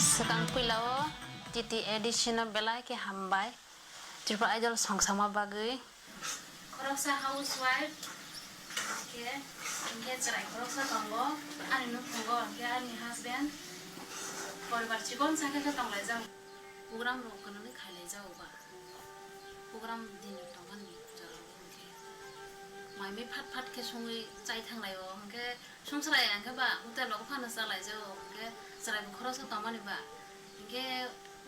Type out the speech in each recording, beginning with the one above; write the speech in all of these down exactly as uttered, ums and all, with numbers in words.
Swkang puila o T T A D C no belai khe hambai Tripura Idol song sama bagwi. Khoroksa housewife khe hinkhe chwrai khoroksa tongo ani nukhungo, hinkhe ani husband poribar chikon sa khe khe tonglaijak. Program rok kwnwi khailaijago ba. Program din tongmani jorao hinkhe mai mui phat phat khe songwi chai thanglaio, hinkhe songchwrai hinkhe ba hotel rogo phano chalaijao, hinkhe chwraibo khoroksa tongmani ba. Hinkhe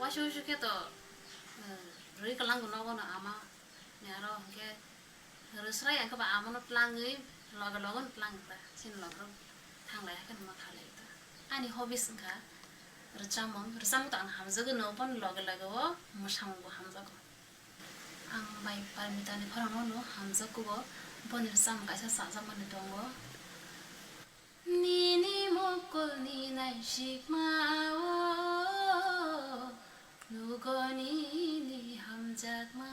waisa waisa khe to, eh, rwi kwlangbo nogono ama ni aro hinkhe rwsrai hinkhe ba amono tlangwi loge loge no tlang ta chini loge rok thanglai haikhe no ma khalai ta. Ani hobbies wngkha rwchapmung, rwchapmung to ang hamjagwi no, boni loge loge o mwsamung bo hamjago. Ang bai Parmita ni khorang no no hamjak kugo, boni rwchapmung kaisa chajakmani tongo. Nini mukulni naisikma o nugo nini hamjakma.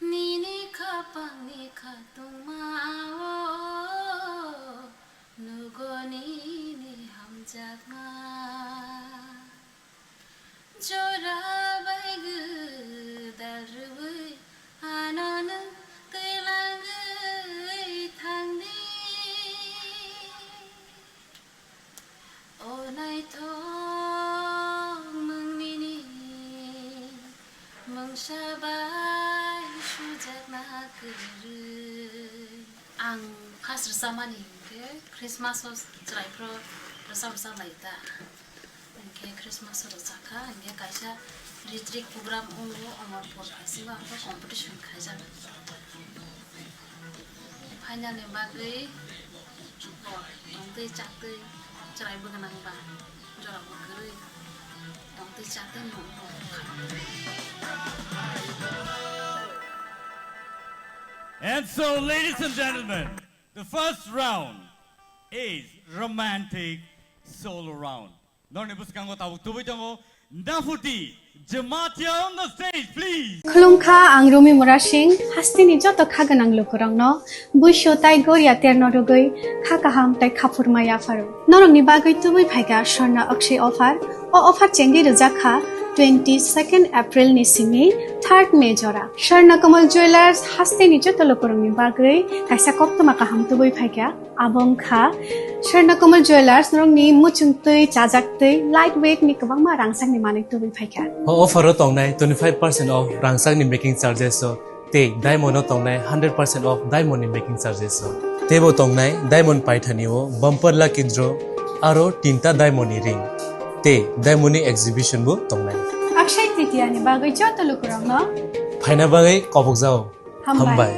Nini khapangni khatungma o nugo nini hamjakma. Jora bai gwdal rwui ano nwng twilangwi thangdi. O naithok mung nini mungsa bai sujakna kwrwi. Ang first rwchapmani hinkhe Christmas o chwraiphru rwchap rwchap lai ta. Hinkhe Christmas o rwchapkha, hinkhe kaisa ritrik program wngo, Omorpur Festival, hinkhe competition khaijak. Final ni bagwi tongtwi chaktwi chwrai bwgwnang ba jorabo kwrwi tongtwi chaktwi nukha. And so, ladies and gentlemen, the first round is romantic solo round. Norni bwskango tabuk tubui tongo Nafuti Jamatia on the stage, please. Khulumkha, ang Rumi Murasing, hasteni joto kha gwnang lukurokno buisu tai goria terno rwgwi kha kaham tai khaphurma yapharo. Norokni bagwi tubui phaikha Swarna Akshay offer. O offer chengwi rwjak kha twenty second April ni simi third May jora. Swarna Kamal Jewellers hasteni joto lukurokni bagwi kaisa koktwma kaham tubui phaikha. Abo wngkha Swarna Kamal Jewellers, norokni muchungtwi, chajaktwi, light weight ni kwbangma rangchakni manwi tubui phaikha. O offer o tongnai twenty five percent off rangchakni making charges o, tei diamond o tongnai hundred percent off diamond ni making charges o. Teibo tongnai diamond paithani o bumper lucky draw aro tinta diamond ni ring tei diamond ni exhibition bo tongnai. Akshay Tritiya ni bagwi joto lukurokno phaina bagwi kobokjao. Hambai. Hambai.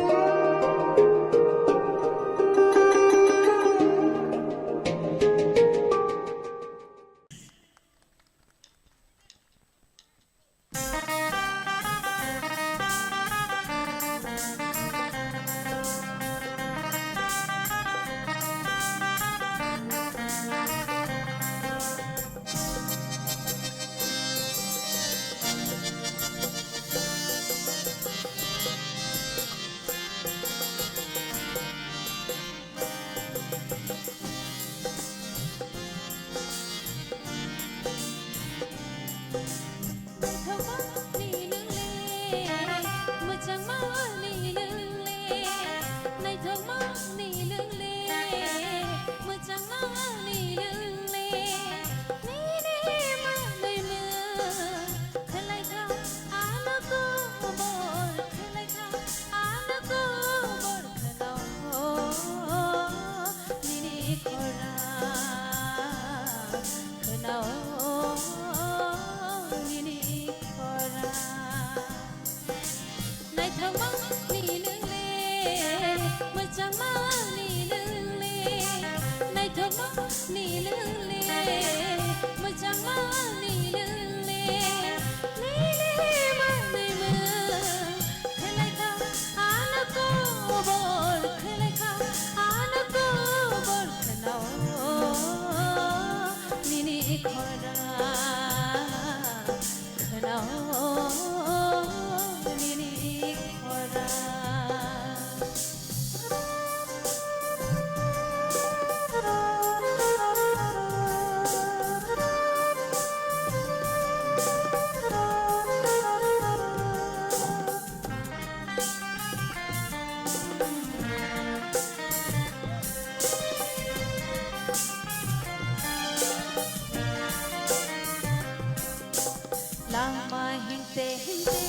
Lama himte himte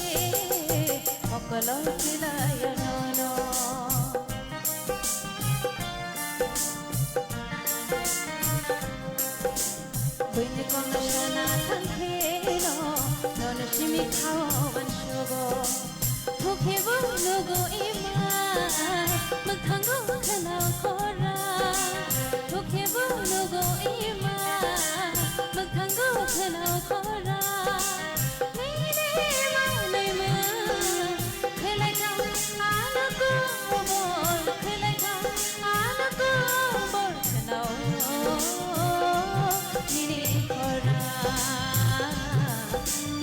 mokolo kilaya nono. Buini kono sana thangkheno nono simi khao ban sugo. Thukhe bo nugo ima, mwkhango khwnao khora. Thukhe bo nugo ima, mwkhango khwnao khora. Nini manwi mung, khwlai thang ano kubur, khwlai thang ano kubur khwnao. Nini khora,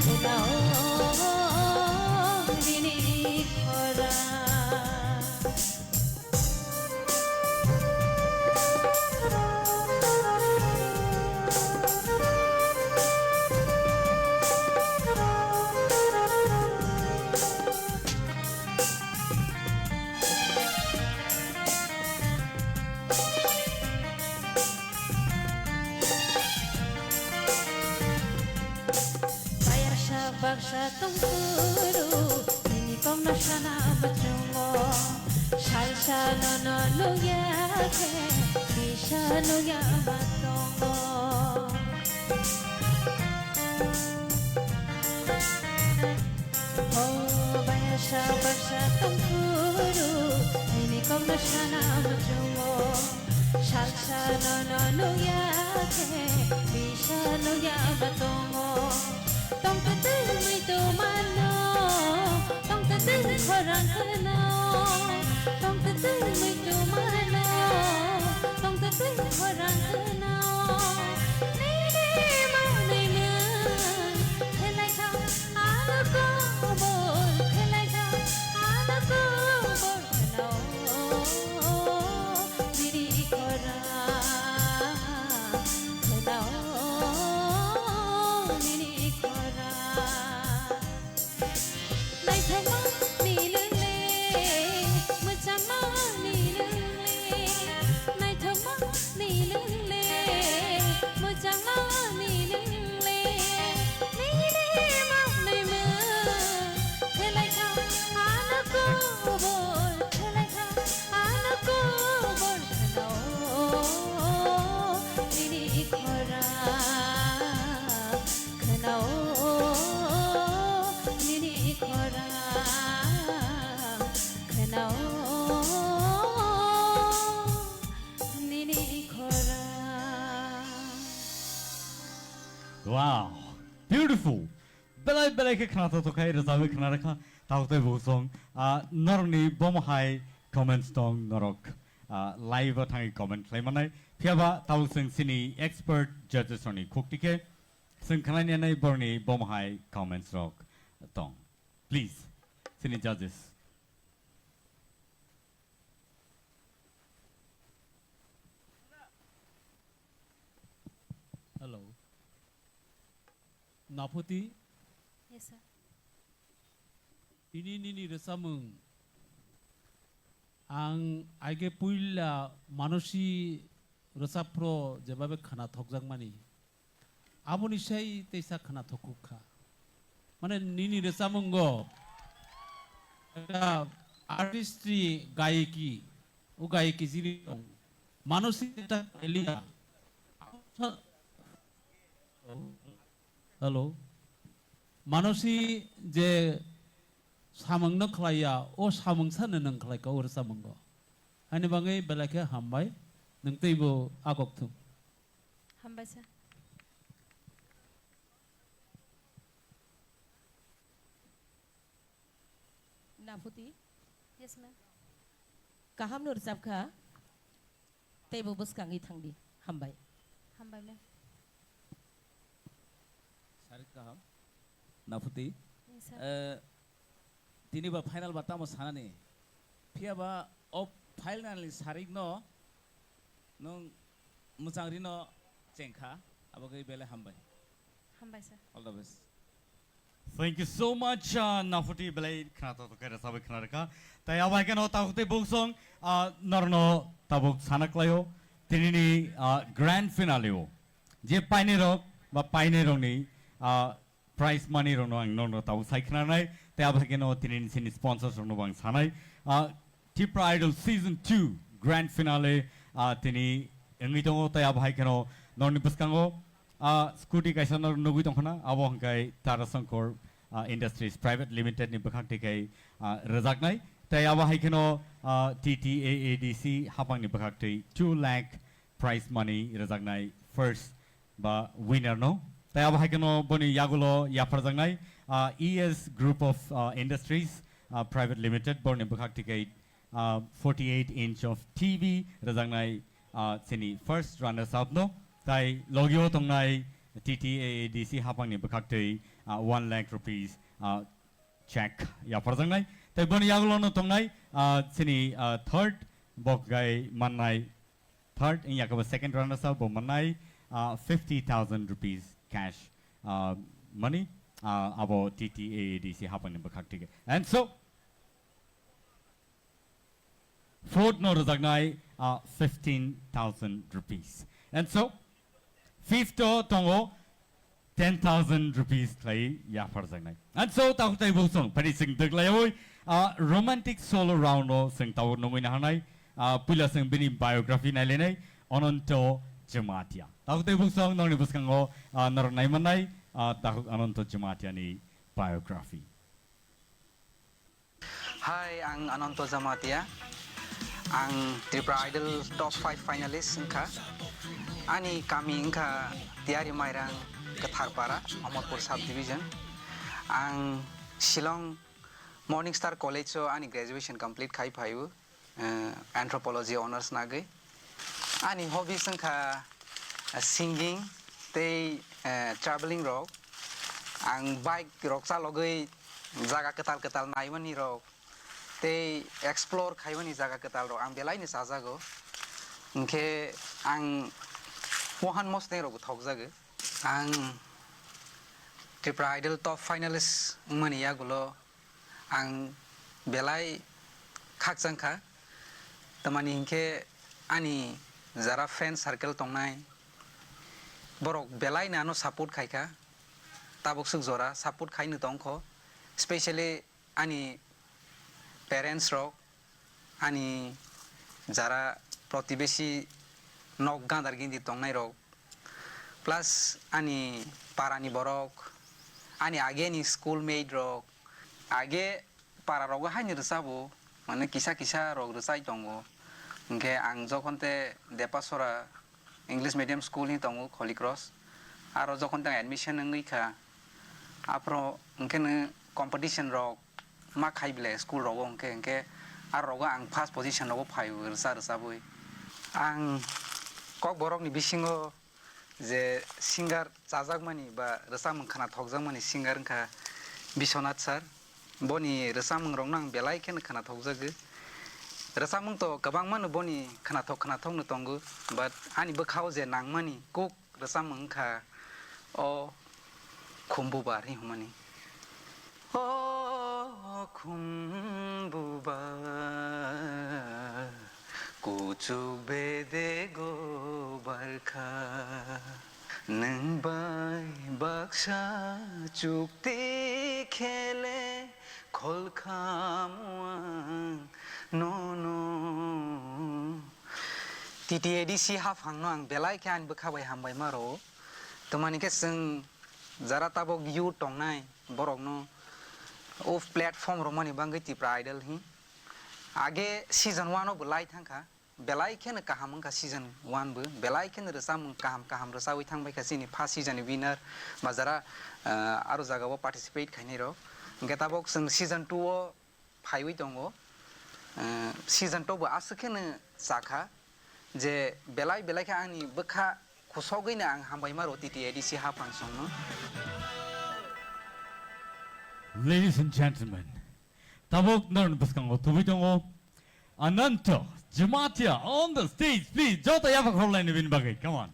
khwnao, nini khora. Bayarsa baksa tongphuru, nini kokno sana muchungo. Salsa nono nukya khe, bisa nukya ma tongo. O bayarsa baksa tongphuru, nini kokno sana muchungo. Salsa nono nukya khe, bisa nukya ma tongo. Tongtwtwng muitu mano, tongtwtwng khorang kheno. Tongtwtwng muitu mano, tongtwtwng khorang kheno. Nini manwi mung, khwlai thang ano kubur, khwlai thang ano kubur kheno. Nini khorang kheno, nini khorang. Naithokma ni nungle, mwchangma ni nungle, naithokma ni nungle, mwchangma ni nungle, nini manwi mung, khwlai thang ano kubur, khwlai thang ano kubur kheno, nini khorang kheno, nini khorang kheno, nini khorang. Wow, beautiful. Belai belai khe khna tongthok khai rwchapwi khna rwkha. Tabuk tei buksong, ah, norokni bomo hai comments tong norok, ah, live o thangwi comment khlai manai. Phiyaba tabuk chwng chini expert judges rokni khukti khe chwng khnani anai borokni bomo hai comments rok tong. Please, chini judges. Hello. Naphuti? Yes, sir. Ini nini rwchapmung. Ang aige puila Manosi rwchapphro jebabe khna thokjakmani. Aboni sai teisa khna thokukha. Mane nini rwchapmungo ekta artistry gayiki, o gayiki jili tong. Manosi ekta kailia. Hello. Manosi je samungno khlaiya, o samung sano nwng khlaikha o rwchapmungo. Ani bagwi belai khe hambai, nwng teibo agok thung. Hambai sir. Naphuti? Yes, ma'am. Kaham no rwchapkha. Teibo bwskangwi thangdi. Hambai. Hambai, ma'am. Sarik kaham. Naphuti. Yes, sir. Eh, tini ba final ba tamo sanani. Phiya ba o final ni sarik no nwng mwchang rino chengkha. Abo khe belai hambai. Hambai, sir. All the best. Thank you so much, uh, Naphuti belai khna to to kere sabai khna rwkha. Tai abo hai kheno tabuk tei buksong, uh, norno tabuk sana klaio. Tinini, ah, grand finale o je painai rok ba painai rokni, ah, prize money rokno ang nono tabuk sai khwnanai, tei abo hai kheno tinini sini sponsors rokno bo ang sanai. Ah, Tipra Idol Season two grand finale, ah, tini wngwi tongo, tei abo hai kheno norokni bwskango, ah, scooty kaisa norok nugwi tongkhana, abo hwnkhe Tara Sankor, ah, Industries Private Limited ni bwkhak twi khai, ah, rwjaknai, tei abo hai kheno, ah, T T A A D C hapangni bwkhak twi two lakh prize money rwjaknai first ba winner no. Tei abo hai kheno boni yagulo yapharjaknai, ah, E S Group of, ah, Industries, ah, Private Limited borni bwkhak twi khai, ah, forty-eight inch of T V rwjaknai, ah, chini first runners up no. Tei logio tongnai T T A A D C hapangni bwkhak twi, ah, one lakh rupees, ah, check yapharjaknai. Tei boni yagulo no tongnai, ah, chini, ah, third bok gai mannai third, wngya khe bo second runners up bo mannai, ah, fifty thousand rupees cash, ah, money, ah, abo T T A A D C hapangni bwkhak twi khe. And so, fourth no rwjaknai, ah, fifteen thousand rupees. And so, fifth o tongo ten thousand rupees khlai yapharjaknai. And so, takhuk tei buksong, phani chwng dwklaiwi, ah, romantic solo round o chwng tabuk nungwi nahanai, ah, puila chwng bini biography nailainai, Ananto Jamatia. Takhuk tei buksong, nokni bwskango, ah, norok naimannai, ah, takhuk Ananto Jamatia ni biography. Hi, ang Ananto Jamatia. Ang Tripura Idol top five finalist wngkha. Ani kami wngkha Tiari Mairang, Katharpara, Amarpur subdivision. Ang Shillong Morning Star College o ani graduation complete khai phaio, eh, anthropology honours nagwi. Ani hobbies wngkha, eh, singing tei, eh, travelling rok. Ang bike rok chalogwi jaga kwtal kwtal naimani rok tei explore khaimani jaga kwtal rok ang belai no chajago. Hinkhe ang wahan mosneng rokbo thokjago. Ang Tripura Idol top finalist wngmani yagulo ang belai khakchang kha. Tamani hinkhe ani jara friend circle tongnai, borok belai no ano support khai kha. Tabuk swk jora support khai no tong kho. Specially ani parents rok, ani jara protibesi nok gandar gindi tongnai rok, plus ani parani borok, ani age ni school mate rok, age para rogo haino rwchabo, mane kisa kisa rok rwchai tongo. Hinkhe ang jokhon te Depasora English medium school ni tongo Holy Cross. Aro jokhon tang admission wngwi kha, aphro hinkhe no competition rok ma khai bile school rogo hinkhe, hinkhe aro rogo ang first position rogo phaio rwcha rwchabwi. Ang Kokborok ni bisingo je singer chajakmani ba rwchapmung khwnathokjakmani singer wngkha Biswanath sir. Boni rwchapmung rokno ang belai kheno khwnathokjago. Rwchapmung to kwbangma no boni khwnathok khwnathok no tongo, but ani bwkhao je nangmani kuk rwchapmung wngkha O Khumbubar hinwi hwnmani. O Khumbubar, kuchuk bedego barkha, nwng bai baksa chukti khele kholkhamu ang nono. T T A D C haphangno ang belai khe ani bwkha bai hambai ma rwo. Tamani khe chwng jara tabok youth tongnai borokno o platform romani bagwi Tipra Idol hi. Age season one o bo lai thangkha, belai kheno kaham wngkha season one bo, belai kheno rwchapmung kaham kaham rwchawi thangbaikha chini first season ni winner ba jara, ah, aro jagao participate khainai rok. Hwnkhe tabok chwng season two o phaiwi tongo. Eh, season two bo aswk kheno chakha je belai belai khe ani bwkha khusogwino ang hambai ma rwo T T A D C haphang songno. Ladies and gentlemen, tabuk norokni bwskango tubui tongo Ananto Jamatia on the stage, please. Joto yapha khorlaini bini bagwi, come on.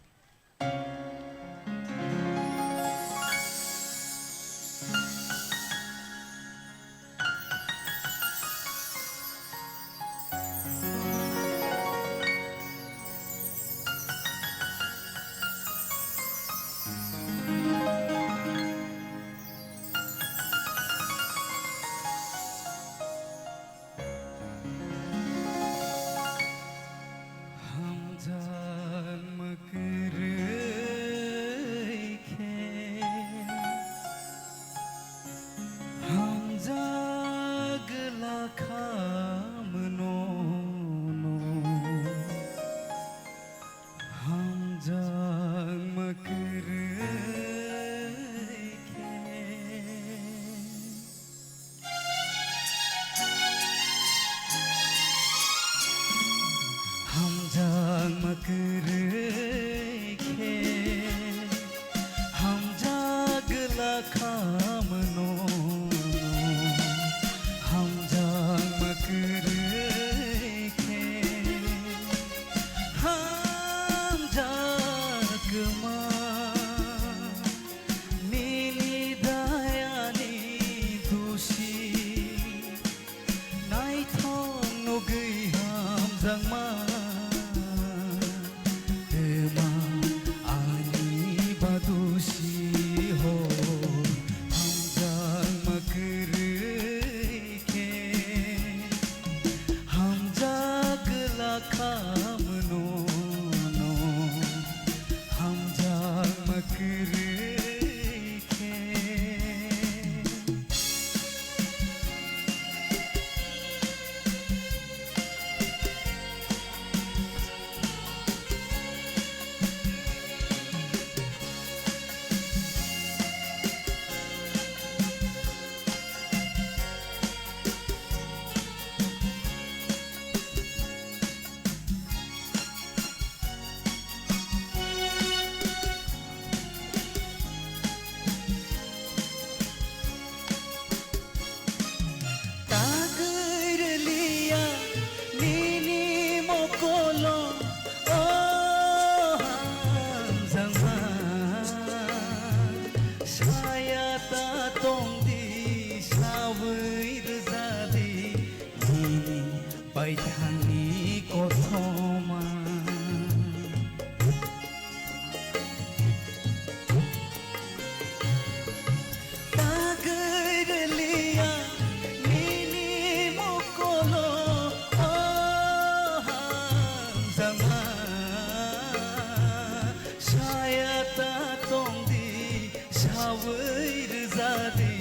Tongdi, sawi rwjadi,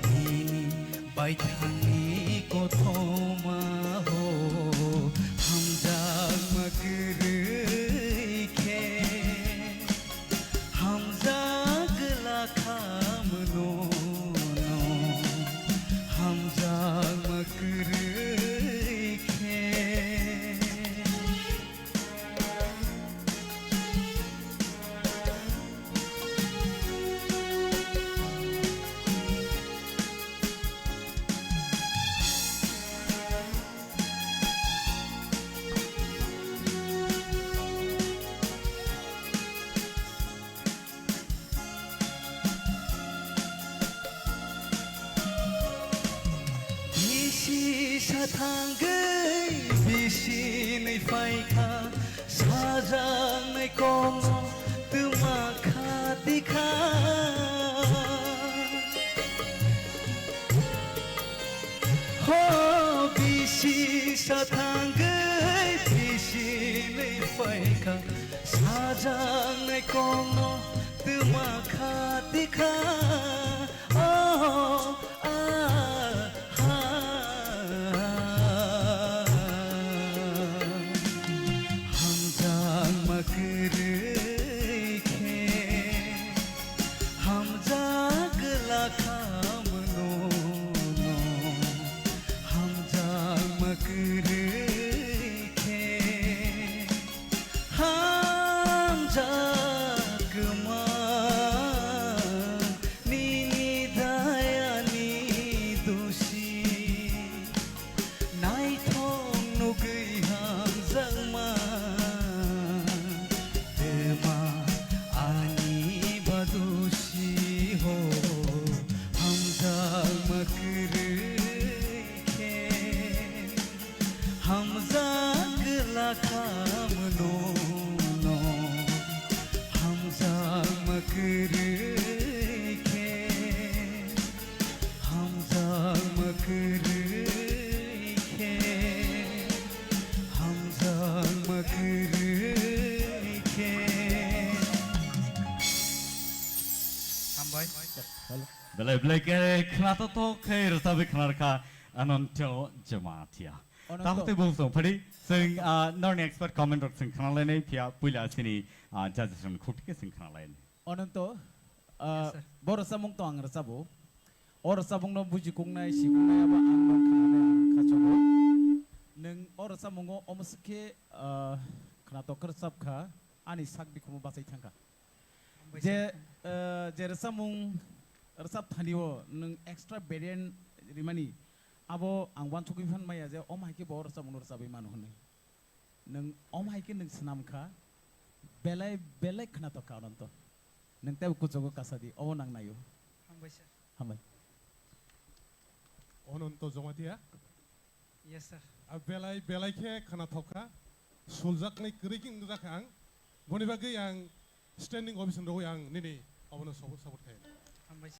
nini baithangni kothoma ho, hamjakma kwrwi khe, hamjak glak kha mano no, hamjakma kwrwi khe. Bisi sathangwi bisi nwi phaikha, sajaknai kokno twma khatikha. Ho bisi sathangwi bisi nwi phaikha, sajaknai kokno twma khatikha. Oh, ah, ha. Hamjakma kwrwi khe, hamjak glak kha mano no. Hamjakma kwrwi khe, hamjakma nini dayani dosi. Naithok nugwi hamjakma, twma ani badosi ho, hamjakma kwrwi khe, hamjak glak kha mano no, hamjakma kwrwi khe. Hamjakma kwrwi khe, hamjakma kwrwi khe. Hambai. Belai belai khe khwnathok khe rwchapwi khwnarwkha Ananto Jamatia. Ananto. Tabuk tei bung song phadi, chwng, ah, norni expert comment rok chwng khwnalainai, phiya puila chini, ah, judges rokni khukti khe chwng khwnalainai. Ananto, ah, Yes, sir. Bo rwchapmung to ang rwchabo. O rwchapmungno bujikuknai, sikuknai abo ang nong khnanai ang khachogo. Nwng o rwchapmungo omo swk khe, ah, khwnathok khe rwchap kha, ani sak bikhumo bachai thang kha. Hambai Je, sir. Ah, je rwchapmung rwchap thani o nwng extra variant rimani, abo ang uansugwi phan maya je omo hai khe bo o rwchapmungno rwchapwi mano hwnwi. Nwng omo hai khe nwng swnam kha, belai belai khwnathok kha Ananto. Nwng teibo kuchugo kasa di, obo nang naio. Hambai sir. Hambai. Ananto Jamatia. Yes, sir. A belai belai khe khwnathok kha, suljaknai kwrwi khe wngjak kha ang. Boni bagwi ang Standing ovation rwui ang nini obono support, support khaio.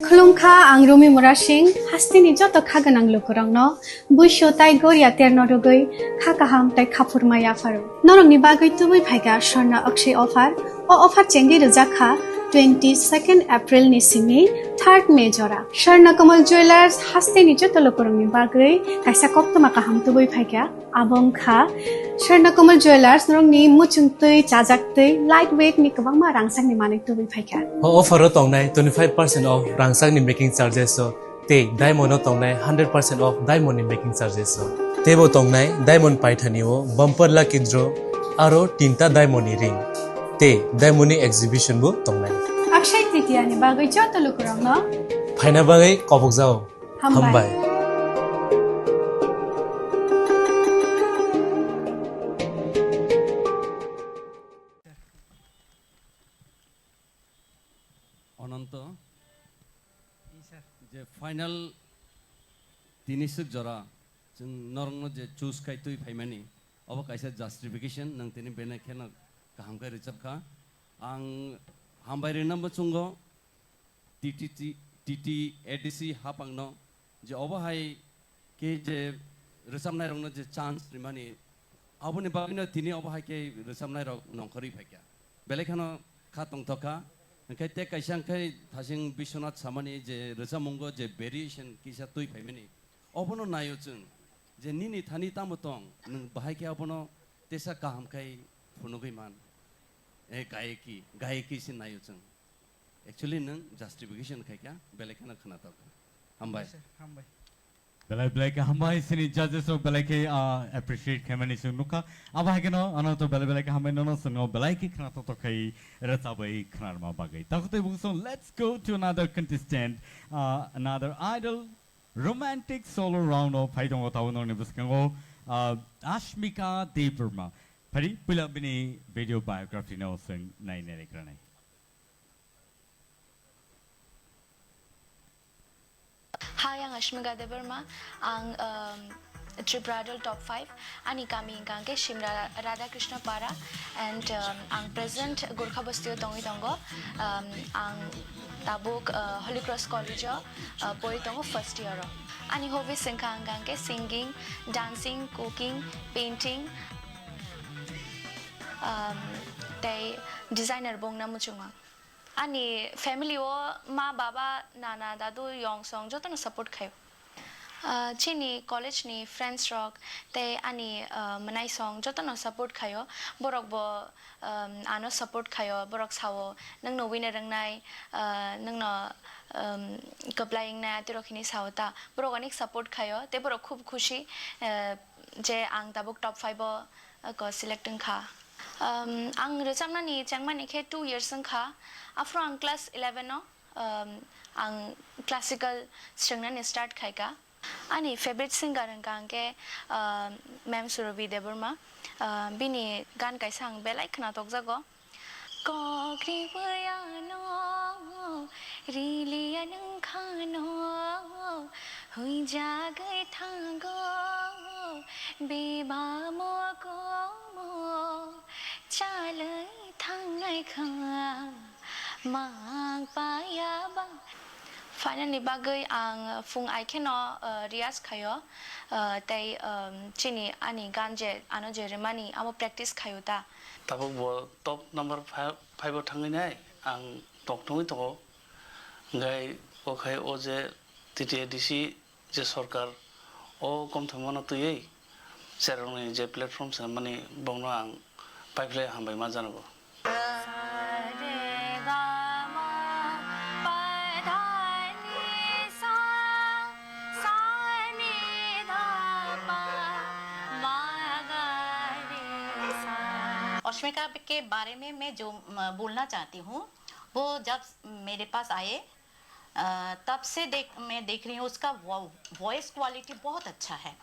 Khulumkha, ang Rumi Murasing, hasteni joto kha gwnang lukurokno buisu tai goria terno rwgwi kha kaham tai khaphurma yapharo. Norokni bagwi tubui phaikha Swarna Akshay offer. O offer chengwi rwjak kha twenty-second April ni simi third May jora. Swarna Kamal Jewellers hasteni joto lukurokni bagwi kaisa koktwma kaham tubui phaikha. Abo wngkha Swarna Kamal Jewellers, norokni muchung twi, chajak twi, light weight ni kwbangma rangchakni manwi tubui phaikha. O offer o tongnai twenty-five percent off rangchakni making charges o tei diamond o tongnai hundred percent off diamond ni making charges o. Teibo tongnai diamond paithani o bumper lucky draw aro tinta diamond ni ring tei diamond ni exhibition bo tongnai. Akshay Tritiya ni bagwi joto lukurokno phaina bagwi kobokjao. Hambai. Hambai. Ananto, Yes, sir. Je final tini swk jora chwng norokno je choose khai twi phaimani, obo kaisa justification, nwng tini bene kheno kaham khe rwchap kha. Ang hambai rwna muchungo, T T T, T T A D C haphangno je obo hai khe je rwchapnairokno je chance rimani, aboni bagwino tini obo hai khe rwchapnairok nongkhorwi phaikha. Belai kheno kha tongthok kha, Hwnkhe tei kaisa hwnkhe thasing Biswanath samani je rwchapmungo je variation kisa twi phaimani, obono naio chwng je nini thani tamo tong, nwng bahai khe abono tesa kaham khai phunugwi man. E gayeki, gayeki se naio chwng. Actually nwng justification khai kha, belai kheno khwnatok. Hambai. Hambai sir, hambai. Belai belai khe hambai sini judges rok belai khe, ah, appreciate khaimani chwng nukha. Abo hai kheno ano to belai belai khe hambai nono chwngno belai khe khwnatok tok khai rwchabwi khwnarma bagwi. Takhutai bukung song, let's go to another contestant, ah, another idol. Romantic solo round o phai tongo tabuk nokni bwskango, ah, Ashmika Debbarma. Phari puila bini video biography no chwng nai nai rikranai. Hi, ang Ashmika Debbarma. Ang, um, Tripura Idol top five. Ani kami hwnkha hwnkhe Simra Radhakrishna Para and, um, ang present Gorkha Basti o tongwi tongo. Um, ang tabuk, uh, Holy Cross College o, uh, pori tongo first year o. Ani hobbies wngkha hwnkha hwnkhe singing, dancing, cooking, painting, um, tei designer bo wngna muchungo. Ani family o ma, baba, nana, dadu, yong song jotono support khaio. Ah, chini college ni friends rok tei ani, ah, mwnai song jotono support khaio. Borok bo, um, ano support khaio. Borok sao, "Nwngno winner wngnai, ah, nwngno, um, kwplai wngnai," atirok hini sao ta. Borok onek support khaio. Tei borok khub khushi, ah, je ang tabuk top five o, ah, ko select wngkha. Um, ang rwchapnani chengmani khe two years wngkha. Aphuru ang class eleven o, um, ang classical swrwngnani start khaika. Ani favorite singer wngkha hwnkhe, um, Ma'am Surabhi Debbarma. Um, bini gan kaisa ang belai khwnatokjago. Kok riwi ano, rili anwng khano, huijagwi thango, beba mokomo. Chalwi thangnai kha mang paya ba. Final ni bagwi ang phung ai kheno, uh, riyaz khaio, uh, tei, um, chini ani gan je ano je rimani amo practice khaio ta. Tabuk bo top number five, five o thangwi nai ang tok tongwi tongo. Hwnkhe o khai o je T T A D C je sorkar o komthomano twiwi cherokni je platform swnamani bongno ang paiphlai hambai ma janago. अश्मिका के बारे में मैं जो, म, बोलना चाहती हूँ, वो जब मेरे पास आए, अ, तब से देख, मैं देख रही हूँ, उसका वो, वॉइस क्वालिटी बहुत अच्छा है।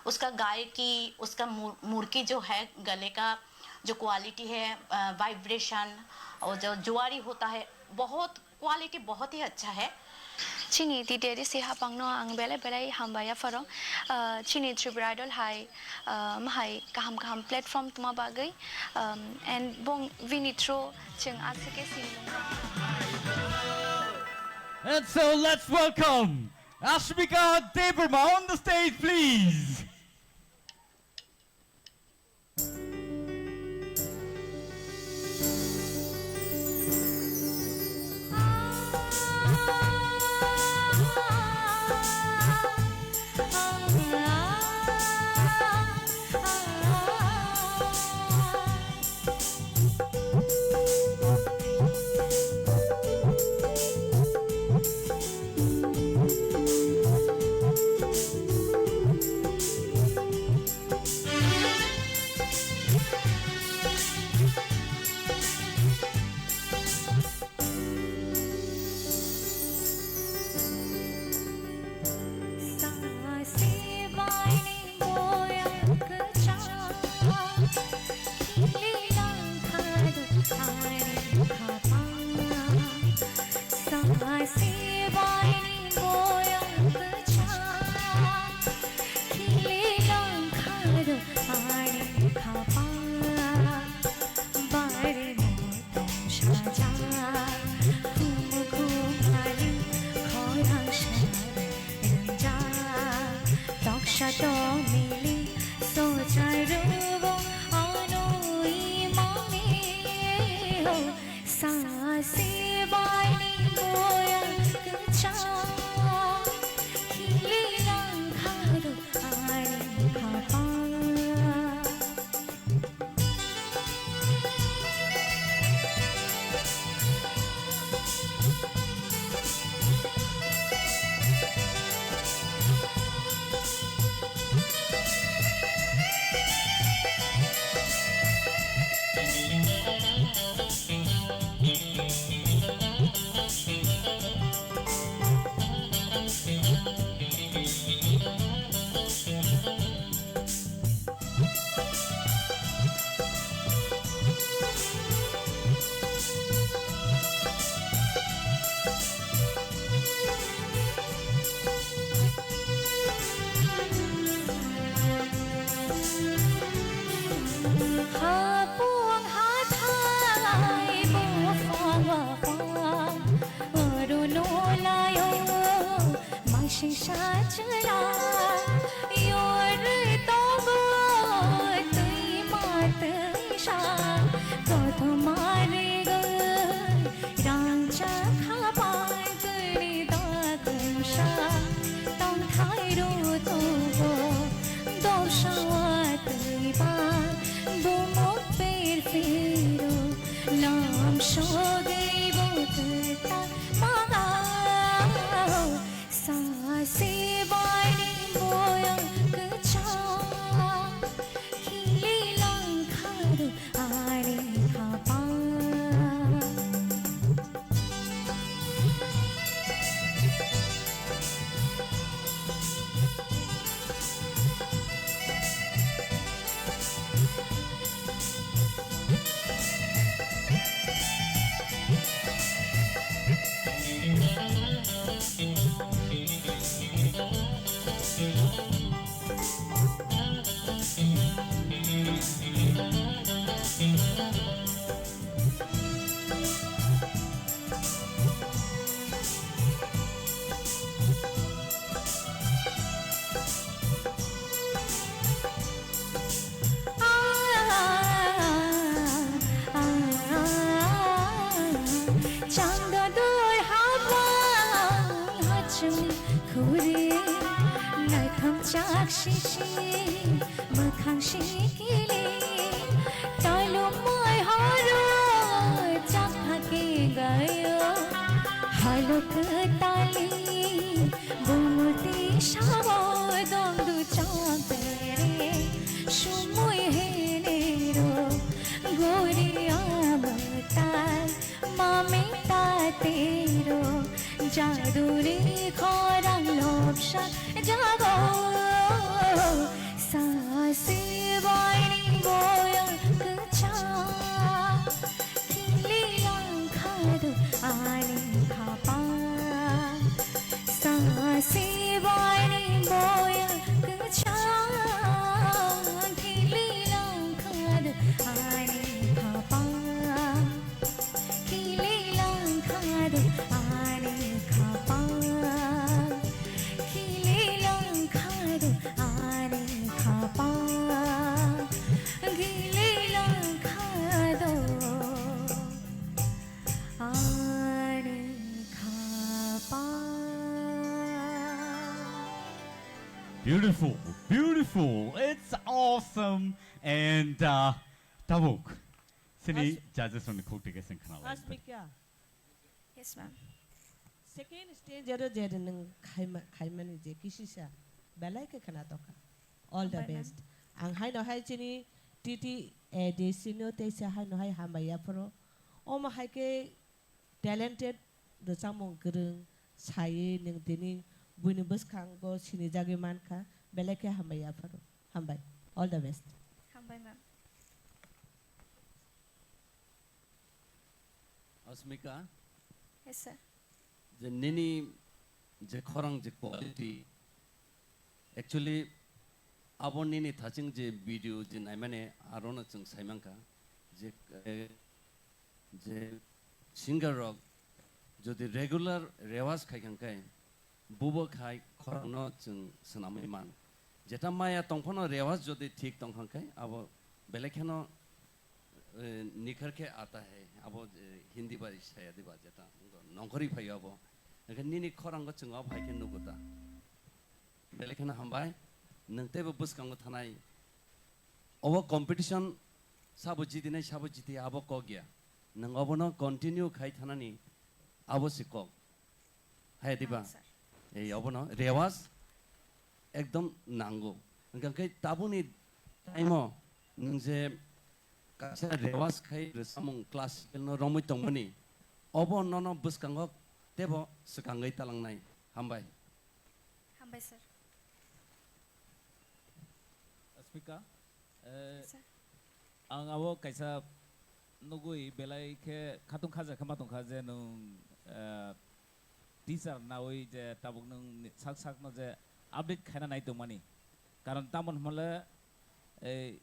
उसका गायकी, उसका मुर-, मुरकी जो है, गले का जो क्वालिटी है, अ, वाइब्रेशन और जो जुआरी होता है, बहुत क्वालिटी बहुत ही अच्छा है। Chini T T A D C hapangno ang belai belai hambai yapharo. Ah, chini Tripura Idol hai, ah, mahai kaham kaham platform tuma bagwi, um, and bong bini through chwng aswk khe sinimung. And so let's welcome Ashmika Debbarma on the stage, please. Mani boya kwchang, khili langkha do ani khapang. Hapung hathai buphang waphang, oro no layo, maising sa chwla, yor tongo twi ma twi sa, kothoma re go, rang cha kha pai twi da kung sa, tong thai ro tongo, dom sa wa twi ba, bumuk per phiro, lam sogei bo kwtal mangao. Sasi baini boya kwchang, khili langkha do ani khapang. Changdor dui habang hachung khuri, naithok chak sisi, mwkhang sikili, talumoi horo chakha ke gayo, halok tali, bumuti sawo dongdu chongtere, sumui henero, gori amatai, mami tatero, jaduri khorang lobsa jago, sasi baini boya kwchang. Khili langkha do ani khapang, sasi baini boya kwchang. Khili langkha do ani khapang, khili langkha do ani khapang, khili langkha do ani khapang, khili langkha do. Ani khapang. Beautiful, beautiful. It's awesome. And uh, Tabuk, sini As- judges rokni khuk tike sing khna lai. Asmika. Yes, ma'am. Second stage aro je nwng khaima-, khaimani je kisisa belai khe khna tokha. All the Hambai, ma'am. Best. Ang haino hai chini T T A D C no teisa haino hai hambai yaphoro. Omo hai khe talented, rwchapmung kwrwng, sai nwng tini buini bwskango sinijagwi mankha, belai khe hambai yapharo. Hambai. All the best. Hambai, ma'am. Asmika, Yes, sir. Je nini je khorang je quality, actually, abo nini thaching je video je naimani arono chwng saimankha, je, eh, je singer rok jodi regular rewas khai kha khe, bubo khai khorang no chwng swnamwi man. Jeta maya tongphano rewas jodi thik tong kha khe, abo belai kheno Eh, nikhar khe aata hai, abo, eh, Hindi bai saya diba jeta, nongkhorwi phaio abo. Hwnkhe nini khorango chwng abo hai khe nugo ta. Belai kheno hambai, nwng teibo bwskango thanai. Obo competition, sabo jitinai, sabo jiti, abo kok ya. Nwng obono continue khai thanani, abo se kok. Hai diba? Nang, sir. Ei obono rewas ekdom nango. Hwnkhe tabukni time o nwng je kaisa rewas khai rwchapmung classical no romwi tongmani, obo nono bwskango teibo swkangwi talangnai. Hambai. Hambai, sir. Asmika, eh, sir. Ang abo kaisa nugui belai khe khatung khaja khe ma tongkha je nwng, eh, teacher naui je tabuk nwng ni sak sakno je update khaina nai tongmani. Karon tamoni hwnle ei,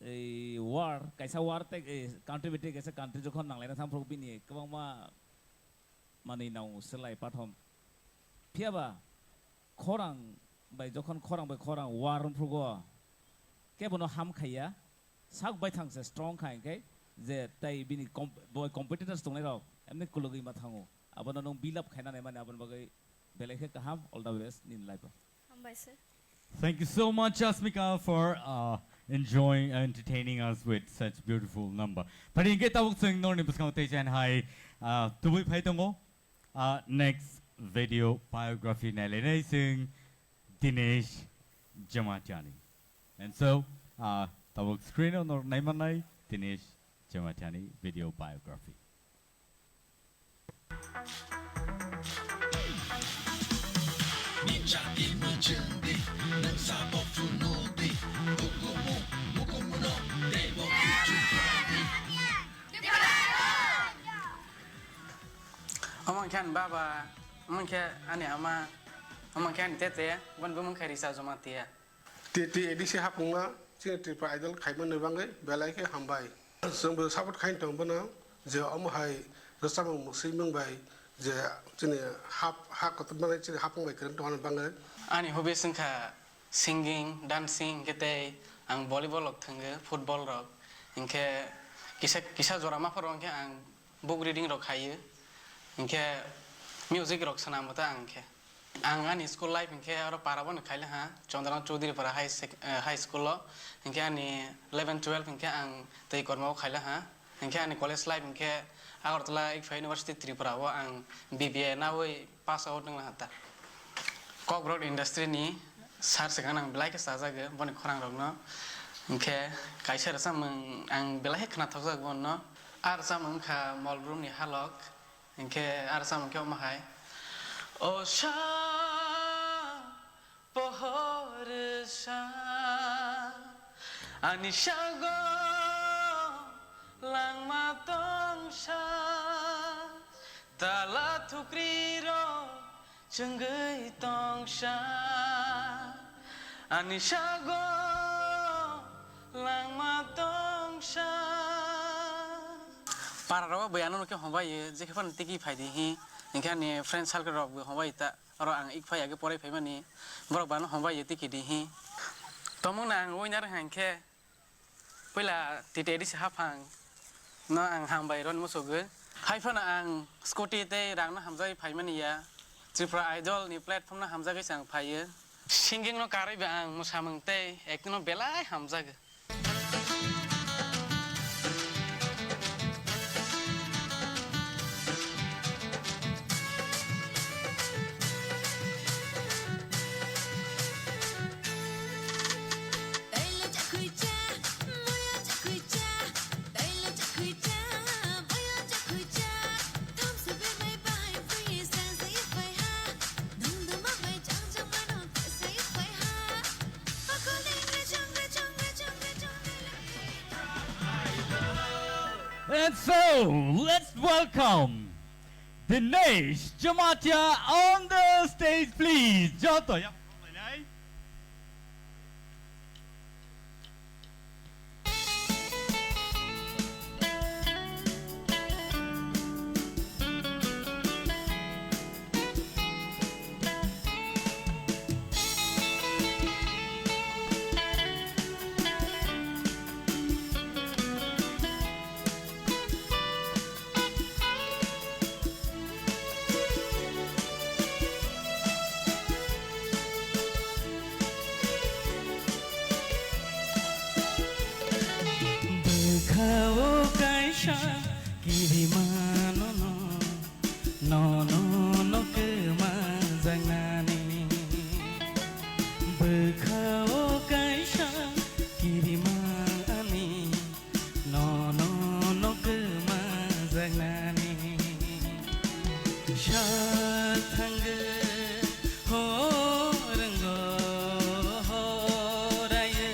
ei war, kaisa war tei, ei country bai tei kaisa country jokhon nanglaina thangphuru bini kwbangma manwi nang swlai pathom. Phiya ba khorang bai jokhon khorang bai khorang war wngphrugo kebono ham khaiya, sak baithang se strong kha hinkhe je tai bini com-, bo competitors tongnai rok emni kulugwi ma thango. Abono nwng build up khaina nai mani aboni bagwi belai khe kaham, all the best nini life o. Hambai sir. Thank you so much, Asmika, for, uh, enjoying and entertaining us with such beautiful number. Phari hingke tabuk chwng norni bwskango tei chen hai, uh, tubui phai tongo. Uh, next video biography nailainai chwng Dinesh Jamatiani. And so, uh, tabuk screen o nor naimannai Dinesh Jamatiani video biography. Ni jati mwchwng di, nwng sabo phunuk di, hukumu, hukumu no teibo kichu khlai di. Omo khe ani baba, omo khe ani ama, omo khe ani tete, boni bumung khe Risa Jamatia. T T A D C hapungma chini Tripura Idol khaimani bagwi belai khe hambai. Chwngbo support khaini tongo bono je omo hai rwchapmung mwswimung bai je chini hap-, ha kotor mani chini hapung bai kwrwng tongmani bagwi. Ani hobbies wngkha singing, dancing, hinkhe tei ang volleyball rok thwngo, football rok. Hinkhe kisa, kisa jora maphoro hinkhe ang book reading rok khaio, hinkhe music rok swnamo ta ang khe. Ang ani school life hinkhe oro para bono khaila ha, Chandra Chowdhury para high sec-, eh, high school o, hinkhe ani eleven twelve hinkhe ang tei kormo o khaila ha, hinkhe ani college life hinkhe Agartala Ikhfa University Tripura o ang B B A naui pass out wngla ha ta. Cockroach industry ni sir se gana ang belai khe chajago boni khorang rok no, hinkhe kaisa rwchapmung ang belai khe khwnathokjak bono, a rwchapmung wngkha Molbrum ni Halok. Hinkhe aro samung khe omo hai. O sa pohor sa, ani sago langma tong sa, tala thukri rok chwngwi tong sa, ani sago langma tong sa. Para rok bai ano khe hombai ye, je khe phano tiki phai di hi, hinkhe ani friend circle rok bo hombai ta, oro ang ik phai age porai phai mani, borok bo ano hombai ye tiki di hi. Tomung na ang winner hinkhe, puila T T A D C haphang no ang hambai roni musugo. Hai phano ang scooty tei rang no hamjagwi phai mani ya, Tripura Idol ni platform no hamjagwi se ang phai o. Singing no karwi ba ang mwsamung tei acting no belai hamjago. And so, let's welcome Dinesh Jamatia on the stage, please. Joto, ya. Kirima nono, nono no kwma jaknani. Bwkhao kaisa kirima ani, nono no kwma jaknani. Sak thangwi horwngo horaye.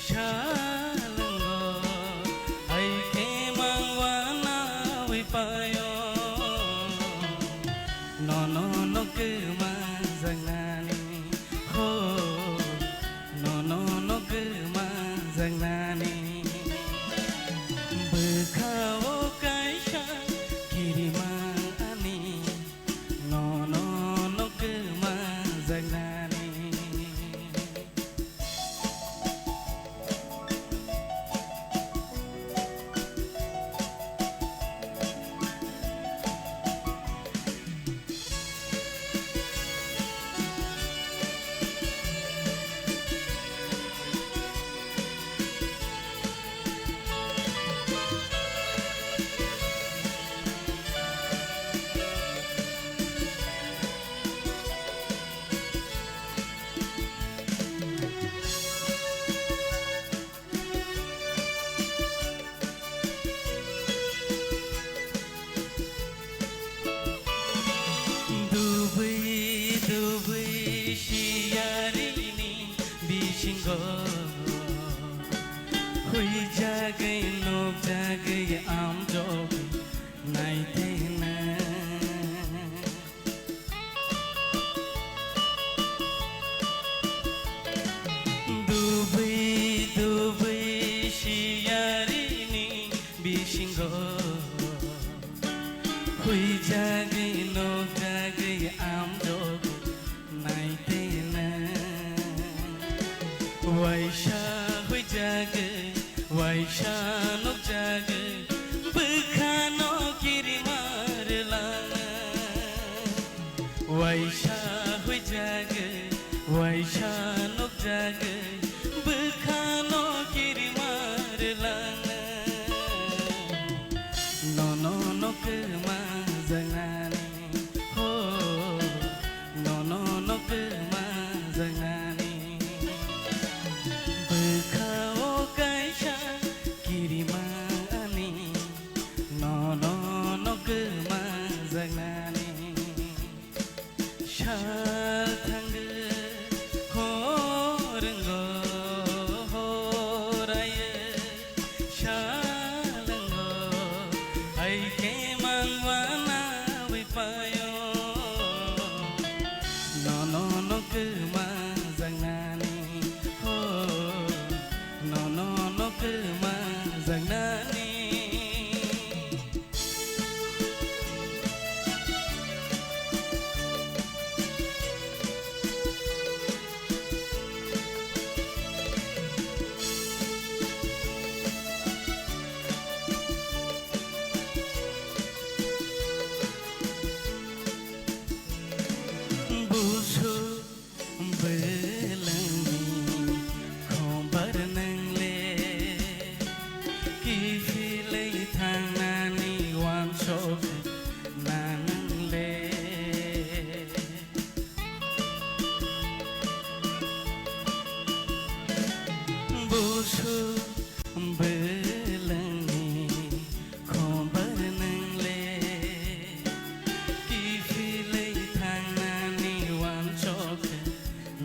Salwngo hai khe mang wanawi paio. Nono no kwma jaknani ho, nono no kwma jaknani. Bwkhao kaisa kirima ani, nono no kwma jaknani. Dubui dubui siyarini bisingo, huijagwi nukjagwi amjok naitena. Dubui dubui siyarini bisingo, huijagwi nukjagwi amjok naitena. Waisa huijagwi, waisa nukjagwi, bwkhano kirima rwlangna. Waisa huijagwi, waisa nukjagwi, bwkhano kirima rwlangna. Nono no kwma jaknani ho, nono no kwma jaknani. Bwkhao kaisa kirima ani, nono no kwma jaknani. Sal thangwi horwngo horaye, salwngo hai khe mang wanawi paio. Nono no kwma jaknani ho, nono no kwma jaknani. Busu bwlwngni khombar nwngle, kiphilwi thangnani wansok na nwngle. Busu bwlwngni khombar nwngle, kiphilwi thangnani wansok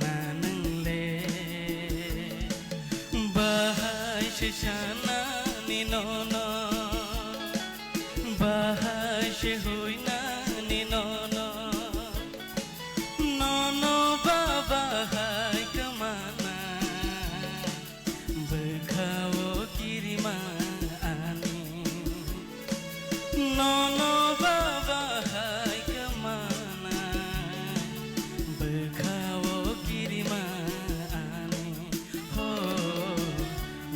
na nwngle. Bahai se sanani nono, bahai se huinani nono, nono ba bahai kwmana. Bwkhao kirima ani, nono ba bahai kwmana. Bwkhao kirima ani, ho,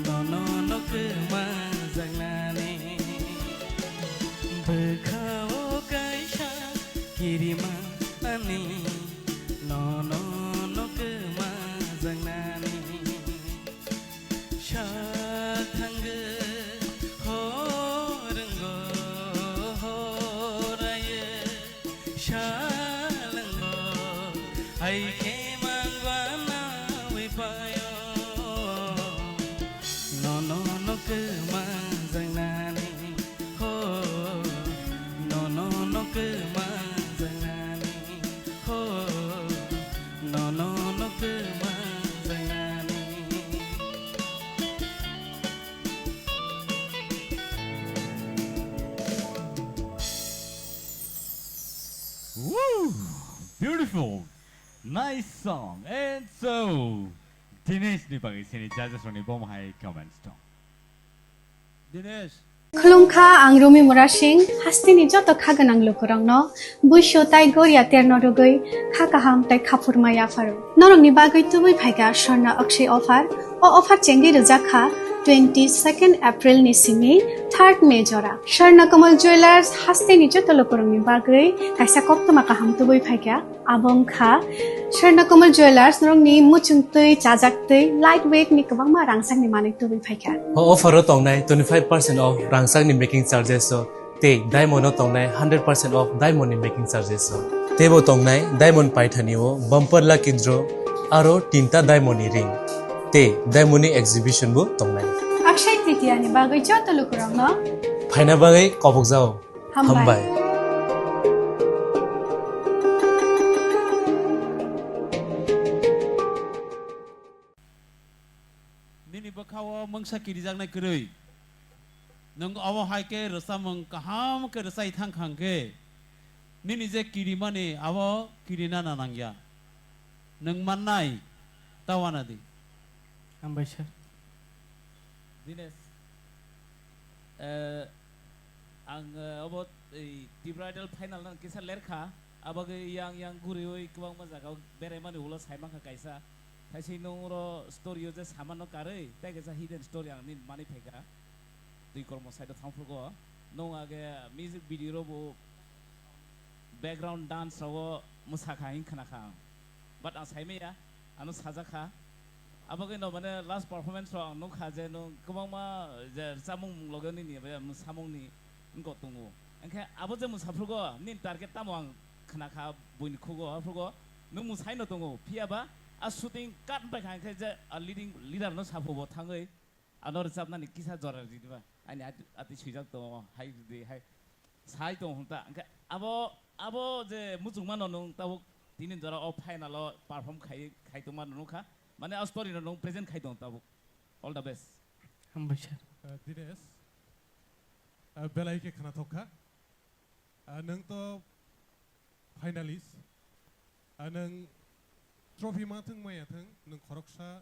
nono no kwma jaknani. Bwkhao kaisa kirima ani, nono no kwma jaknani. Sal thangwi ho Hai khe mang ba nawi payo, nono no kwmang jangnani, ho, nono no kwmang jangnani, ho, nono no kwmang jangnani. Woo! Beautiful! Nice song. And so, Dinesh ni bagwi sini judges rokni bomo hai comments tong. Dinesh. Khulumkha, ang Rumi Murasing, hasteni joto kha gwnang lukurokno buisu tai goria terno rwgwi kha kaham tai khaphurma yapharo. Norokni bagwi tubui phaikha Swarna Akshay offer. O offer chengwi rwjak kha twenty second April ni simi third May jora. Swarna Kamal Jewellers hasteni joto lukurokni bagwi kaisa koktwma kaham tubui phaikha. Abo wngkha Swarna Kamal Jewellers, norokni muchung twi, chajak twi, light weight ni kwbangma rangchakni manwi tubui phaikha. O offer o tongnai twenty five percent off rangchakni making charges o tei diamond o tongnai hundred percent off diamond ni making charges o. Teibo tongnai diamond paithani o bumper lucky draw aro tinta diamond ni ring tei diamond ni exhibition bo tongnai. Akshay Tritiya ni bagwi joto lukurokno phaina bagwi kobokjao. Hambai. Hambai. Nini bwkha-o mungsa kirijaknai kwrwi. Nwng obo hai khe rwchapmung kaham khe rwchai thang kha hwn khe, nini je kirimani abo kirina na nangya. Nwng mannai ta uanadi. Hambai sir. Dinesh, eh, ang, eh, obo, ei, Tripura Idol final no kisa lerkha, abagwi yang yang guriwi kwbangma jaga o beraimani ulo saimankha kaisa. Thaising nwng oro story o je samano karwi, tei kaisa hidden story ang nini manwi phaikha. Twi kormo side o thangphrugo, nwng age music video rogo background dance rogo mwsakha hwn khnakha ang. But ang saimaya, ano sajakha. Abagwi no mane last performance rok ang nukha je nwng kwbangma je rwchapmung loge nini bai mwsamungni wngkok tongo. Hwnkhe abo je mwsaphrugo nini target tamo ang khnakha buini khugo, aphrugo nwng mwsaino tongo. Phiyaba a shooting cut wngpaikha hwnkhe je a leading leader no saphubo thangwi ano rwchapnani kisa jora ridiba. Ani ati, ati swijak tongo, hai ridi, hai. Sai tong hwn ta. Hwnkhe abo, abo je muchungmano nwng tabuk tini jora o final o perform khai, khai tongmano nukha. Mane a story no nwng present khai tong tabuk. All the best. Hambai sir. Uh, Dinesh, uh, belai khe khnathok kha. Uh, nwng to finalist. Ah, nwng trophy ma thung maya thung, nwng khoroksa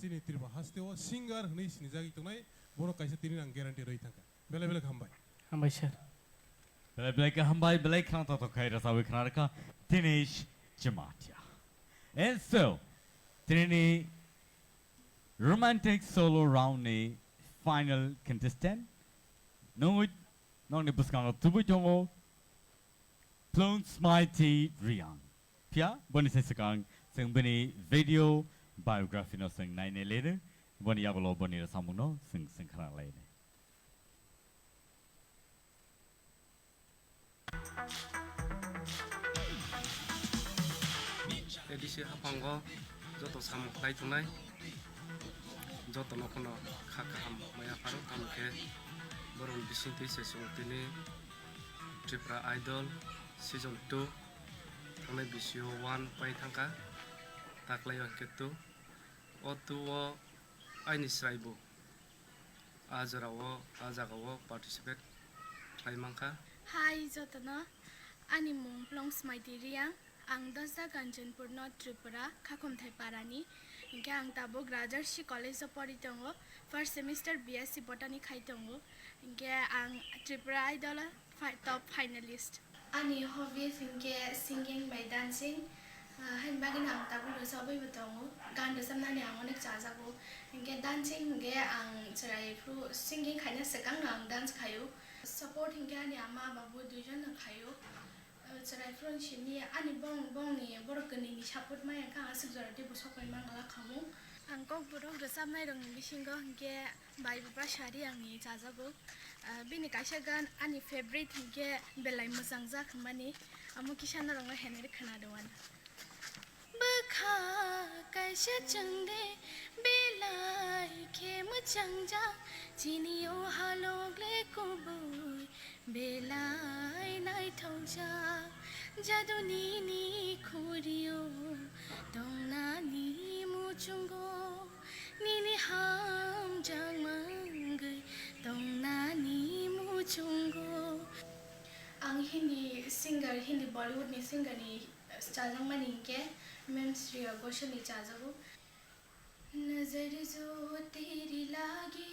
chini Tripura haste o singer hwnwi sinijagwi tongnai, borok kaisa tini ang guarantee rwi thangkha. Belai belai hambai. Hambai sir. Belai belai khe hambai, belai khna to to khai rwchapwi khna rwkha Dinesh Jamatia. And so, tini ni romantic solo round ni final contestant, nungwi nongni bwskango tubui tongo, Plung Smaiti Riang. Phiya boni se swkang chwng bini video biography no chwng nainai leno, boni yagulo boni rwchapmung no chwng, chwng khna lainai. A D C haphango joto samung khlai tongnai, joto no phano kha kaham maya pharo, tamo khe borokni bisingtwi se chwng tini Tripura Idol season two thangnai bisio one pai thangkha, taklai o hwnkhe two. O two o aini chwraibo a jorao, a jagao participate khlai mankha. Hai jotono, ani mung Plung Smaiti Riang, ang Dosda Kanchanpur North Tripura, Khakhumthai Parani. Hinkhe ang tabuk Rajarshi College o pori tongo, first semester B S C Botany khai tongo. Hinkhe ang Tripura Idol o fi-, top finalist. Ani hobbies hinkhe singing bai dancing, ah, haini bagwino ang tabuk rwchapwi bo tongo. Gan rwchapnani ang onek chajago. Hinkhe dancing hinkhe ang chwrai phuru singing khaina swkangno ang dance khaio. Support hinkhe ani ama baba bo duijon no khaio. Ah, chwrai phuru simi ani bong, bongni borok kwnwini support maya khe ang aswk jora teibo sokbai mangala khamung. Ang kokborok rwchapnairokni bisingo hinkhe Bai Bupra Sari angni chajago. Ah, bini kaisa gan ani favorite hinkhe belai mwchang jak hwnmani, amo kisa norokno henai khna rwmani. Ha kaisa chwngde belai khe mwchangjak, chini o halok le kubui belai naithokjak. Jadu nini khurio tongnani muchungo, nini hamjak mangwi tongnani muchungo. Ang Hindi singer, Hindi Bollywood ni singer ni chajakmani hinkhe Ma'am Shreya Ghoshal ni chajago. नजर जो तेरी लागे,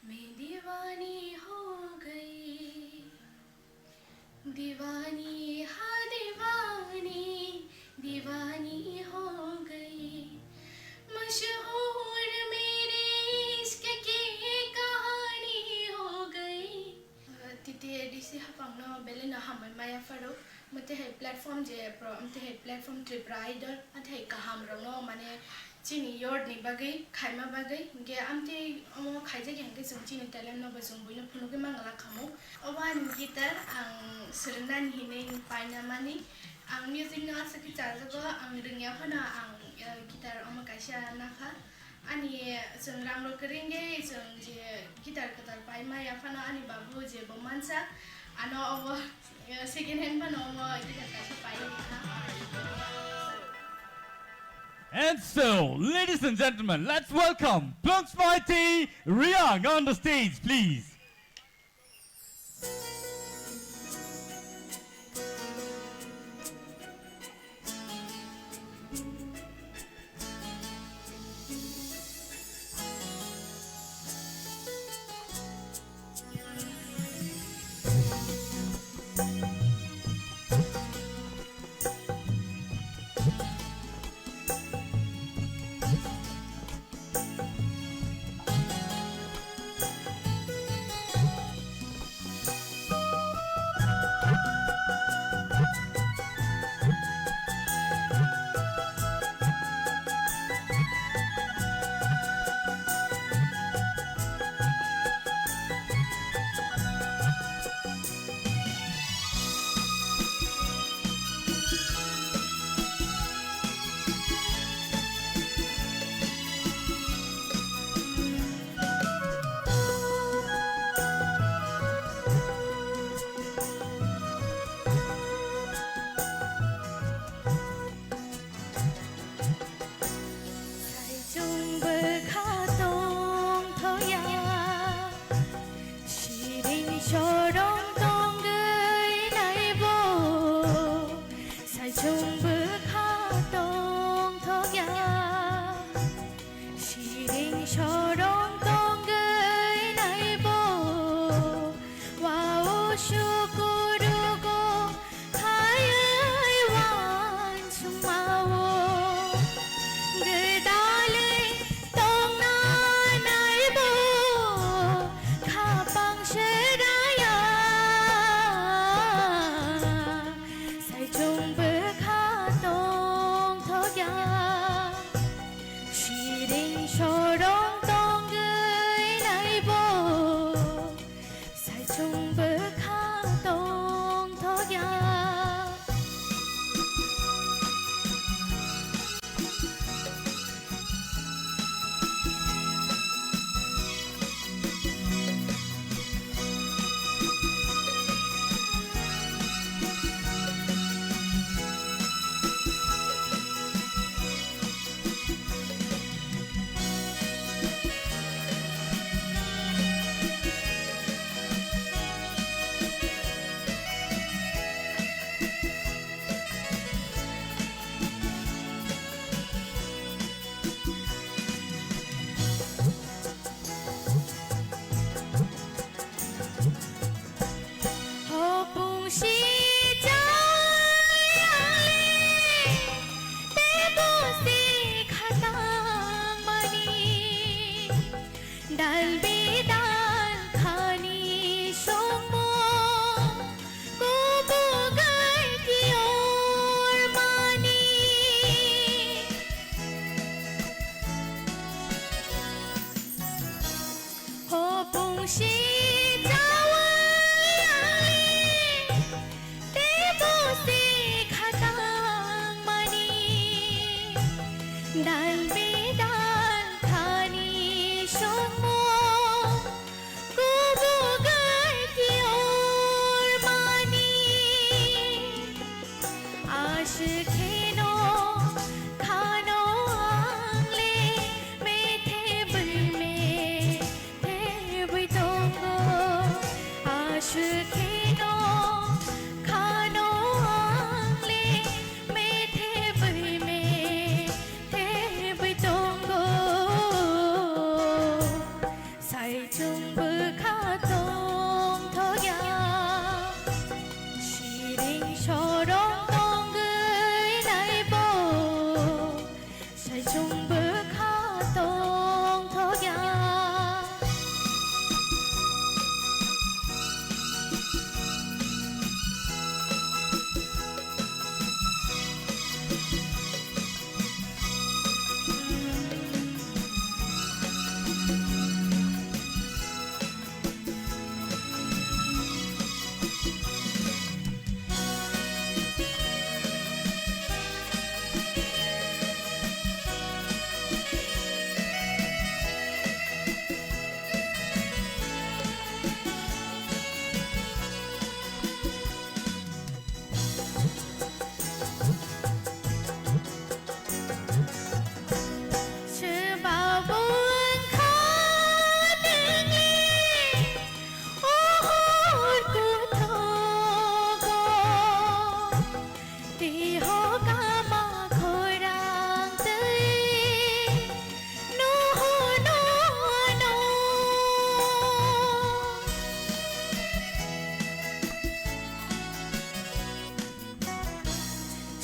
मैं दीवानी हो गई। दीवानी, हाँ दीवानी, दीवानी हो गई। मशहूर मेरे इश्क की कहानी हो गई। Titi A D C hapangno belai no hambai maya pharo. Mwtwi hai platform je pro, mwtwi hai platform Tripura Idol, mwtwi hai kaham rokno mane chini yard ni bagwi khaima bagwi, hinkhe amtwi omo khaijak ya hinkhe chwng chini talent no bo chwng buino phunugwi mangala khamu. Obo ani guitar ang swrwngnani hinwi paina mani. Ang music no aswk khe chajago, ang rwngya phano ang, eh, guitar omo kaisa nakha. Ani chwng rang rok kwrwngwi chwng je guitar kwtal paima ya phano ani babu je bo mansa ano obo, eh, second hand phano omo guitar kaisa pai rikha. And so, ladies and gentlemen, let's welcome Plungsmaiti Riang on the stage, please. Saichung bwkha tongthoya, siring sorong tongwi naibo. Saichung bwkha tongthoya, siring sorong tongwi naibo. Wao sukurugo hayai wansukmao, gwdalwi tongna naibo khapang seraya. Saichung bwkha tongthokya, siring sorong tongwi naibo. Saichung bwkha tongthokya. Aswk kheno khano ang le methe bui methe bui tongo. Aswk kheno khano ang le methe bui methe bui tongo. Saichung bwkha tongthokya, siring sorong tongwi naibo. Saichung bwkha tongthokya. Sebabo wngkha nini o hor kuthogo, teiho kama khorang tei nuhur nuhur no.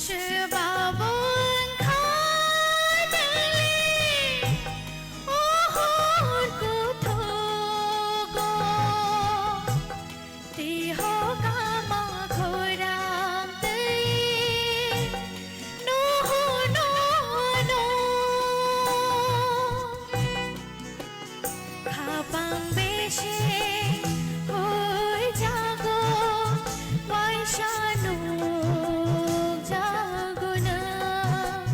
Chwbabo wngkha nini o hor kuthogo, teiho kama khorang tei nuhur nuhur no. Khapang bisi huijago, waisa nukjago nwng.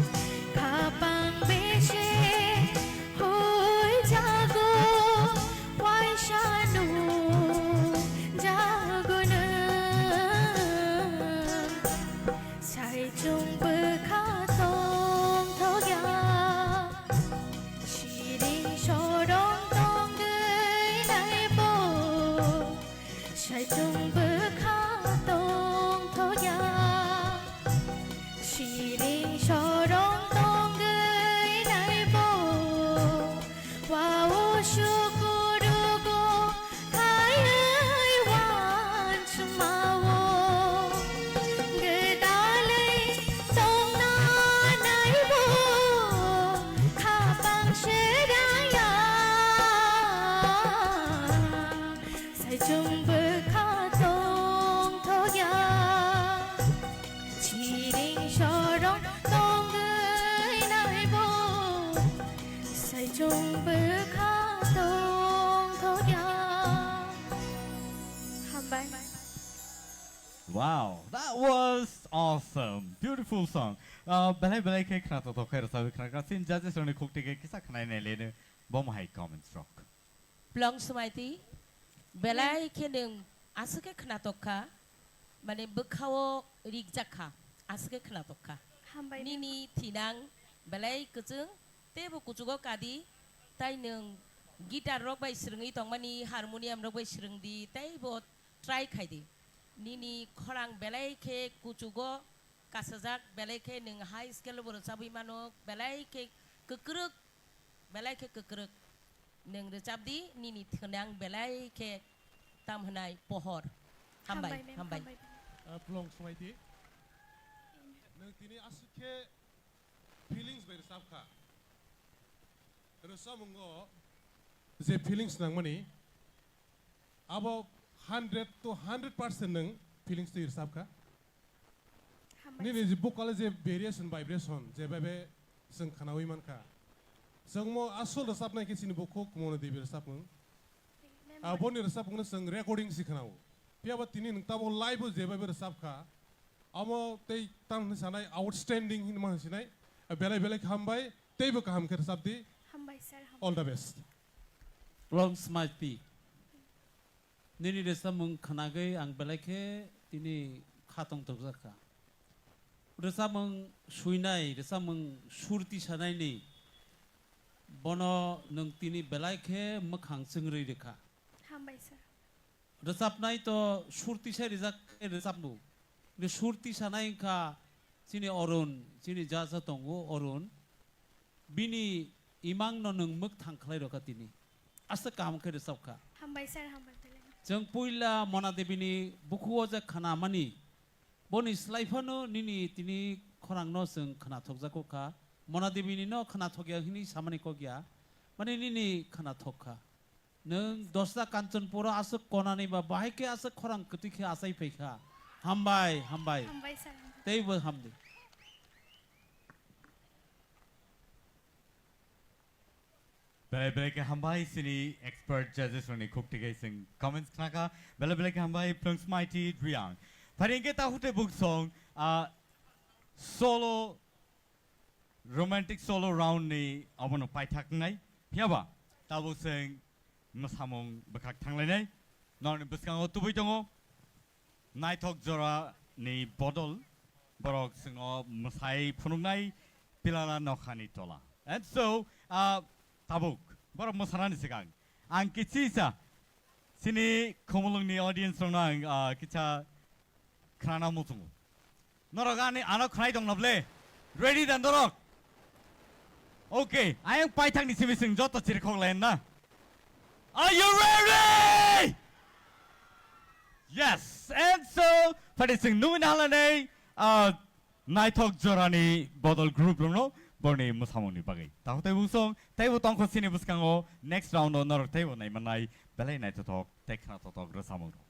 Khapang bisi huijago, waisa nukjago nwng. Saichung bwkha tongthokya, siring sorong tongwi naibo. Saichung bwkha tongthokya, siring sorong tongwi naibo. Wa o sukurugo khaiwi wansukmao, gwdalwi tongna naibo khapang siraya. Saichung bwkha tongthokya, siring sorong tongwi naibo. Saichung bwkha tongthokya. Hambai. Wow, that was awesome. Beautiful song. Uh, belai belai khe khna tongthok khe rwchapwi khna kha. Chini judges rokni khukti khe kisa khna nai le no. Bo mo hai comments rok. Plong Smaiti, belai khe nwng aswk khe khna tongkha, mane bwkhao rikjak kha, aswk khe khna tongkha. Hambai. Nini thinang belai kwchwng, teibo kuchugo kadi, tai nwng guitar rok bai swrwngwi tongmani, harmonium rok bai swrwngdi, teibo try khaidi. Nini khorang belai khe kuchugo kasajak, belai khe nwng high scale bo rwchabwi mano, belai khe kwkrwk, belai khe kwkrwk. Nwng rwchapdi, nini thwnang belai khe tam hwnai pohor. Hambai, hambai, ma'am, hambai. Hambai. Ah, Plong Smaiti. Nwng tini aswk khe feelings bai rwchap kha. Rwchapmungo je feelings nangmani, abo hundred to hundred percent nwng feelings twi rwchap kha. Hambai. Nini je vocal je variation, vibration, je bhabe chwng khnaui mankha. Chwng mo asol rwchapnai khe chini bukhuk Mona Devi rwchapmung. Member. Aboni rwchapmungno chwng recording si khnao. Phiya ba tini nwng tabuk live o je bhabe rwchap kha, amo tei tamo hwnwi sanai outstanding hinwi ma hwnwi sinai. Belai belai khe hambai, teibo kaham khe rwchapdi. Hambai sir, hambai. All the best. Long Smile P. Nini rwchapmung khnagwi ang belai khe tini kha tongthokjak kha. Rwchapmung suinai, rwchapmung sur tisanaini bono nwng tini belai khe mwkhang chwngrwi rwkha. Hambai sir. Rwchapnai to sur tisai rijak khe rwchapmung. Ni sur tisanai wngkha chini Arun, chini jaja tongo Arun. Bini imang no nwng mwk thang khlai rokha tini. Aswk kaham khe rwchapkha. Hambai sir, hambai belai. Chwng puila Mona Devi ni bukhuo je khnamani, boni slai phano nini tini khorang no chwng khnathokjago kha. Mona Devi ni no khnathokya hini samani kokya. Mani nini khnathok kha. Nwng dosta Kanchanpur o aswk konani ba bahai khe aswk khorang kwtwi khe achai phai kha. Hambai, hambai. Hambai sir. Teibo hamdi. Belai belai khe hambai chini expert judges rokni khuk twi khe chwng comments khnakha. Belai belai khe hambai Plungsmaiti Riyang. Phari hwnkhe ta hute buk song, ah, solo, romantic solo round ni abono paithak wngnai. Phiyaba tabuk chwng mwsamung bwkhak thanglainai. Norokni bwskango tubui tongo. Naithok jora ni bodol borok chwngno mwsai phunuknai Pilala Nokhani Tola. And so, ah, tabuk borok mwsanani swkang ang kichisa chini Khumulwng ni audience rokno ang, ah, kicha khnana muchungo. Norok ani ano khnai tong na ble? Ready da norok? Okay, ayang paithak ni simi chwng joto chirikhok lai na. Are you ready? Yes, and so, phari chwng nugwi na hala nei, ah, naithok jorani bodol group rokno borni mwsamungni bagwi. Takhuk tei bung song, teibo tongkho chini bwskango next round o norok teibo naimanai belai naithothok tei khnathothok rwchapmung rok.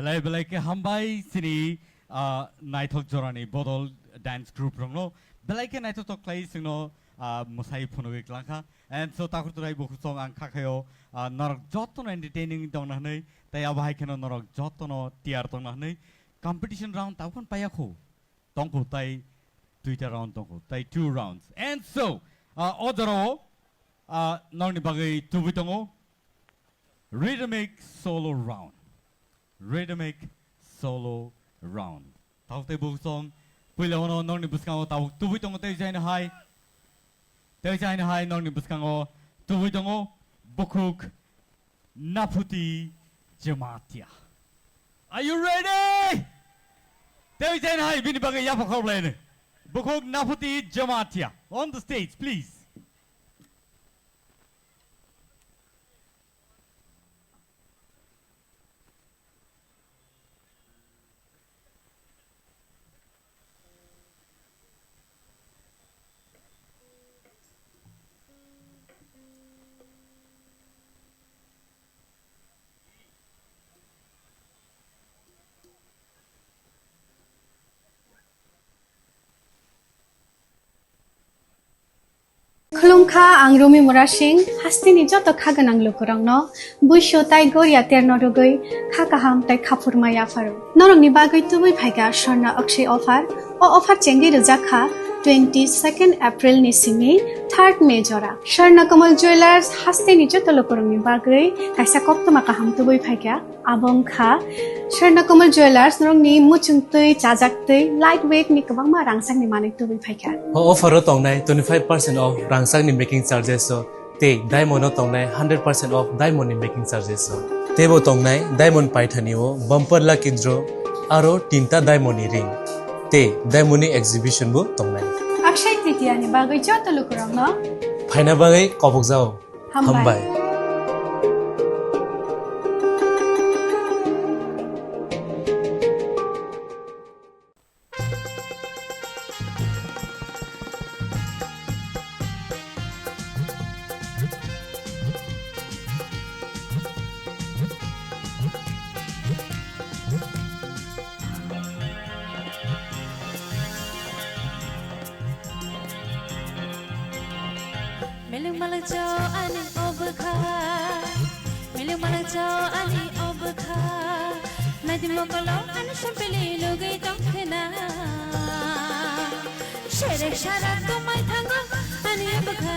Belai belai khe hambai chini, ah, naithok jorani bodol dance group rokno. Belai khe naithotok khlai chwngno, ah, mwsai phunugwi klangkha. And so takhuk turai bukhuk song ang khakhayo, ah, norok jotono entertaining tongna hwnwi, tei abo hai kheno norok jotono tiyar tongna hwnwi. Competition round tabukhan paiya kho. Tongkho tai duita round tongkho, tai two rounds. And so, ah, o jorao, ah, norokni bagwi tubui tongo. Rhythmic solo round. Rhythmic solo round. Tabuk tei bukhuk song, puila uno norokni bwskango tabuk tubui tongo tei jaino hai. Tei jaino hai norokni bwskango tubui tongo bukhuk Naphuti Jamatia. Are you ready? Tei jaino hai bini bagwi yapha khorokhlaino. Bukhuk Naphuti Jamatia. On the stage, please. Khulumkha, ang Rumi Murasing, hasteni joto kha gwnang lukurokno buisu tai goria terno rwgwi kha kaham tai khaphurma yapharo. Norokni bagwi tubui phaikha Swarna Akshay offer. O offer chengwi rwjak kha twenty second April ni simi third May jora. Swarna Kamal Jewellers hasteni joto lukurokni bagwi kaisa koktwma kaham tubui phaikha. Abo wngkha Swarna Kamal Jewellers, norokni muchung twi, chajak twi, light weight ni kwbangma rangchakni manwi tubui phaikha. O offer o tongnai twenty five percent off rangchakni making charges o, tei diamond o tongnai hundred percent off diamond ni making charges o. Teibo tongnai diamond paithani o bumper lucky draw aro tinta diamond ni ring, tei diamond ni exhibition bo tongnai. Akshay Tritiya ni bagwi joto lukurokno phaina bagwi kobokjao. Hambai. Hambai. Milik malak chao ani obwkha, milik malak chao ani obwkha. Naidi mokolo ani sampili nugwi tongkhwna. Serek sara tumai thango ani obwkha,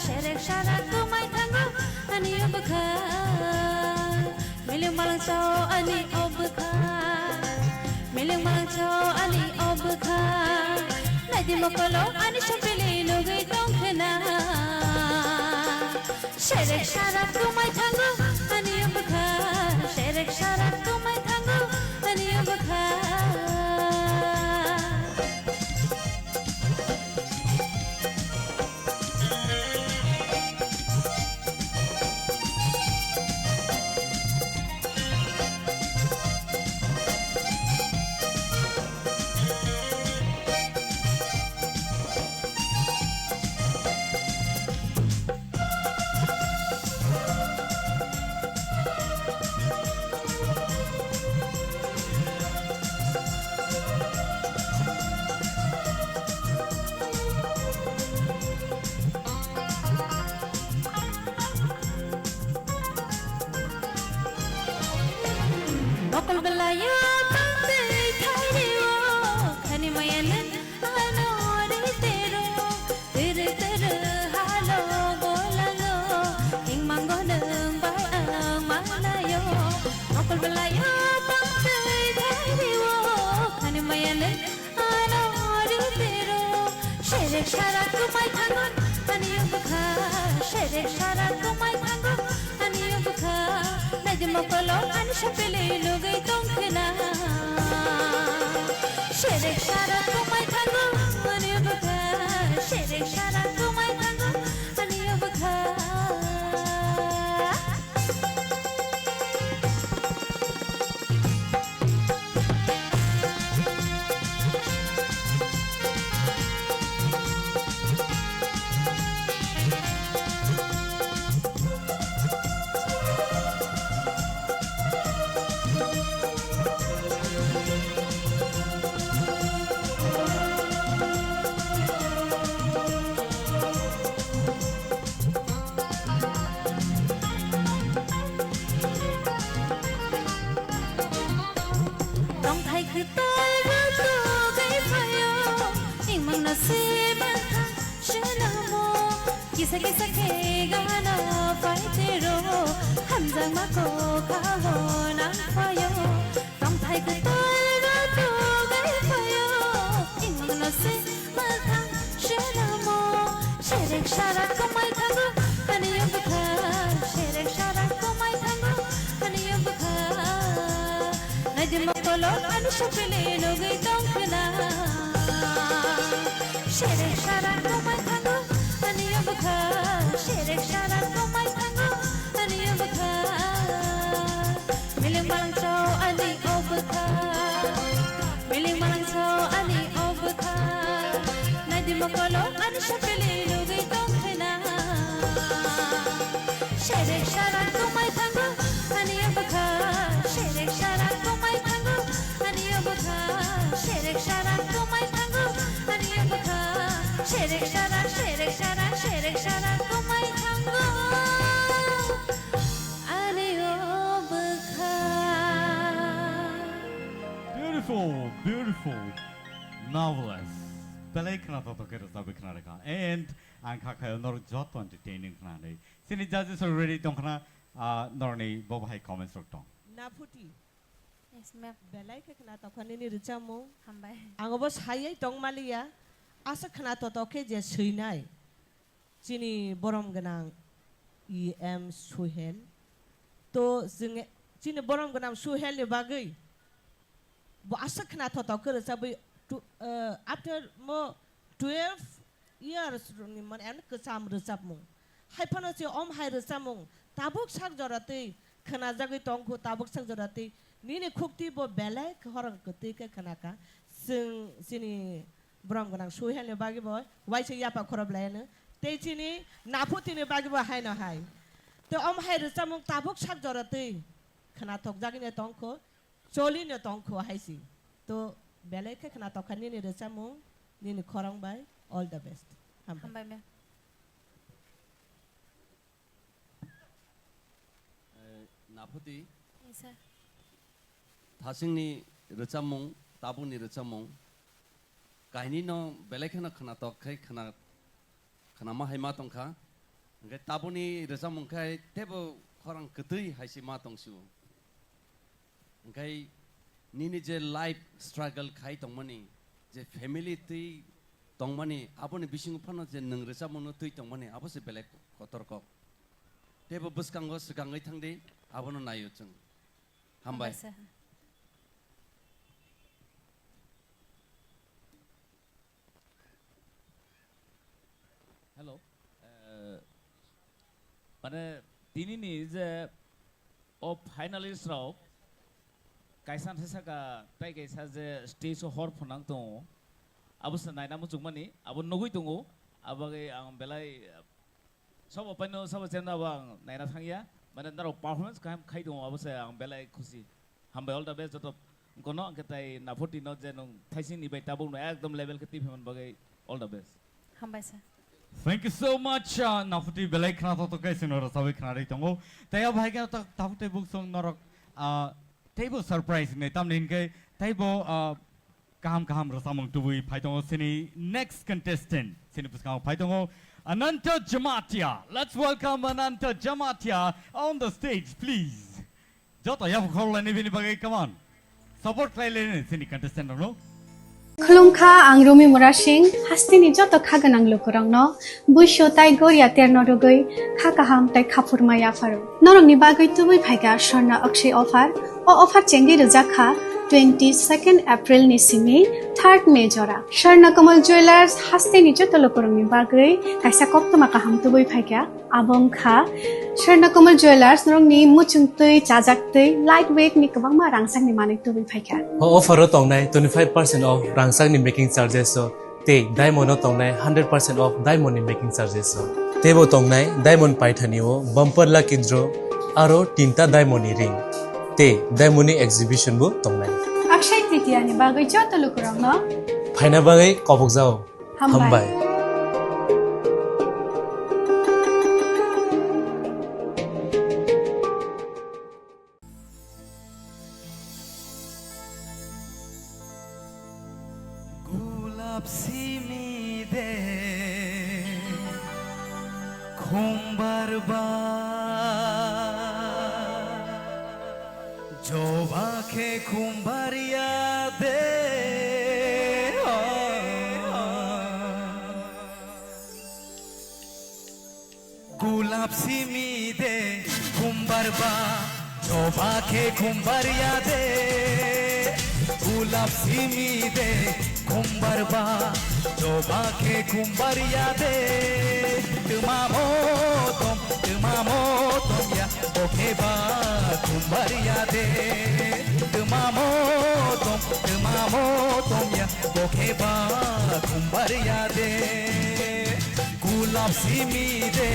serek sara tumai thango ani obwkha. Milik malak chao ani obwkha, milik malak chao ani obwkha. Naidi mokolo ani sampili nugwi tongkhwna. Serek sara tumai thango ani obwkha, serek sara tumai thango ani obwkha. Mokol belai o tongtwi thairi o khani maya nung ano ri teru. Tiri tiri halo bolango, hingmango nung bai ang manayo. Mokol belayo tongtwi thairi o khani maya nung ano ri teru. Serek sara tumai thango ani obwkha, serek sara tumai thango ani obwkha. Naidi mokolo ani sapili nugwi tongkhwna. Serek sara tumai thango ani obwkha, serek sara tumai thango ani obwkha. Kisa kisa khe gana paitero, hamjakma kokha o nang phaio. Kamthai kwtal no tugai phaio, imang no se mwkhang swnamo. Serek sara kwmai thango, ani o bwkha. Serek sara kwmai thango, ani o bwkha. Naidi mokolo ani sopili nugui tongkhna. Serek sara kwmai thango, ani o bwkha. Serek sara kwmai thango, ani o bwkha. Miling malang chao ani o bwkha. Miling malang chao ani o bwkha. Naidi mokolo ani sopili nugui tongkhna. Serek sara kwmai thango, ani o bwkha. Serek sara kwmai thango, ani o bwkha. Serek sara kwmai thango, ani o bwkha. Serek sara, serek sara, serek sara kwmai thango, ani o bwkha. Beautiful, beautiful. Marvelous. Belai khna tongthok khe rwchapwi khna rwkha. And ang kha khayo norok joto entertaining khnanai. Chini judges rok ready tongkhna, ah, norokni bo bahai comments rok tong. Naphuti. Yes, ma'am. Belai khe khna tongkha nini rwchapmung. Hambai. Ang obo sayai tongmaliya. Asa khna tongthok khe je swinai. Chini borom gwnang E M Suhel. To chwng chini borom gwnang Suhel ni bagwi bo aswk khna thotok khe rwchabwi tu-, eh, after mo twelve years ni mane ani kwcham rwchapmung. Hai phano se om hai rwchapmung tabuk sak jora twi khnajagwi tongkhu, tabuk sak jora twi nini khukti bo belai khorang kwtwi khe khnakha. Chwng chini borom gwnang Suhelni bagwi bo waisa yapha khorop laiano. Tei chini Naphutini bagwi bo haino hai. Tei om hai rwchapmung tabuk sak jora twi khnathokjagwino tongkho, cholino tongkho hai si. To belai khe khnathokha nini rwchapmung, nini khorang bai. All the best. Hambai. Hambai, ma'am. Eh, Naphuti. Yes, sir. Thasingni rwchapmung, tabukni rwchapmung, kainwino belai kheno khnatok khai khna, khnama hai ma tongkha. Hwnkhe tabukni rwchapmung khai teibo khorang kwtwi hai se ma tongsiwo. Hwnkhe nini je life struggle khai tongmani, je family twi tongmani, aboni bisingo phano je nwng rwchapmungno twi tongmani, abo se belai kotor kok. Teibo bwskango swkangwi thangdi, abono naio chwng. Hambai. Hambai sir. Hello. Eh, mane, tinini je o finalist rok kaisa thai saka, tai kaisa je stage o hor phwnang tongo, abo se naina muchungmani, abo nugwi tongo, abagwi ang belai, eh, sobo paino, sobo chemno abo ang naina thangya, mane norok performance kaham khai tongo, abo se ang belai khusi. Hambai, all the best joto kono, hwnkhe tai Naphuti no je nwng thaising ni bai tabuk no ekdom level khe twi phaimani bagwi all the best. Hambai sir. Thank you so much, uh, Naphuti belai khna tongthok khe chwngno rwchabwi khna rwi tongo. Tei abo hai khe ta-, tabuk tei buk song norok, uh, teibo surprise wngnai, tamni hinkhe teibo, uh, kaham kaham rwchapmung tubui phai tongo chini next contestant, chini bwskango phai tongo Ananta Jamatia. Let's welcome Ananta Jamatia on the stage, please. Joto yapha khorlaini bini bagwi, come on. Support khlai laini chini contestant rokno. Khulumkha, ang Rumi Murasing, hasteni joto kha gwnang lukurokno, buisu tai goria terno rwgwi kha kaham tai khaphurma yapharo. Norokni bagwi tubui phaikha Swarna Akshay offer. O offer chengwi rwjak kha twenty second April ni simi third May jora. Swarna Kamal Jewelers hasteni joto lukurokni bagwi kaisa koktwma kaham tubui phaikha. Abo wngkha Swarna Kamal Jewelers, norokni muchungtwi, chajaktwi, light weight ni kwbangma rangchakni manwi tubui phaikha. O offer o tongnai twenty five percent off rangchakni making charges o tei diamond o tongnai hundred percent off diamond ni making charges o. Teibo tongnai diamond paithani o bumper lucky draw aro tinta diamond ni ring tei diamond ni exhibition bo tongnai. Akshay Tritiya ni bagwi joto lukurokno phaina bagwi kobokjao. Hambai. Hambai. Gulap simi de, Khumbar ba, joba khe khumbar ya de. Gulab simi de khumbar ba, joba khe khumbar ya de. Gulab simi de khumbar ba, joba khe khumbar ya de. Twma motom, twma motom ya, bo khe ba khumbar ya de. Twma motom, twma motom ya, bo khe ba khumbar ya de. Gulab simi de.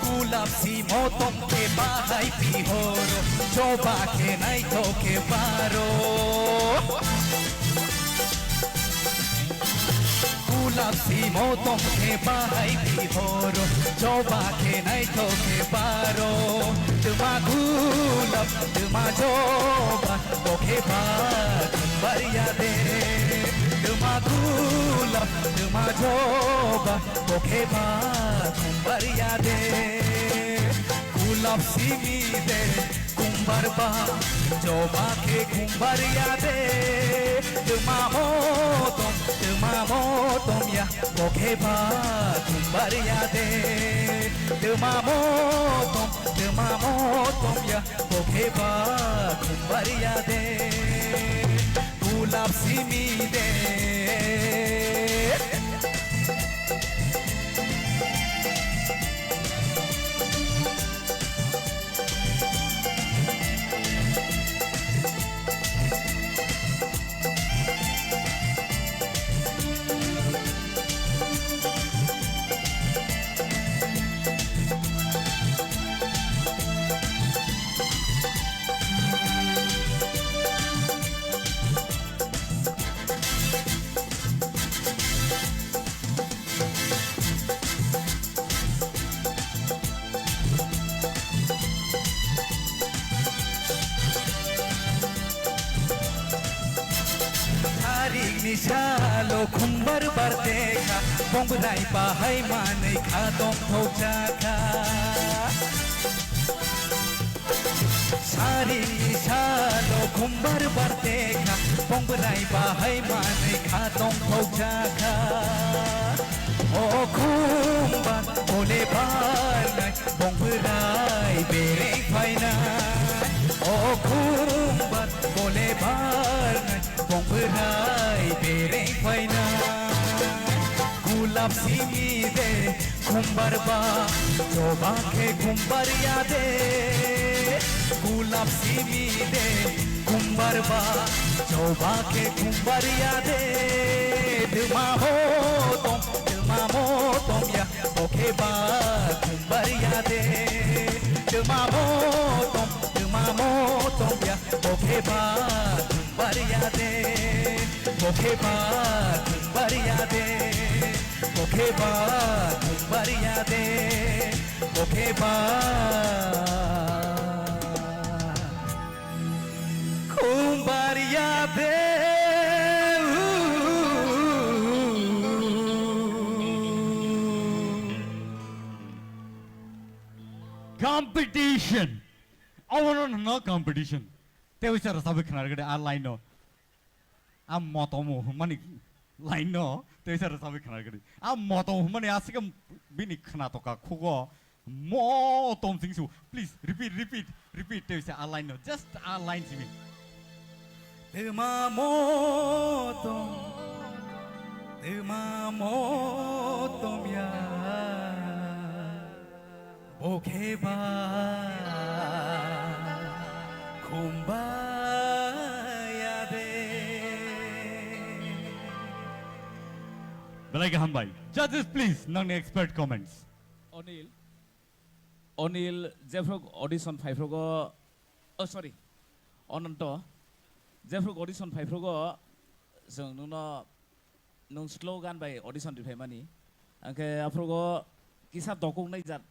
Gulab simo tong khe bahai pihoro, joba khe naithok khe baro. Gulab simo tong khe bahai pihoro, joba khe naithok khe baro. Twma gulab, twma joba, bo khe ba khumbar ya de. Twma gulab, twma joba, bo khe ba khumbar ya de. Gulab simi de khumbar ba, joba khe khumbar ya de. Twma motom, twma motom ya, bo khe ba khumbar ya de. Twma motom, twma motom ya, bo khe ba khumbar ya de. Gulab simi de. Tarik ni salo khumbar bar tekha, bongrai bahai manwi kha tongthok jakha. Sari salo khumbar bar tekha, bongrai bahai manwi kha tongthok jakha. O khumbar bole barnai, bongrai bereng phainai. O khumbar bole barnai, bongrai bereng phainai. Gulab simi de khumbar ba, joba khe khumbar ya de. Gulab simi de khumbar ba, joba khe khumbar ya de. Twma motom, twma motom ya, bo khe ba khumbar ya de. Twma motom, twma motom ya, bo khe ba khumbar ya de. Bo khe ba khumbar ya de. Bo khe ba khumbar ya de. Bo khe ba khumbar ya de. Competition. Obono no competition. Tei uisa rwchapwi khna rwgwdi a line no. A motom hwnmani line no tei uisa rwchapwi khna rwgwdi. A motom hwnmani aswk bini khna toka khugo. Motom singsu. Please repeat, repeat, repeat tei uisa a line no. Just a line simi. Twma motom, twma motom ya. Bo khe ba khumbar ya de. Belai khe hambai. Judges, please, nangni expert comments. Onil. Onil, jephru audition phaiphrugo, oh, sorry, Ononto, jephru audition phaiphrugo, chwng nwngno, nwng slow gan bai audition riphaimani. Hwnkhe aphrugo kisa dokoknai jat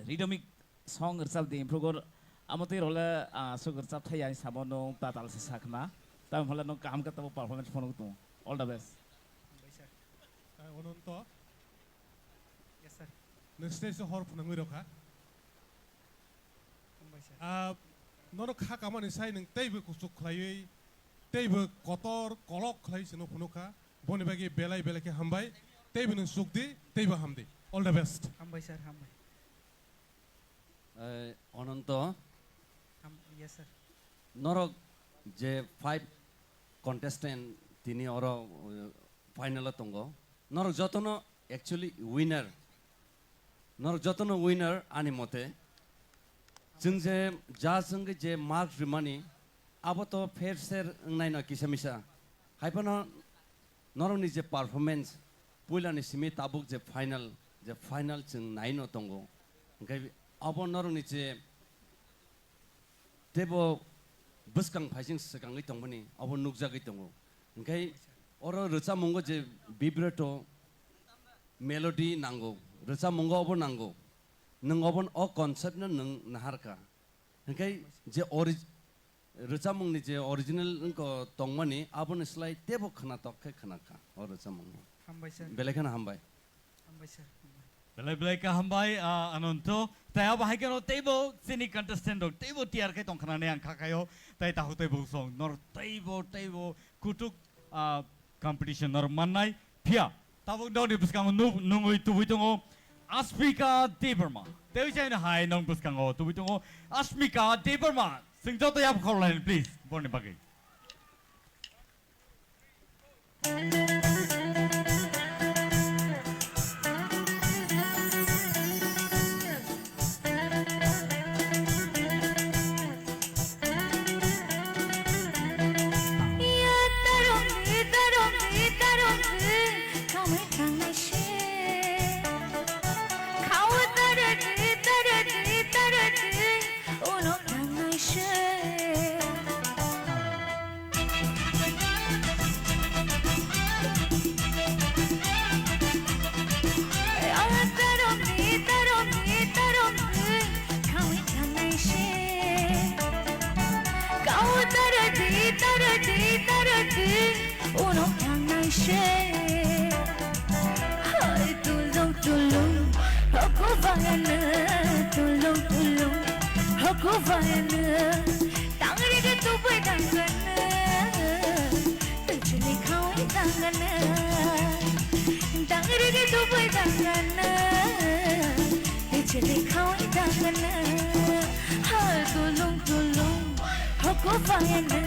rhythmic song rwchapdi, aphrugo amotwi role, ah, aswk rwchap thai ani samo nwng tatal se sakhna. Tamoni hwnle nwng kaham khe tamo performance phunuk tongo. All the best. Hambai sir. Ah, Ononto. Yes, sir. Nwng stage o hor phunangwi rwkha. Hambai sir. Ah, nono kha kamani sai nwng teibo kuchuk khlaiwi, teibo kotor kolok khlai chwngno phunukha. Boni bagwi belai belai khe hambai. Teibo nwng chukdi, teibo hamdi. All the best. Hambai sir, hambai. Eh, Ononto. Ham-, yes, sir. Norok je five contestant tini oro, eh, final o tongo. Norok jotono actually winner. Norok jotono winner ani mote. Chwng je judge wngwi je mark rimani, abo to fair share wngnai no kisa misa. Hai phano norokni je performance, puilani simi tabuk je final, je final chwng nai no tongo. Hwnkhe abo norokni je teibo bwskang phaising swkangwi tongmani, abo nukjagwi tongo. Hwnkhe oro rwchapmungo je vibrato, melody nango, rwchapmungo obo nango. Nwng obo, o concept no nwng naharkha. Hwnkhe je ori-, rwchapmungni je original wngkha tongmani, aboni slai teibo khwnatok khe khwnakha o rwchapmungno. Hambai sir. Belai kheno hambai. Hambai sir, hambai. Belai belai khe hambai, ah, Ananto. Tai abo hai kheno teibo chini contestant rok teibo tiyar khe tongkha nani ang kha khaio. Tai takhuk teibo song nor teibo teibo kutuk, ah, competition nor mannai. Phiya tabuk nokni bwskango nu-, nungwi tubui tongo Asmika Debbarma. Tei chaino hai nong bwskango tubui tongo Asmika Debbarma. Chwng joto yap khorlaini please borni bagwi. Uno tangnai se. Hai tulung tulung, hoku vayana, tulung tulung, hoku vayana. Tangri ke tupai tanggana, tuchuli khawi tanggana. Tangri ke tupai tanggana, tuchuli khawi tanggana. Hai tulung tulung, hoku vayana,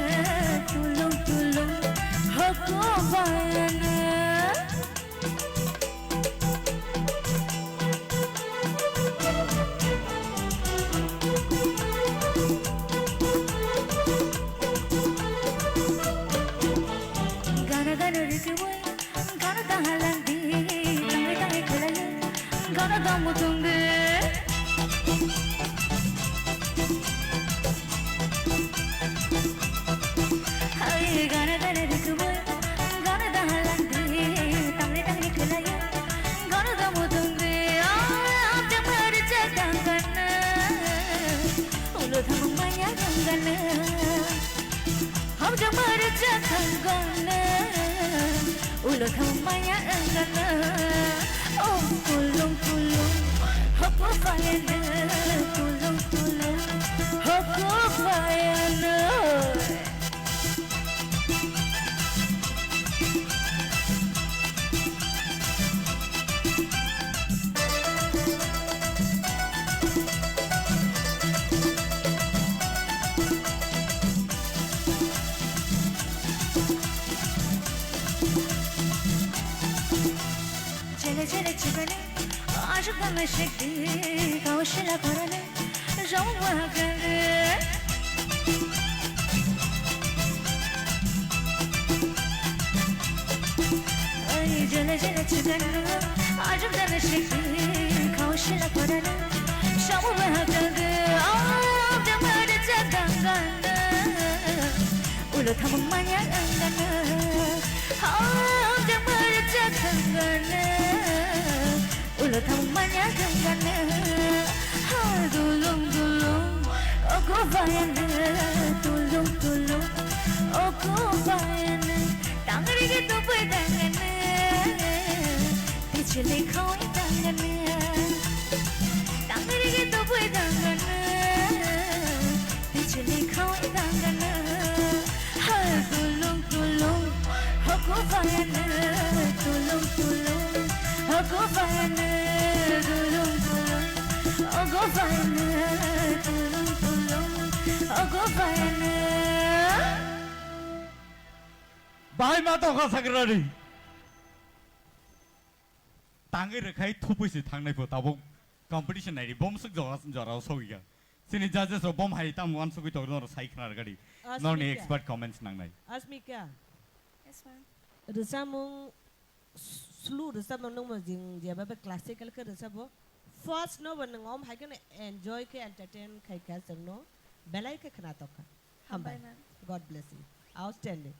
tulung tulung, hoku vayana. Gana gana rikui, gana tahalandi, tangai tangai khulai. Gana damu tungde. Hai gana gana rikui, gana dahalandi, tangri tangri khulai. Gana damu tungde, ah, amjang marja gangana. Ulo thamung maya gangana. Hamjak marjak khanggana, ulo thangmaya wngana. Oh, tulung tulung, hoku vayana, tulung tulung, hoku vayana. Chele chele chibane, ashuk dama shikti, kaushila parane, jomwa gare. Ai jele jele chibane, ashuk dama shikti, kaushila parane, Ulo thamung manya gana, hau jemar jatang gana. Ulo thamung manya gana, ha dulung dulung, ogo vayana, tulung tulung, ogo vayana. Tangri ge tupui dangana, pichuli khoi dangana. Tangri ge tupui dangana, pichuli khoi dangana. Hai tulung tulung, hoku vayana, tulung tulung, hoku vayana, tulung tulung, ogo vayana, tulung tulung, ogo vayana. Bahai ma tongkha sakrari. Tangwi rwkhai thupui se thangnai pho tabuk competition naidi bom swk jora, jorao sogwikha. Chini judges rok bom hai tamo uansugwi tongo norok sai khna rwgadi. Norni Asmika. Expert comments nangnai. Asmika. Yes, ma'am. Rwchapmung s-, slow rwchapno nwngmo jing jeba be classical khe rwchapo. First no bo nwng om hai kheno enjoy khe entertain khai kha chwngno belai khe khna tokha. Hambai, hambai, ma'am. God bless you. Outstanding.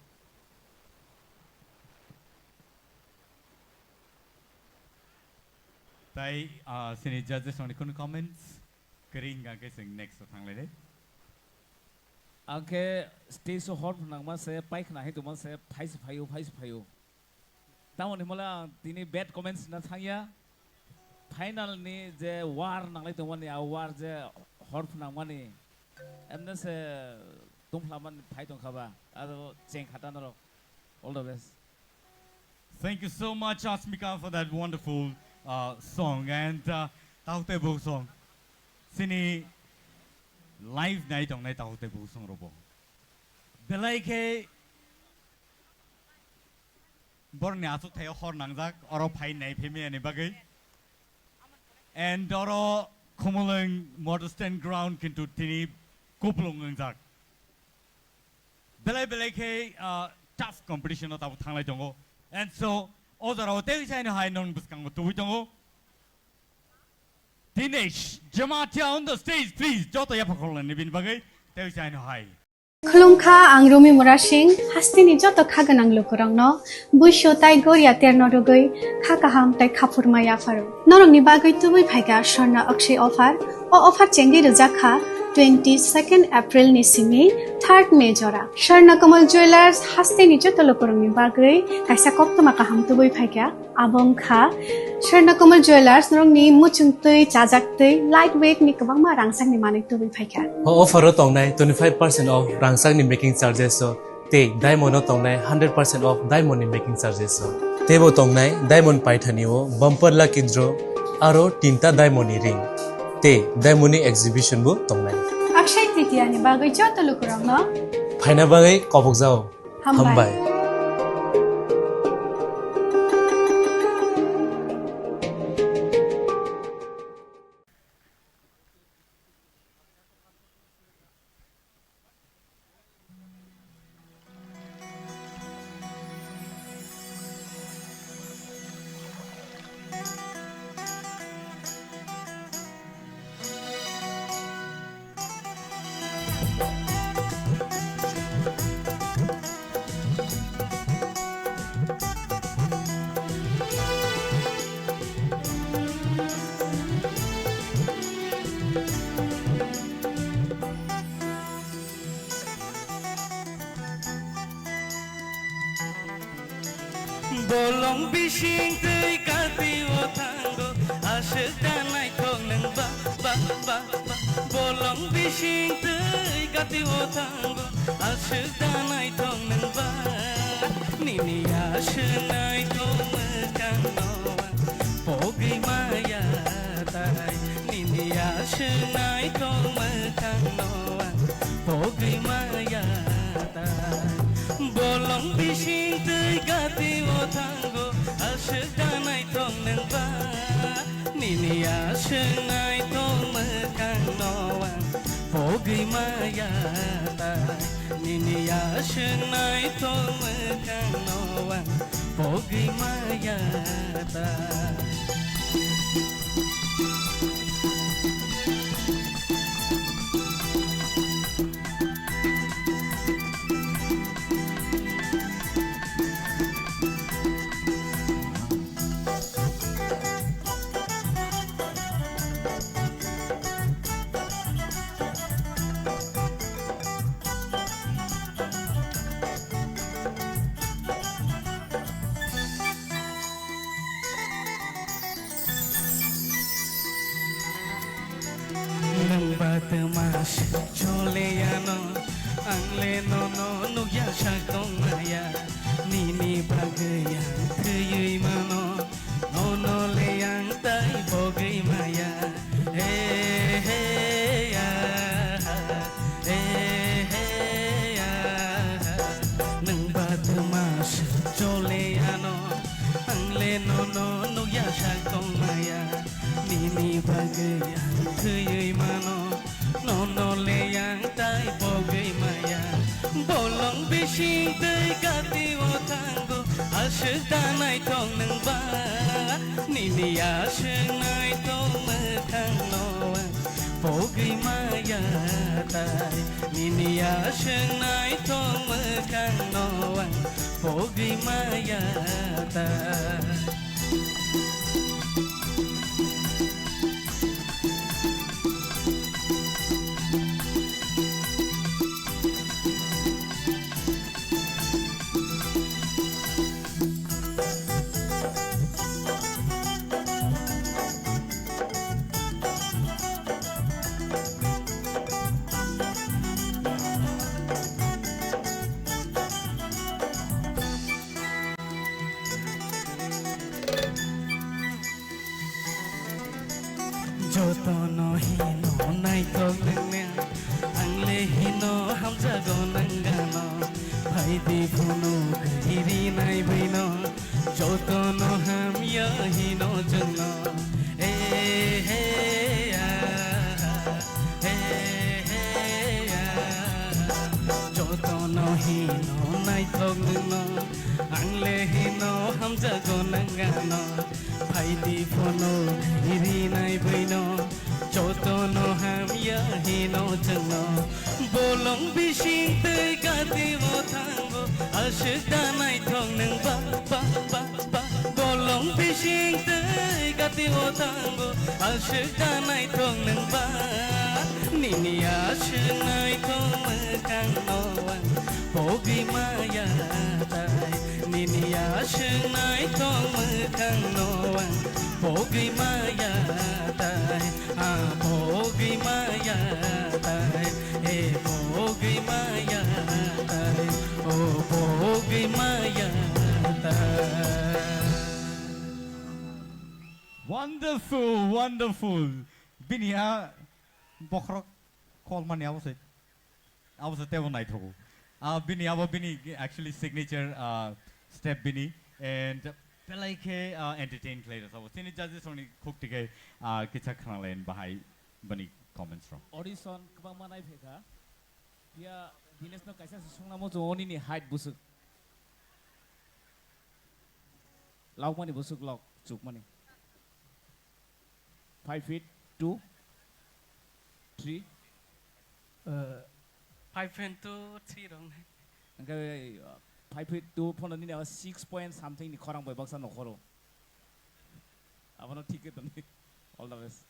Tai, ah, sini judges rokni kunu comments? Kering ka ke sing next o thanglai dai. Ang khe stage o hor phnangma se, pai khna hai tongma se, phai se phaio, phai se phaio. Tamoni himala ang tini bad comments na thangya. Final ni je war nanglai tongmani, a war je hor phnangmani, emne se tongphlamani phai tongkha ba, aro cheng khata norok. All the best. Thank you so much, Asmika, for that wonderful, uh, song. And, uh, Tahuktei Buhuk song. Sini live nai tongnai Tahuktei Buhuk song robo. Belai khe borni achuk thaio hor nangjak, oro phai nai phai maya ni bagwi. And oro Khumulwng Model Stand Ground kintu tini kuplung wngjak. Belai belai khe, ah, tough competition o tabuk thanglai tongo. And so, o jorao tei saino hai non bwskango tubui tongo. Dinesh Jamatia on the stage, please. Joto yapha khorlani bini bagwi tei saino hai. Khulumkha, ang Rumi Murasing, hasteni joto kha gwnang lukurokno buisu tai goria terno rwgwi kha kaham tai khaphurma yapharo. Norokni bagwi tubui phaikha Swarna Akshay offer. O offer chengwi rwjak kha twenty second April ni simi third May jora. Swarna Kamal Jewellers hasteni joto lukurokni bagwi kaisa koktwma kaham tubui phaikha. Abo wngkha Swarna Kamal Jewellers, norokni muchung twi, chajak twi, light weight ni kwbangma rangchakni manwi tubui phaikha. O offer o tongnai twenty five percent off rangchakni making charges o tei diamond o tongnai hundred percent off diamond ni making charges o. Teibo tongnai diamond paithani o bumper lucky draw aro tinta diamond ni ring tei diamond ni exhibition bo tongnai. Akshay Tritiya ni bagwi joto lukurokno phaina bagwi kobokjao. Hambai. Hambai. Bolong bising twi gati o thango, aswk da naithok nwng ba, ba, ba, ba. Bolong bising twi gati o thango, aswk da naithok nwng ba. Nini aswk naithok mwkhang no ang pogwi maya tai. Nini aswk naithok mwkhang no ang pogwi maya tai. Bolong bising twi gati o thango, aswk da naithok nwng ba. Nini aswk naithok mwkhang no ang pogwi maya tai. Nini aswk naithok mwkhang no ang pogwi maya tai. Twma se chole ano, ang le nono nukya sak tong maya. Nini bagwi ang thwiwi mano, nono le ang tai bogwi maya. He he ya, he he ya. Nwng ba twma se chole ano, ang le nono nukya sak tong maya. Nini bagwi ang thwiwi mano, nono le ang tai bogwi maya. Bolong bising twi gati o thango, aswk da naithok nwng ba. Nini aswk naithok mwkhang no ang pogwi maya tai. Nini aswk naithok mwkhang no ang pogwi maya tai. Jotono hino naithok nangna, ang le hino hamjago nangano. Phaidi phunuk iri nai bwino, jotono hamya hino chwngno. Eh, he, ah, eh, he, ah. Jotono hino naithok nangno, ang le hino hamjago nangano. Phaidi phunuk iri nai bwino, jotono hamya hino chwngno. Bolong bising twi gati o thango, aswk da naithok nwng ba, ba, ba, ba. Bolong bising twi gati o thango, aswk da naithok nwng ba. Nini aswk naithok mwkhang no ang pogwi maya tai. Nini aswk naithok mwkhang no ang pogwi maya tai. Ah, pogwi maya tai. Eh, pogwi maya tai. Oh, pogwi maya tai. Wonderful, wonderful. Bini a bokhorok kolmani abo se. Abo se tebo naithogo. Ah, bini abo bini actually signature, ah, step bini and belai khe, ah, entertain khlai rwsabo. Chini judges rokni khuk tikhe, ah, kicha khna lain bahai bini comments rok. Audition kwbangma nai phaikha. Phiya Dinesh no kaisa se sungna muchungo nini height bwswk. Laukmani bwswk lok chukmani. Five feet two, three. Uh, five feet two, three rong. Hingke, uh, five feet two phono nini abo six point something ni khorang bai baksa nokhoro. Abono thik khe tongdi. All the best.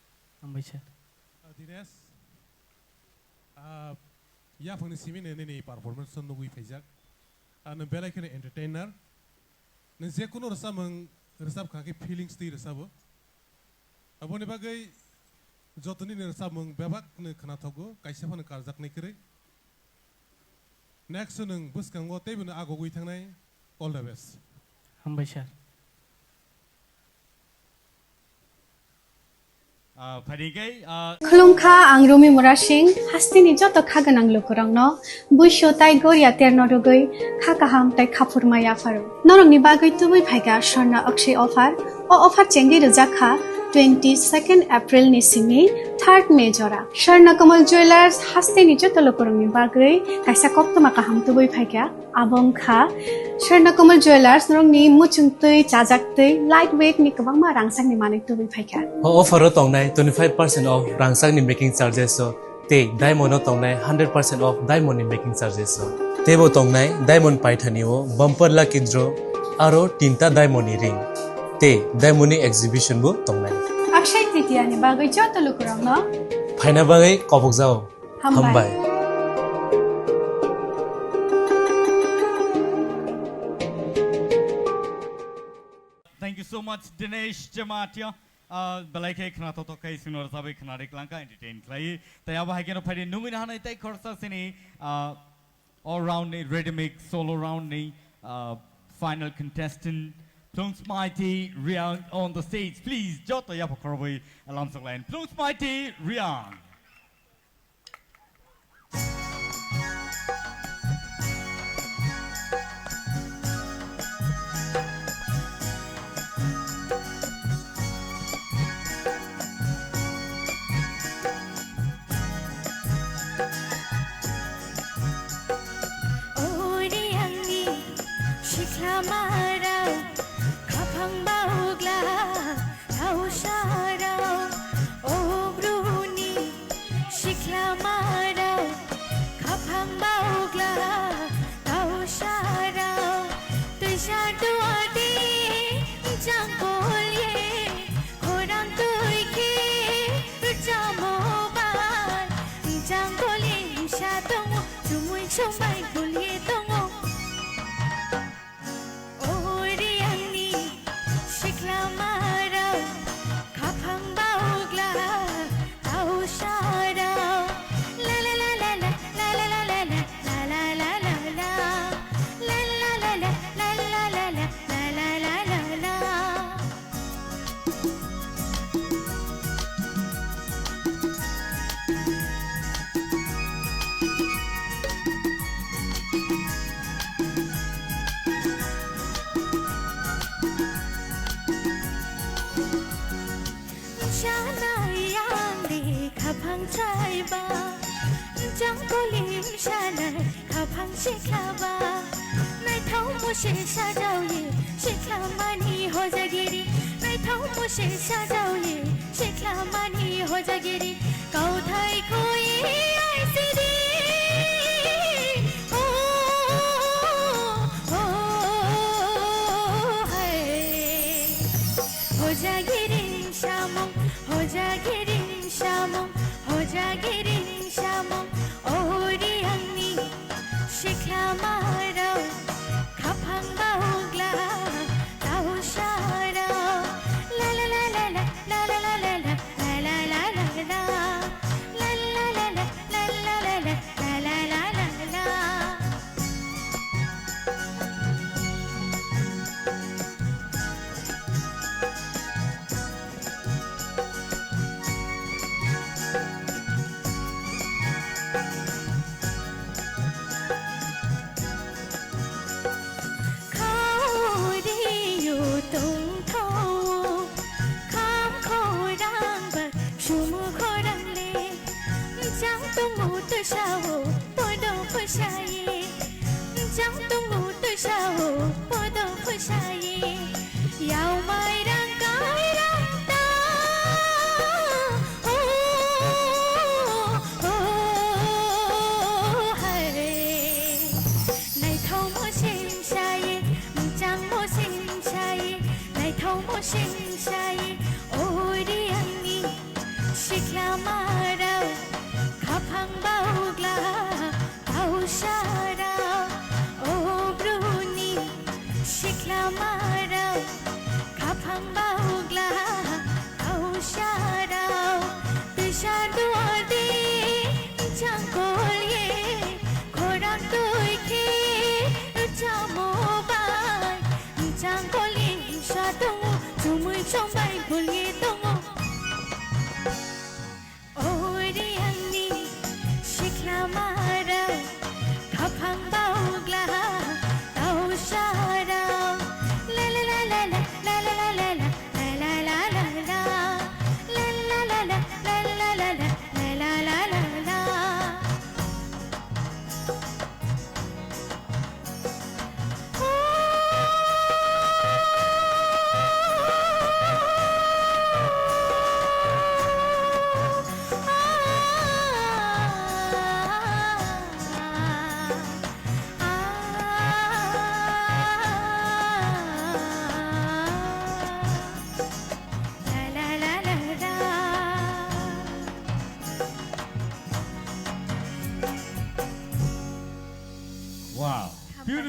Hambai sir. Uh, Dinesh, uh, yaphangni simi nini performance no nugwi phaijak. Uh, nwng belai kheno entertainer. Nwng je kunu rwchapmung rwchap kha khe feelings twi rwchabo. Aboni bagwi jotoni ni rwchapmung bebak no khwnathokgo, kaisa phano karjaknai kwrwi. Next nwng bwskango teibo no agogwi thangnai. All the best. Hambai sir. Ah, phaidi khe, ah, Khulumkha, ang Rumi Murasing, hasteni joto kha gwnang lukurokno buisu tai goria terno rwgwi kha kaham tai khaphurma yapharo. Norokni bagwi tubui phaikha Swarna Akshay offer. O offer chengwi rwjak kha twenty second April ni simi third May jora. Swarna Kamal Jewellers hasteni joto lukurokni bagwi kaisa koktwma kaham tubui phaikha. Abo wngkha Swarna Kamal Jewellers, norokni muchungtwi, chajaktwi, light weight ni kwbangma rangchakni manwi tubui phaikha. O offer o tongnai twenty five percent off rangchakni making charges o tei diamond o tongnai hundred percent off diamond ni making charges o. Teibo tongnai diamond paithani o bumper lucky draw aro tinta diamond ni ring tei diamond ni exhibition bo tongnai. Akshay Tritiya ni bagwi joto lukurokno phaina bagwi kobokjao. Hambai. Hambai. Thank you so much, Dinesh Jamatia. Ah, belai khe khna totok khai sino rwchabwi khna ri klangkha entertain khlai. Tai abo hai kheno phaidi nungwi nahanai tai khorsa sini, ah, all round ni rhythmic solo round ni, ah, final contestant Plungsmaiti Riang on the stage. Please, joto yapha khorobwi alam sok line. Plungsmaiti Riang. Ori angni sikhlamarao, khaphang baogla tausarao, o bruni sikhlamarao, khaphang baogla tausarao, twisa duati jangkol ye, khorang twi khe rwchamo bai, jangkol ye msa tongo, chumui songbai gul ye tongo. Ori angni sikhlamarao, khaphang baogla tausarao. La la la la la, la la la la la, la la la la la. La la la la la, la la la la la, la la la la la. Chanai yang di khaphang chaiba, jangkolim chanai khaphang sikhlaba, naithok mose sajaoye sikhlama ni hojagiri, naithok mose sajaoye sikhlama ni hojagiri, kauthai khoi aisidi. O, o, hai. Hojagiri samung, hojagiri samung, hojagiri samung, ori angni sikhlamarao, khaphang baogla tausarao. La la la la la, la la la la la, la la la la la. La la la la, la la la la la, la la la la la. Khauriyo tongthao, kham khorang ba sumu khorang le, jang tongo twsao podo khosai, jang tongo twsao podo khosai. Yao mai rang kai rang ta. O, o, hai. Naithok mo sing sai, mchang mo sing sai, naithok mo sing sai, ori angni sikhlamarao, khaphang baogla tausarao, o bruni sikhlamarao, khaphang baogla tausarao, twisa duati jangkol ye, khorang twi khe rwchamo bai, jangkol ye sa tongo, chumui chongbai gul ye tongo. Ori angni sikhlamarao, khaphang baogla tausarao. La la la la la, la la la la la, la la la la la. La la la la, la la la la la, la la la la la.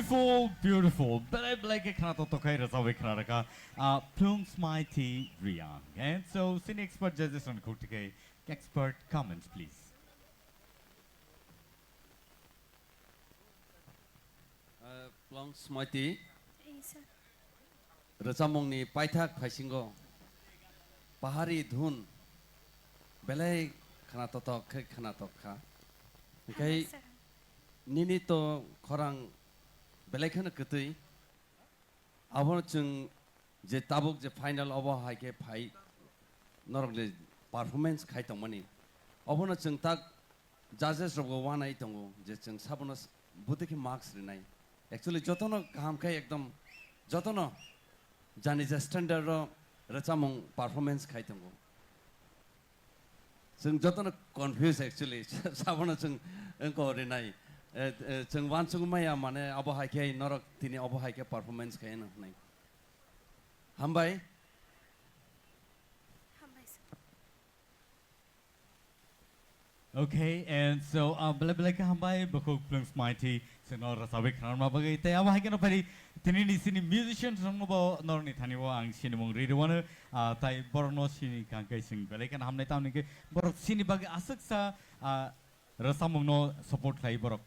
Beautiful, beautiful. Belai belai khe khna to tokhai rwchabwi khna rwkha. Ah, Plung Smaiti Riang. And so, sini expert judges on khuk tikai expert comments, please. Ah, Plung Smaiti. Rwchapmungni paithak phaisingo pahari dhun belai khna totok khe khna tok kha. Hingkhai nini to khorang belai kheno kwtwi. Abono chwng je tabuk je final obo hai khe phai norok le performance khai tongmani. Obono chwng tak judges rokbo wanai tongo je chwng sabono s-, bwtwi khe marks rinai. Actually jotono kaham khai ekdom jotono jani je standard ro rwchapmung performance khai tongo. Chwng jotono confuse actually. Sabono chwng wngko rinai. Eh, eh, chwng wansugwi maya mane abo hai khe norok tini obo hai khe performance khai no hwnwi. Hambai. Okay, and so, uh, belai belai khe hambai, bukhuk Plung Smaiti, chwngno rwchabwi khna rwna bagwi. Tei abo hai kheno phari, tini ni sini musicians rokno bo norokni thani o ang sinimung ri rwano, ah, tai borokno sini kangkhe chwng belai kheno hamnai, tamni khe borok sini bagwi aswksa, ah, rwchapmungno support khlai borok.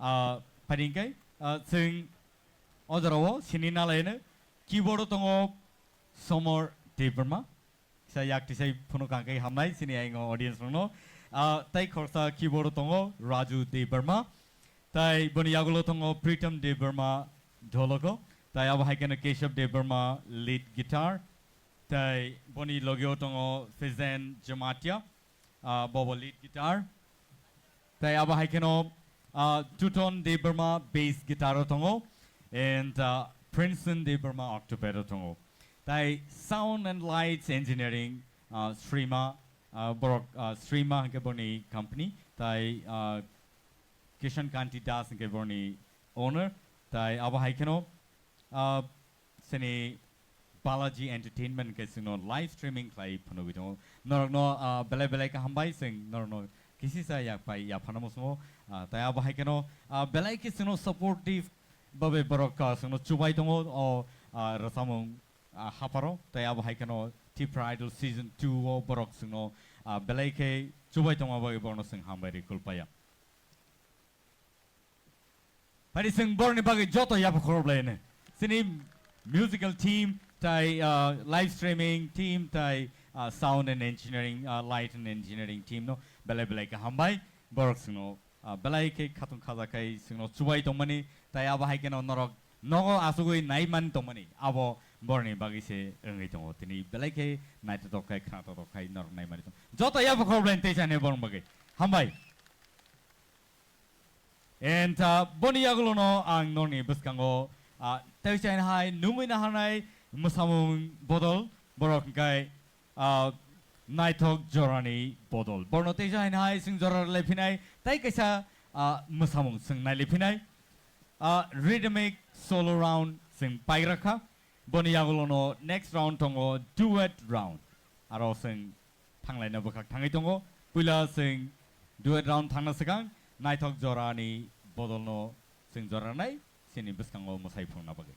Ah, phari hwnkhe, ah, chwng o jorao sini nalaino keyboard o tongo Somor Debbarma. Kisa yak tisai phunuk ang khe hamnai chini ayang audience rokno. Ah, tai khoroksa keyboard o tongo Raju Debbarma. Tai boni yagulo tongo Pritam Debbarma dholoko. Tai abo hai kheno Keshav Debbarma lead guitar. Tai boni logio tongo Fizen Jamatia, ah, bobo lead guitar. Tai abo hai kheno, ah, Tuton Debbarma bass guitar o tongo, and, ah, Princeton Debbarma octopad o tongo. Tai sound and lights engineering, ah, Srima, ah, borok, ah, Srima hwnkhe borni company, tai, ah, Kishan Kanti Das hwnkhe borni owner, tai abo hai kheno, ah, sini Balaji Entertainment khe chwngno live streaming khlai phunugwi tongo. Norokno, ah, belai belai khe hambai, chwng norokno kisisa yak pai yaphano muchungo. Ah, tai abo hai kheno, ah, belai khe chwngno supportive babe borok, ah, chwngno chubai tongo o, ah, rwchapmung, ah, hapharo. Tai abo hai kheno Tipra Idol season two o borok chwngno, ah, belai khe chubai tongma bagwi borokno chwng hambai rwi kulpaya. Phari chwng borokni bagwi joto yapha khorob laino. Chini musical team, tai, ah, live streaming team, tai, ah, sound and engineering, ah, light and engineering team no belai belai khe hambai. Borok chwngno, ah, belai khe khatung khaja khai chwngno chubai tongmani, tai abo hai kheno norok nogo asugwi naimani tongmani, abo borokni bagwi se wngwi tongo. Tini belai khe naithotok khai, khnathotok khai norok naimani tongo. Joto yapha khorob laino tei chani borok bagwi. Hambai. And, ah, boni yagulono ang norni bwskango, ah, tei chaini hai nungwi naharnai mwsamung bodol, borok hwnkhe, ah, naithok jorani bodol. Borno tei chaini hai chwng jora rwlai phinai, tei kaisa, ah, mwsamung chwng nailai phinai. Ah, rhythmic solo round chwng paigra kha. Boni yagulono next round tongo duet round. Aro chwng thanglaina bwkhak thangwi tongo. Puila chwng duet round thangna swkang naithok jorani bodolno chwng jora rwnai chini bwskango mwsai phunukna bagwi.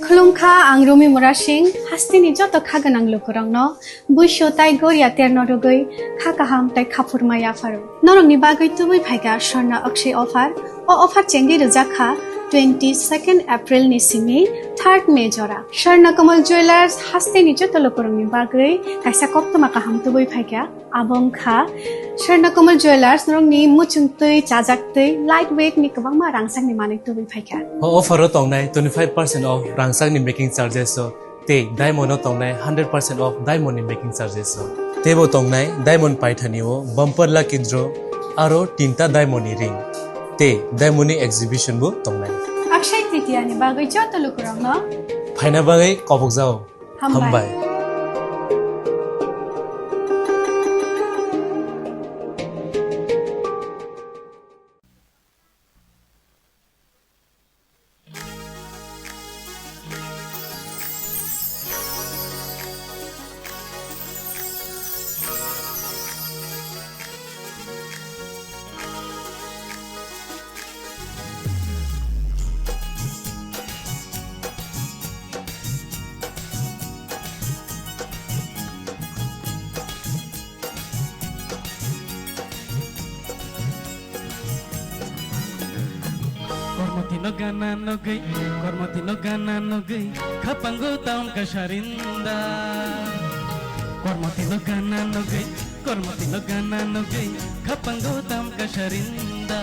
Khulumkha, ang Rumi Murasing, hasteni joto kha gwnang lukurokno buisu tai goria terno rwgwi kha kaham tai khaphurma yapharo. Norokni bagwi tubui phaikha Swarna Akshay offer. O offer chengwi rwjak kha twenty second April ni simi third May jora. Swarna Kamal Jewelers hasteni joto lukurokni bagwi kaisa koktwma kaham tubui phaikha. Abo wngkha Swarna Kamal Jewelers, norokni muchung twi, chajak twi, light weight ni kwbangma rangchakni manwi tubui phaikha. O offer o tongnai twenty five percent off rangchakni making charges o tei diamond o tongnai hundred percent off diamond ni making charges o. Teibo tongnai diamond paithani o bumper lucky draw aro tinta diamond ni ring tei diamond ni exhibition bo tongnai. Akshay Tritiya ni bagwi joto lukurokno phaina bagwi kobokjao. Hambai. Hambai. Kormoti no gana nogwi, kormoti no gana nogwi, khapango tam kasarinda. Kormoti no gana nogwi, kormoti no gana nogwi, khapango tam kasarinda.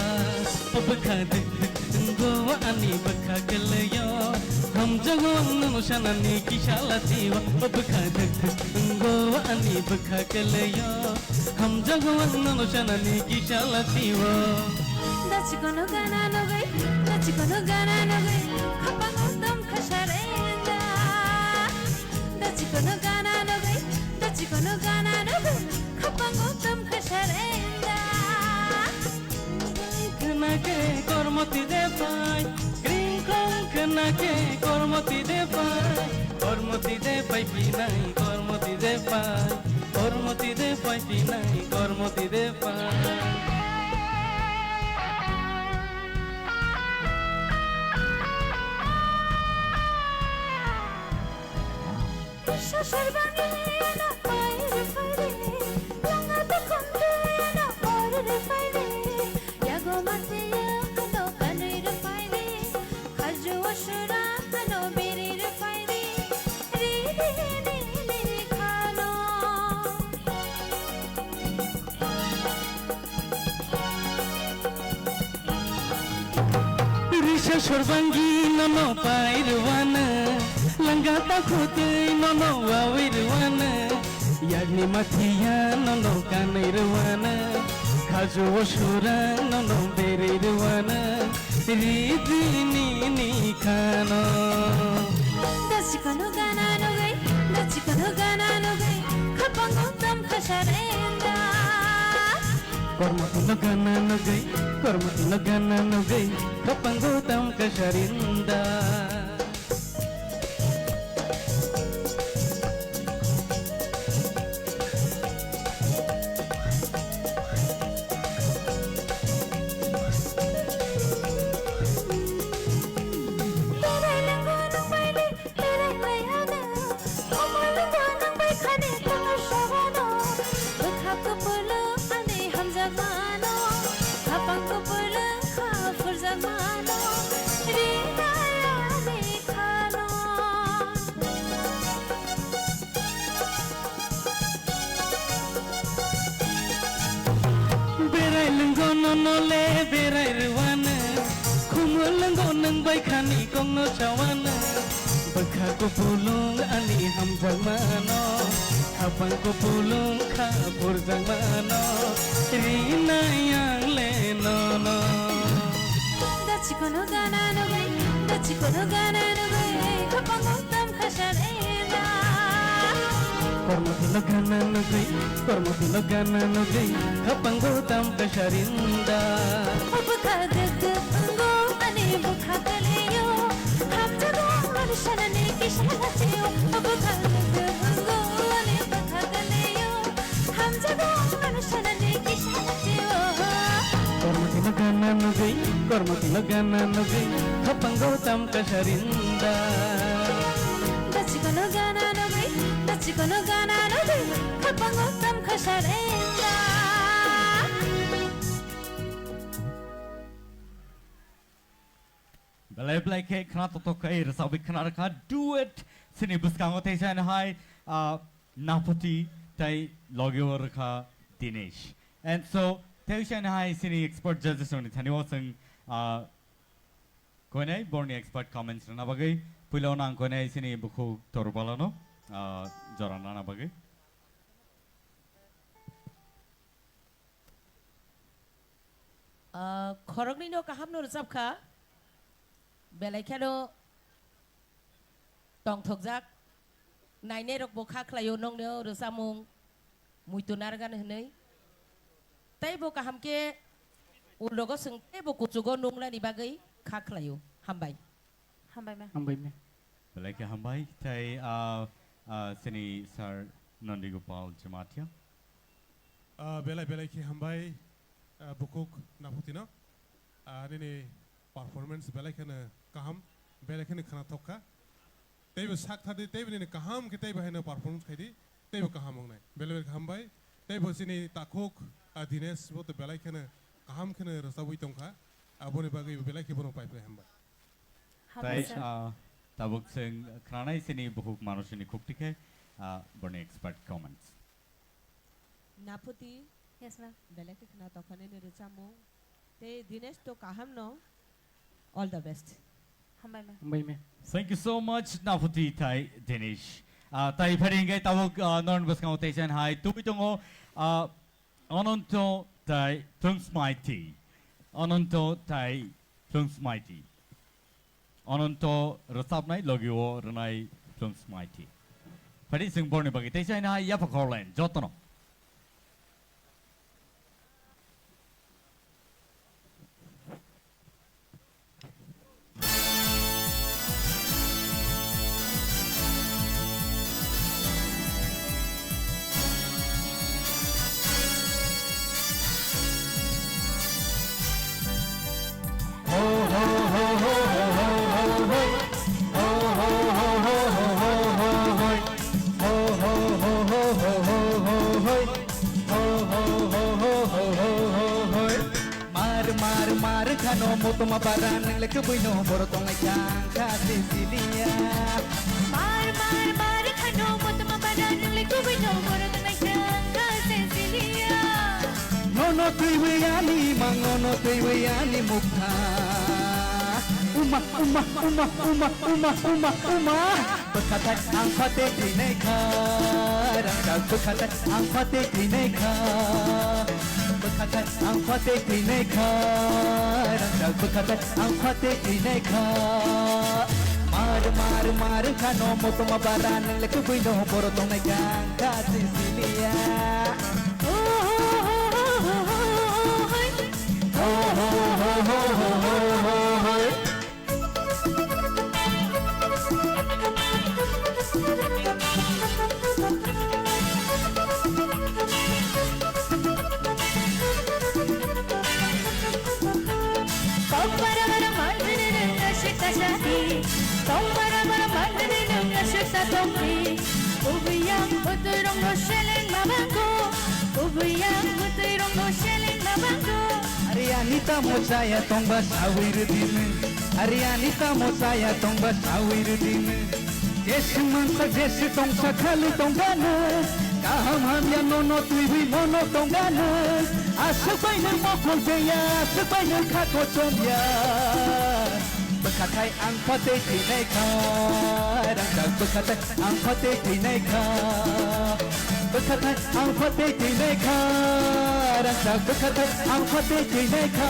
O bwkha duk duk wngo ani bwkha kwlwio, hamjago ang nono sanani kisa latio. O bwkha duk duk wngo ani bwkha kwlwio, hamjago ang nono sanani kisa latio. Dachikono gana nogwi, dachikono gana nogwi, khapango tam khasarenda. Dachikono gana nogwi, dachikono gana nogwi, khapango tam khasarenda. Khwnake kormoti de pai, kringkong khwnake kormoti de pai, kormoti de pai pinai, kormoti de pai, kormoti de pai pinai, kormoti de pai. Sasarbani na pai re pai re, langa to konde na pai re pai re. Yago mate ya ano kanui re pai re, khaju asura ano beri re pai re, ri ri ri ri khano. Risa sorbangi nono pai rwana, langa ta khutui nono wawi rwana, yagni mathiya nono kanui rwana, khaju asura nono beri rwana, ri ri ni ni khano. Dachikono gana nogwi, dachikono gana nogwi, khapango tam khasarenda. Kormoti no gana nogwi, kormoti no gana nogwi, khapango tam kasarinda. Berai lango nang bai le, berai lai haga. Omo lango nang bai khani kono sabano. Bwkha kupulung ani hamjak mano. Khapang kupulung kha phurjak mano. Rinai ani khano. Berai lwngo nono le berai rwano, khumo lwngo nwng bai khani kongno sawana. Bwkha kupulung ani hamjakmano, khapang kupulung kha phurjakmano, rinai ang le nono. Dachikono gana nugwi, dachikono gana nugwi, khapango tam khasarena. Kormoti no gana nugwi, kormoti no gana nugwi, khapango tam kasarinda. O bwkha duk duk wngo, ani bwkha kwlwio, hamjago ang mani sanani kisa lachio. O bwkha duk duk wngo, ani bwkha kwlwio, hamjago ang mani sanani kisa lachio. Kormoti no gana nugwi, kormoti no gana nugwi, khapango tam kasarinda. Dachikono gana nugwi, dachikono gana nugwi, khapango tam kasarinda. Belai belai khe khna toktok khe rwchapwi khna rwkha duet sini bwskango tei chani hai, ah, Napoti tei logio rwkha Dinesh. And so tei chani hai sini expert judges rokni thani o chwng, ah, koinai borni expert comments rwna bagwi puila o nang koinai sini bukhuk Torbalano, ah, jora nana bagwi. Ah, khoroknwino kahamno rwchapkha, belai kheno tongthokjak, nainairokbo kha khlaio nongno rwchapmung muitu narwkgani hwnwi. Teibo kaham khe ulrogo chwng teibo kuchugo nungnani bagwi kha khlaio. Hambai. Hambai ma. Hambai ma. Belai khe hambai. Tei, ah, ah, sini Sir Nandi Gopal Jamatia. Ah, belai belai khe hambai, ah, bukhuk Napotino. Ah, nini performance belai kheno kaham, belai kheno khna thok kha. Teibo sak thadi, teibo nini kaham khe teibo haino performance khaidi, teibo kaham wngnai. Belai belai khe hambai. Teibo sini takhuk, ah, Dinesh bo to belai kheno kaham kheno rwchabwi tongkha. Aboni bagwi belai khe bono pai phlai hambai. Hambai, tai, sir. Ah, tabuk chwng khwnanai chini bukhuk manusini khukti khe, ah, boni expert comments. Naphuti. Yes, ma'am. Belai khe khna tokhanani rwchapmung. Tei Dinesh to kaham no. All the best. Hambai, ma'am. Hambai, ma'am. Thank you so much, Naphuti tai Dinesh. Ah, tai phari hingkai tabuk, ah, non bwskango teisa hai tubui tongo, ah, Ananto tai Phlungsmaiti. Ananto tai Phlungsmaiti. Ananto rwchapnai logi o rwnai Phlungsmaiti. Phari chwng borni bagwi teisa hai yapha khorlain jotono. Mar, mar, mar khano motoma bara nang le kubui no boro tongnai kha ang kha se siliya. Mar, mar, mar khano motoma bara nang le kubui no boro tongnai kha ang kha se siliya. Nono twiwi ani mang, nono twiwi ani mukha. Uma, uma, uma, uma, uma, uma, uma. Bwkhathai ang phatwi thwinai kha, rangchak bwkhathai ang phatwi thwinai kha. Bwkhathai ang phatwi thwinai kha, rangchak bwkhathai ang phatwi thwinai kha. Mar, mar, mar khano motoma bara nang le kubui no boro tongnai kha ang kha se siliya. Tong bara bara manjini nung asik kasati. Tong bara bara manjini nung asik satongki. Kubuyang butui rong no seleng mabango. Kubuyang butui rong no seleng mabango. Ari ani tamo chaya tongba sawi rudin. Ari ani tamo chaya tongba sawi rudin. Jesu mansa jesu tongsa khali tongganu. Kaham hamya nono twiwi mono tongganu. Aswk bai nwng mokol beya, aswk bai nwng kha kochom ya. Bwkhathai ang phatwi thwinai kha, rangchak bwkhathai ang phatwi thwinai kha. Bwkhathai ang phatwi thwinai kha, rangchak bwkhathai ang phatwi thwinai kha.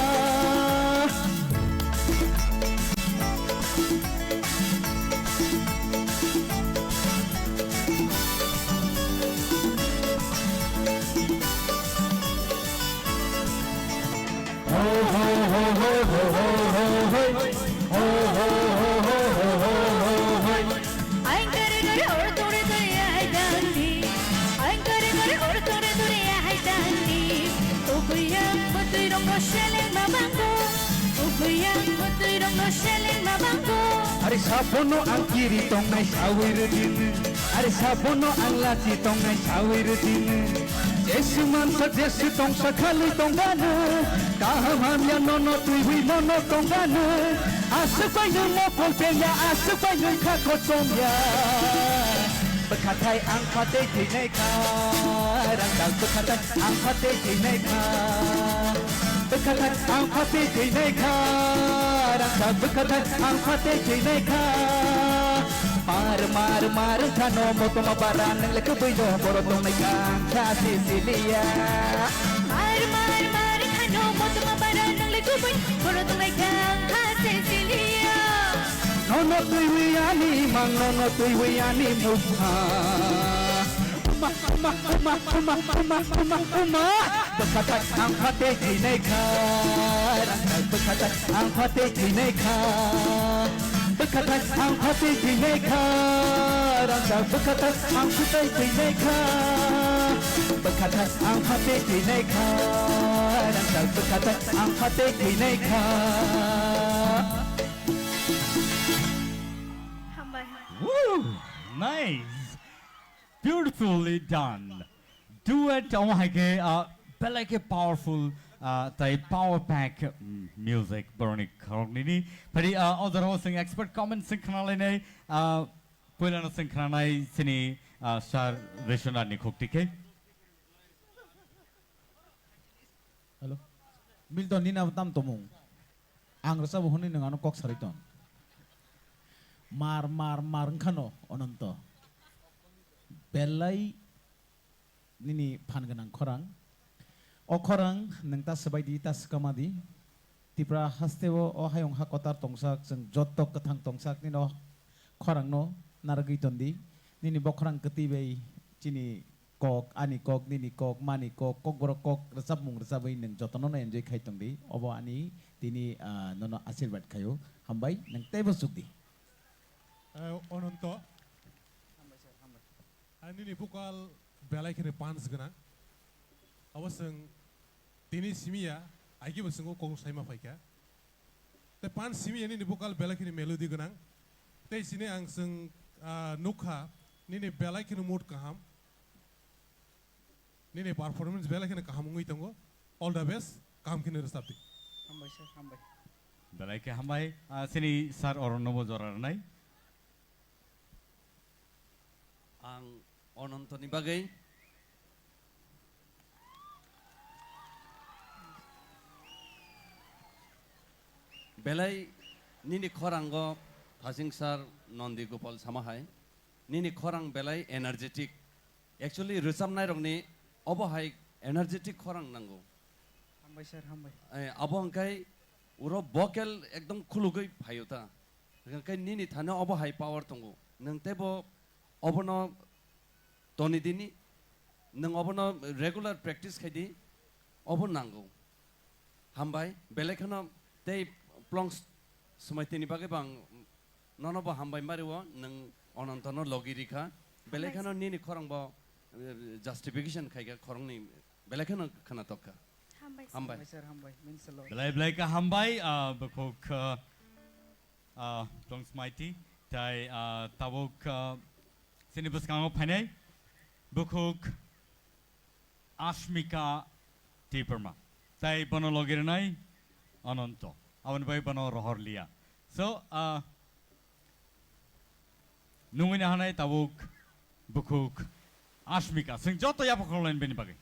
Aing kare kare hor tongre tongre ahai tangdi. Aing kare kare hor tongre tongre ahai tangdi. Kubuyang butui rong no seleng mabango. Kubuyang butui rong no seleng mabango. Ari sabono ang kiri tongnai sawi rwdin. Ari sabono ang lachi tongnai sawi rwdin. Jesu mansa jesu tongsa khali tongganu. Kaham hamya nono twiwi mono tongganu. Aswk bai nwng mokol tengya, aswk bai nwng kha kochom ya. Bwkhathai ang phatwi thwinai kha, rangchak bwkhathai ang phatwi thwinai kha. Bwkhathai ang phatwi thwinai kha, rangchak bwkhathai ang phatwi thwinai kha. Mar, mar, mar khano motoma bara nwng le kubui no boro tongnai kha ang kha Cecilia. Mar, mar, mar khano motoma bara nwng le kubui boro tongnai kha ang kha Cecilia. Nono twiwi ani mang, nono twiwi ani mukha. Uma, uma, uma. Bwkhathai ang phatwi thwinai kha, rangchak bwkhathai ang phatwi thwinai kha. Bwkhathai ang phatwi thwinai kha, rangchak bwkhathai ang phatwi thwinai kha. Bwkhathai ang phatwi thwinai kha, rangchak bwkhathai ang phatwi thwinai kha. Hambai. Woo! Nice! Beautifully done. Duet omo hai khe, ah, belai khe powerful Ah, tai Power Pack, mm, Music boroni khoroknini. Phari, ah, o jorao chwng expert comment chwng khnalainai, ah, puilano chwng khnanai chini, ah, Sir Rishwanath ni khukti khe. Hello. Milton, nini abo tam tomung. Ang rwchabo hwnwi nwng ano kok sarwi ton. Mar, mar, mar wngkhano Ononto. Belai nini phan gwnang khorang. O khorang nwng ta swbai di, ta swkama di. Tipra hasteo o hayung ha kotor tongsak, chwng jotto kwthang tongsak nini o khorangno narwgwi ton di. Nini bokhorang kwtwi bai chini kok, ani kok, nini kok, mani kok, kokborok kok rwchapmung rwchabwi nwng jotono no enjoy khai tong di. Obo ani tini, ah, nono asirwad khaio. Hambai, nwng teibo chuk di. Eh, Ononto. Hambai sir, hambai. Ah, nini vocal belai kheno punch gwnang. Abo chwng tini simi ya, agibo chwng o kok saima phaikha. Tei punch simi ya nini vocal belai kheno melody gwnang. Tei sini ang chwng, ah, nukha nini belai kheno mood kaham. Nini performance belai kheno kaham wngwi tongo. All the best, kaham kheno rwchap di. Hambai sir, hambai. Belai khe hambai, ah, chini Sir Oron nobo jora rwnai. Ang Onontoni bagwi belai nini khorango Thasing sir Nondi Gopal sama hai, nini khorang belai energetic. Actually, rwchapnairokni obo hai energetic khorang nango. Hambai sir, hambai. Eh, abo hwnkhe uro vocal ekdom khulugwi phaio ta. Hwnkhe nini thani obo hai power tongo. Nwng teibo obono toni dini, nwng obono regular practice khai di, obo nango. Hambai, belai kheno tei plongs swmai tini bagwi bo ang nono bo hambai mario, nwng Onontono logi rikha. Belai kheno nini khorang bo, eh, justification khaikha khorangni, belai kheno khwnatok kha. Hambai sir. Hambai. Hambai sir, hambai. Means a lot. Belai belai khe hambai, ah, bukhuk, ah, ah, Tong Smaiti, tai, ah, tabuk, ah, chini bwskango phainai bukhuk Ashmika Tiprma. Tai bono logi rwnai Ananto. Aboni bai bono rohor liya. So, ah, nungwi nahanai tabuk bukhuk Ashmika. Chwng joto yapha khoroknai bini bagwi.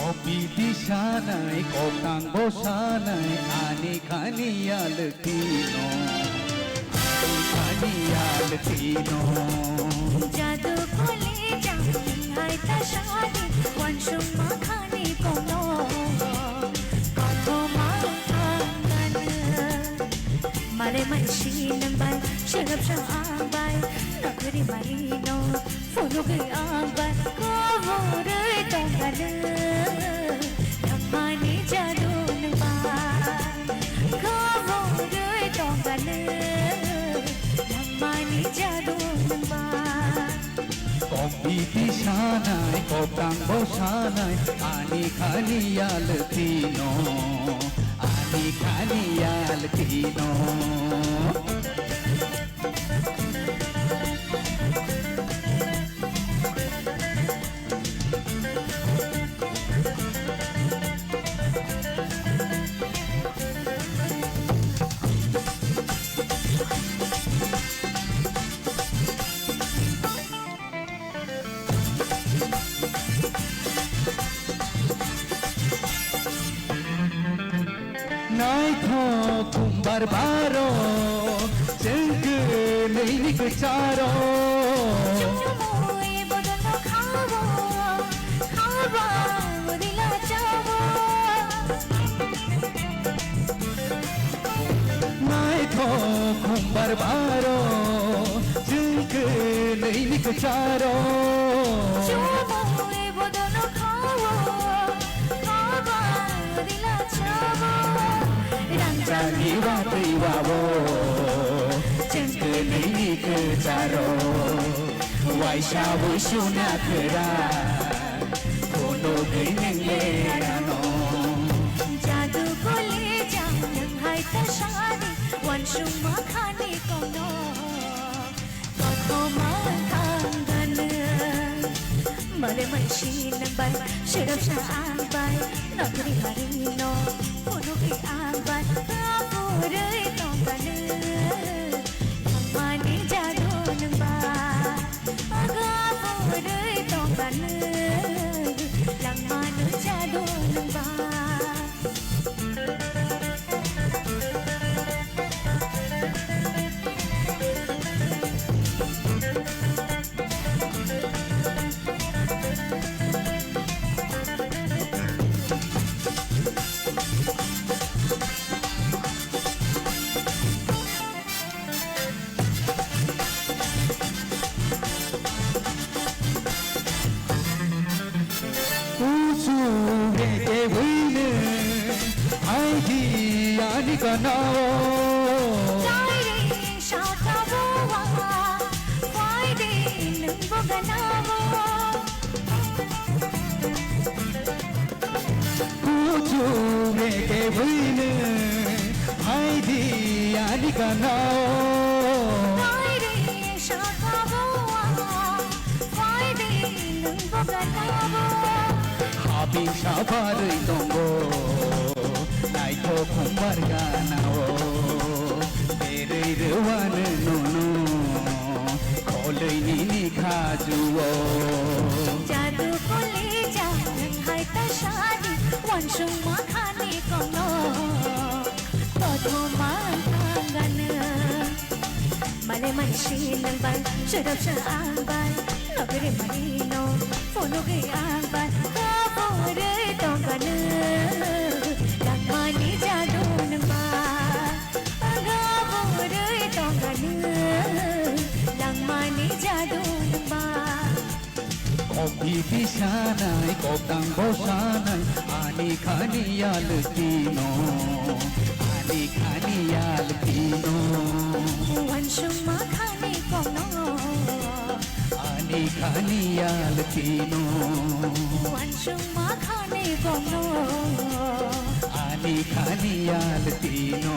Kopiti sanai, kotang bo sanai, ani khani yaltino, ani khani yaltino. Jadu kholi jang hai ta shadi, wansung ma khani kono, kono ma anganu. Mare mansi nang bai, shelap sa ang bai, nakri mari no. Phunugwi ang bai koborwi tongkha nwng, nangmani jadu nwng bai. Koborwi tongkha nwng, nangmani jadu nwng bai. Kopiti sanai, kotang bo sanai, ani khani yaltino, ani khani yaltino. Naithok kumbar baro, chwng kwnwi ni kwcharo. Chumui bodolno khawo, khawa udila chawo. Khumbar baro, chwng kwnwi ni kwcharo. Chumui bodono khawo, khabar rila chawo. Rangjani watwi wawo, chwng kwnwi ni kwcharo. Waisa wisuna kwra, phunugwi nwng le ano. Jadu kuli jang nwng hai ta sadi, wansukma khani kono. Kothoma thang ganw, male mansi nwng bai, sirap sa ang bai, nokri hari no, phunugwi ang bai, kapurwi tong ganw. Thangmani jadu nwng ba, aga purwi tong ganw. Langmani jadu nwng ba. Kuchuk reke buino hai di ani kanao. Chai ri saka bowa, phai di nwng bo ganao. Kuchuk reke buino hai di ani kanao. Nai ri saka bowa, phai di nwng bo ganao. Habing sabarwi tongo, naithok khumbar ganao. Berwi rwano nono, kholwi nini khajuo. Jadu kuli jang nwng hai ta sadi, wansukma khani kono. Kothoma thang ganw, male mansi nwng bai, sirap sa ang bai, nokri mani no, phunugwi ang bai, kapurwi tong ganw. Langmani jadu nwng ba, aga purwi tong ganw. Langmani jadu nwng ba. Kok bibi sanai, kok tang bo sanai, ani khani yaltino, ani khani yaltino. Wansukma khani kono. Ani khani yaltino. Wansukma khani kono. Ani khani yaltino.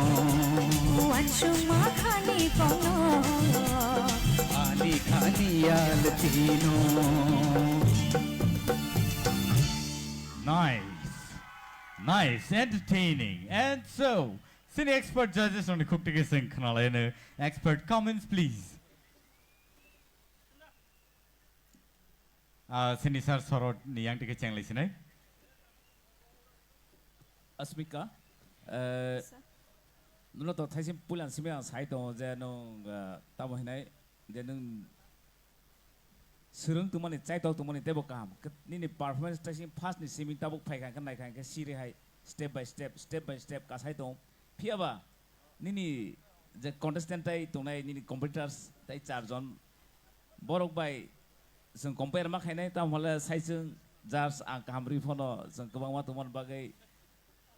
Wansukma khani kono. Ani khani yaltino. Nice. Nice. Entertaining. And so, sini expert judges rokni khuk tiki sing khnalaino. Expert comments, please. Ah, sini sir sorot ni yang tiki chenglai sinai. Asmika, eh, Sir. Nono to thaising puilan simi ang sai tongo je nwng, eh, tamo hinai je nwng swrwng tongmani, chaitok tongmani teibo kaham. Ke-, nini performance thaising first ni simi tabuk phaikha hwnkhe naikha hwnkhe siri hai step by step, step by step kasai tongo. Phiyaba nini je contestant tai tongnai nini competitors tai char jon borok bai chwng compare ma khainai, tamo hwnle sai chwng judge ang kaham rwi phano chwng kwbangma tongmani bagwi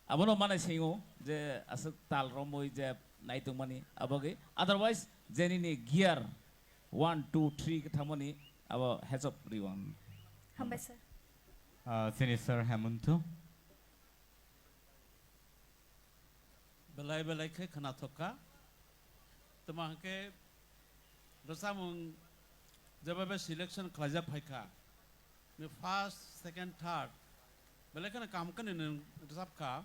abono manai singo je aswk tal romwi je naitongmani abagwi, otherwise je nini gear one, two, three khe thangmani abo heads up rwi ang. Hambai sir. Ah, sini sir Hemuntu. Belai belai khe khwnathok kha. Tamo hwnkhe rwchapmung jeba be selection khlaijak phai kha. Ni first, second, third belai kheno kaham khe nini rwchap kha.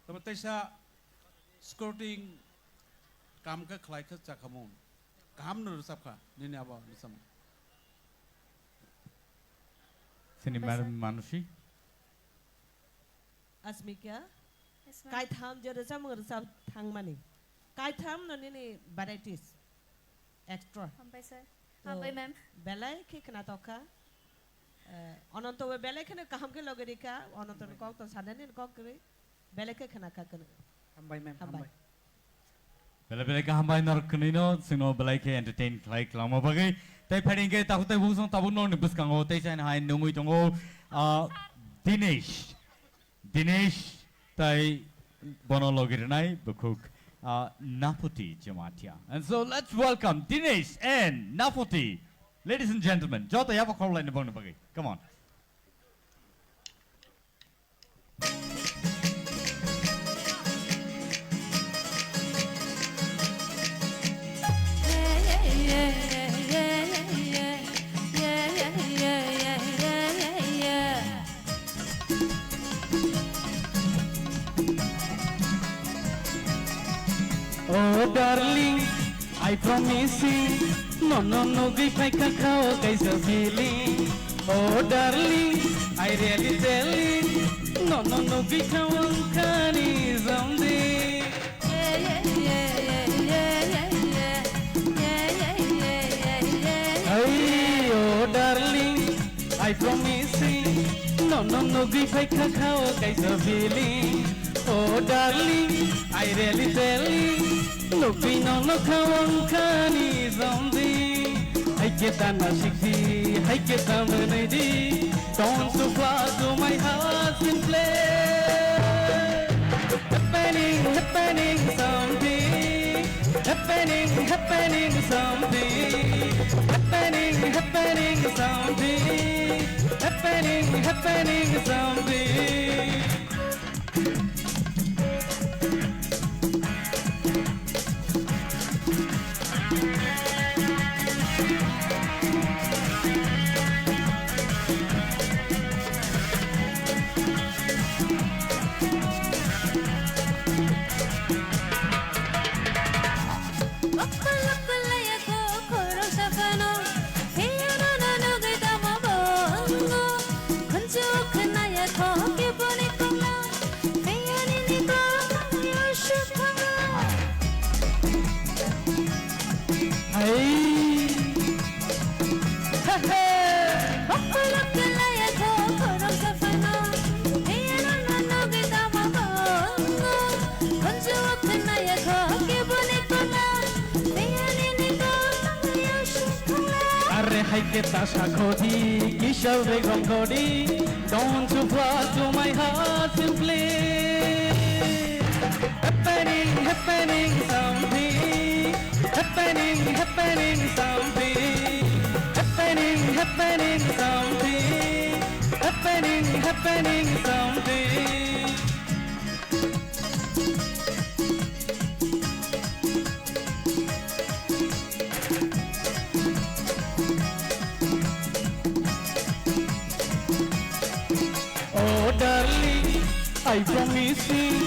Tamo teisa scouting kaham khe khlai khe chakhamu. Kaham no rwchap kha nini abo rwchapmung. Sini Hambai sir. Madam Manushi. Asmika, Yes, ma'am. Kaitham je rwchapmung rwchap thangmani. Kaitham no nini varieties extra. Hambai sir. To Hambai, ma'am. Belai khe khwnathok kha. Eh, Ononto bo belai kheno kaham khe logi rikha. Ononto ni Hambai. Kok to sanani kok kwrwi. Belai khe khwna kha kwrwi. Hambai, ma'am. Hambai. Hambai. Belai belai kaham bai norok kwnwino chwngno belai khe entertain khlai kwlangma bagwi. Tei phaidi hwnkhe takhuk tei bungsong tabuk norokni bwskango tei china hai nungwi tongo, ah, Dinesh. Dinesh tei bono logi rwnai bukhuk, ah, Naputi Jamatia. And so let's welcome Dinesh and Naputi. Ladies and gentlemen, joto yaba khorlaini bongni bagwi. Come on. Oh darling, I promising, nono nugwi phaikha khao kaisa feeling. Oh darling, I really telling, nono nugwi khao wngkhani someday. Hey, oh darling, I promising, nono nugwi phaikha khao kaisa feeling. Oh darling, I really telling, nugwi nono khao wngkhani someday. Haikhe tana sikdi, haikhe tamwnaidi. Don't you fly to my heart simply. Happening, happening something. Happening, happening something. Happening, happening something. Happening, happening something. Hey. Hey, hey. Are haikhe ta sakhodi, kisa begom khodi. Don't you fly to my heart simply. Happening, happening something. Happening, happening something. Happening, happening something. Happening, happening something. Oh darling, I promising,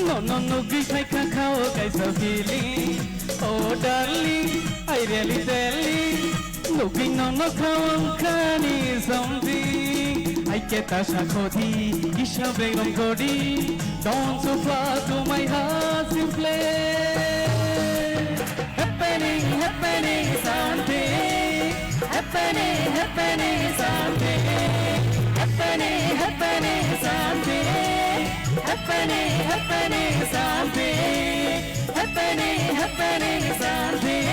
nono nugwi phaikha khao kaisa feeling. Oh darling, I really telling, nugwi nono khao wngkhani something. Haikhe ta sakhodi, kisa begom khodi. Don't you fly to my heart simply. Happening, happening something. Happening, happening something. Happening, happening something. Happening, happening something. Happening, happening something.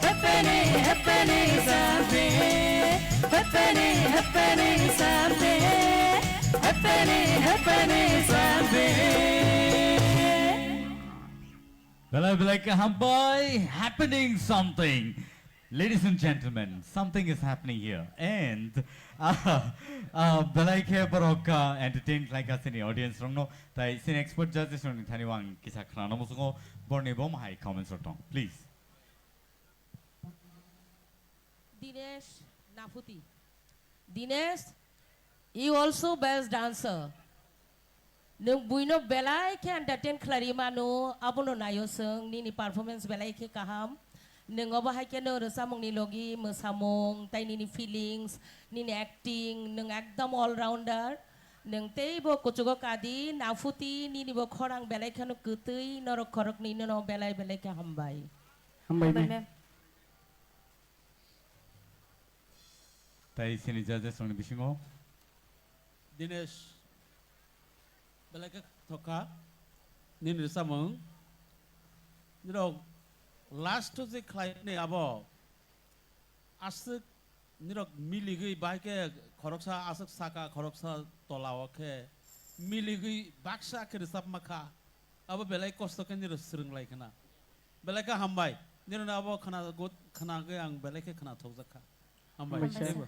Happening, happening something. Happening, happening something. Happening, happening something. Belai belai kaham bai, happening something. Ladies and gentlemen, something is happening here. And, uh, uh, belai khe borok, uh, entertain khlai kha chini audience rokno. Tai chini expert judges rokni thani ang kisa khnana muchungo, borni bo mahai comments rok tong. Please. Dinesh Naputi. Dinesh, you also best dancer. Nwng buino belai khe entertain khlai mano, abono naio chwng, nini performance belai khe kaham. Nwng obo hai khe nwng rwchapmungni logi, mwsamung, tai nini feelings, nini acting, nwng ekdom all rounder. Nwng teibo kuchugo kadi, Naputi, nini bo khorang belai kheno kwtwi, norok khoroknwi nono belai belai khe hambai. Hambai, ma'am. Tai chini judges rokni bisingo. Dinesh, belai khe thokha, nini rwchapmung. Nirok last o je khlaimani abo aswk nirok miligwi bai khe khoroksa aswk saka khoroksa tola o khe miligwi baksa khe rwchapma kha. Abo belai kosto khe nirok swrwng lai khna. Belai khe hambai. Nirokno abo khna gut khna khe ang belai khe khna thokjak kha. Hambai. Hambai sir. Teibo.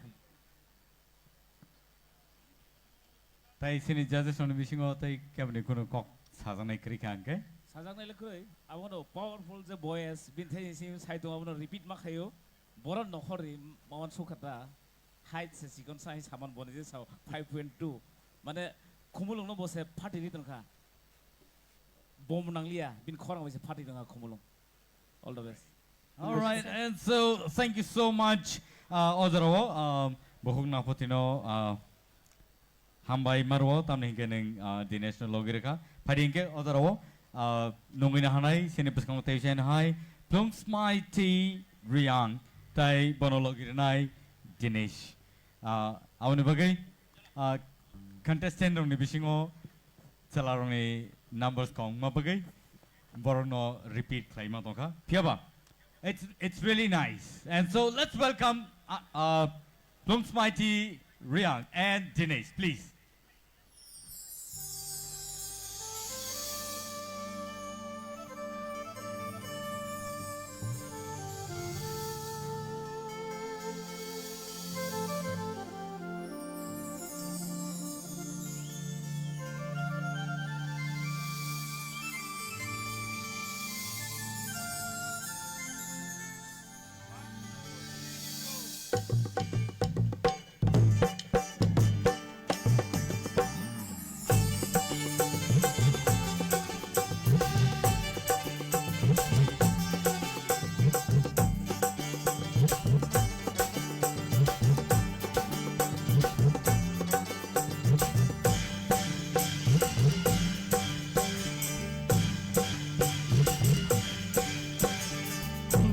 Tai chini judges rokni bisingo tei keboni kunu kok sajaknai kwrwi kha hwnkhe? Sajaknai le kwrwi, abono powerful je voice, bini thani simi sai tongo, abono repeat ma khaio. Borok nokhorni mawan sukha ta, height se chikon sa, hai saman boni je sao five point two. Mane khumulwngno bo se phatwi ri tongkha. Bom nangliya, bini khorang bai se phatwi tongkha khumulwng. All the best. All right, and so thank you so much, uh, o jorao, uh, bukhuk naphutino, uh, hambai marwo, tamni hinkhe nwng, uh, Dinesh no logi rwkha. Phadi hinkhe o jorao, uh, nungwi nahanai, sini bwskango tei sen hai, Plungsmai T Riang, tai bono logi rwnai Dinesh. Uh, aboni bagwi, uh, contestant rokni bisingo chwlarokni numbers kongma bagwi borokno repeat khlaima tongkha. Phiyaba, it's, it's really nice. And so let's welcome, uh, uh, Plungsmai T Riang and Dinesh, please.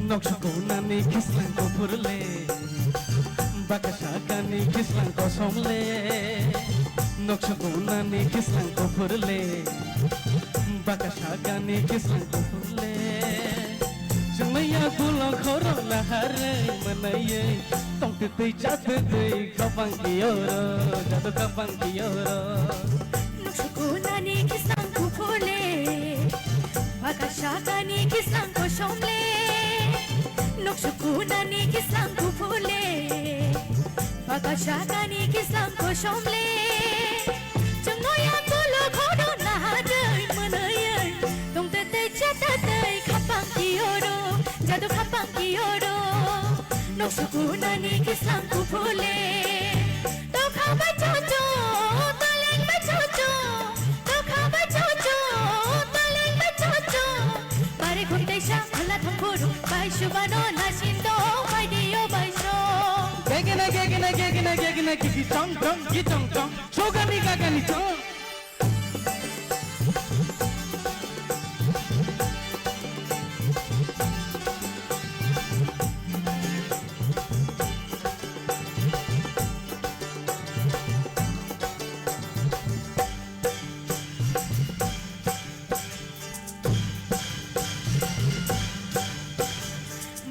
Noksa kunani kislang kuphur le, baka sakani kislang kosom le. Noksa kunani kislang kuphur le, baka sakani kislang kuphur le. Chwngmaya gulo khoro naharwi manaywi, tongtwtwi chatwtwi khapang kiyoro, jado khapang kiyoro. Noksa kunani kislang kuphur le, baka sakani kislang kosom le. Noksa kunani kislang kuphur le, baka sakani kislang kosom le. Chwngmaya gulo khoro naharwi manaywi, tongtwtwi chatwtwi khapang kiyoro, jado khapang kiyoro. Noksa kunani kislang kuphur le. Tokha bai chocho, toleng bai chocho. Tokha bai chocho, toleng bai chocho. Bare khunte sa phala thangphuru, bai subano nasin do, bai dio bai so. Gegena, gegena, gegena, gegena, gigi chong chong, gi chong chong. Sogani gagani chong.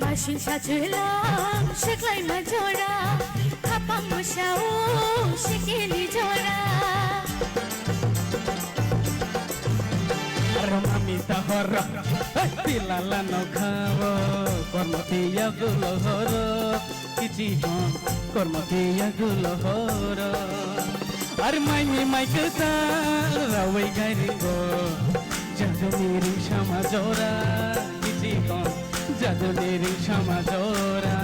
Masin sachilang siklai majora, khapang musao sikili jora. Romami tahor, hey, tilala no khao, kormo tiya gulo horo. Kichi hon kormo tiya gulo horo. Ar mai ni mai kwtal rawai gairingo. Jaduni ring sama jora. Kichi hon jaduni ring sama jora.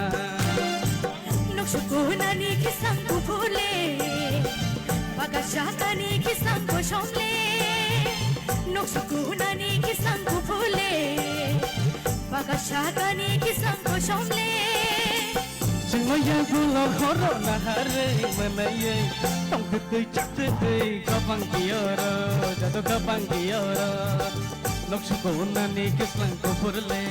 Noksa kunani kislang kuphur le. Baka sakani kislang kosom le. Noksa kunani kislang kuphur le. Baka sakani kislang kosom le. Chwngno yagulo horo naharwi mwnaiwi, tongtwtwi chaktwtwi gabang kiyoro, jado gabang kiyoro. Noksa kunani kislang kuphur le.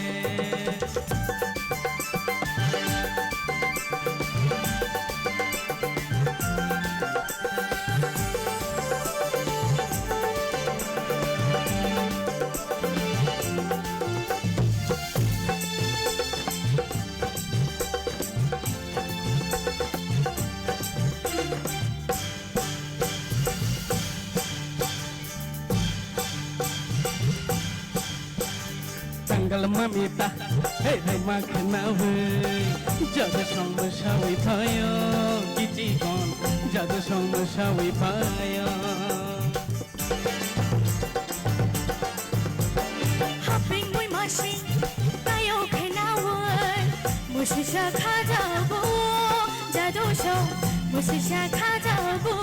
Kalma mita, hey, hey, ma khnawi. Jadu song ma sawi phayo, kiti kon. Jadu song ma sawi phayo. Haping mui masing, tayo khnawi. Musisa khajabo, jadu song, musisa khajabo.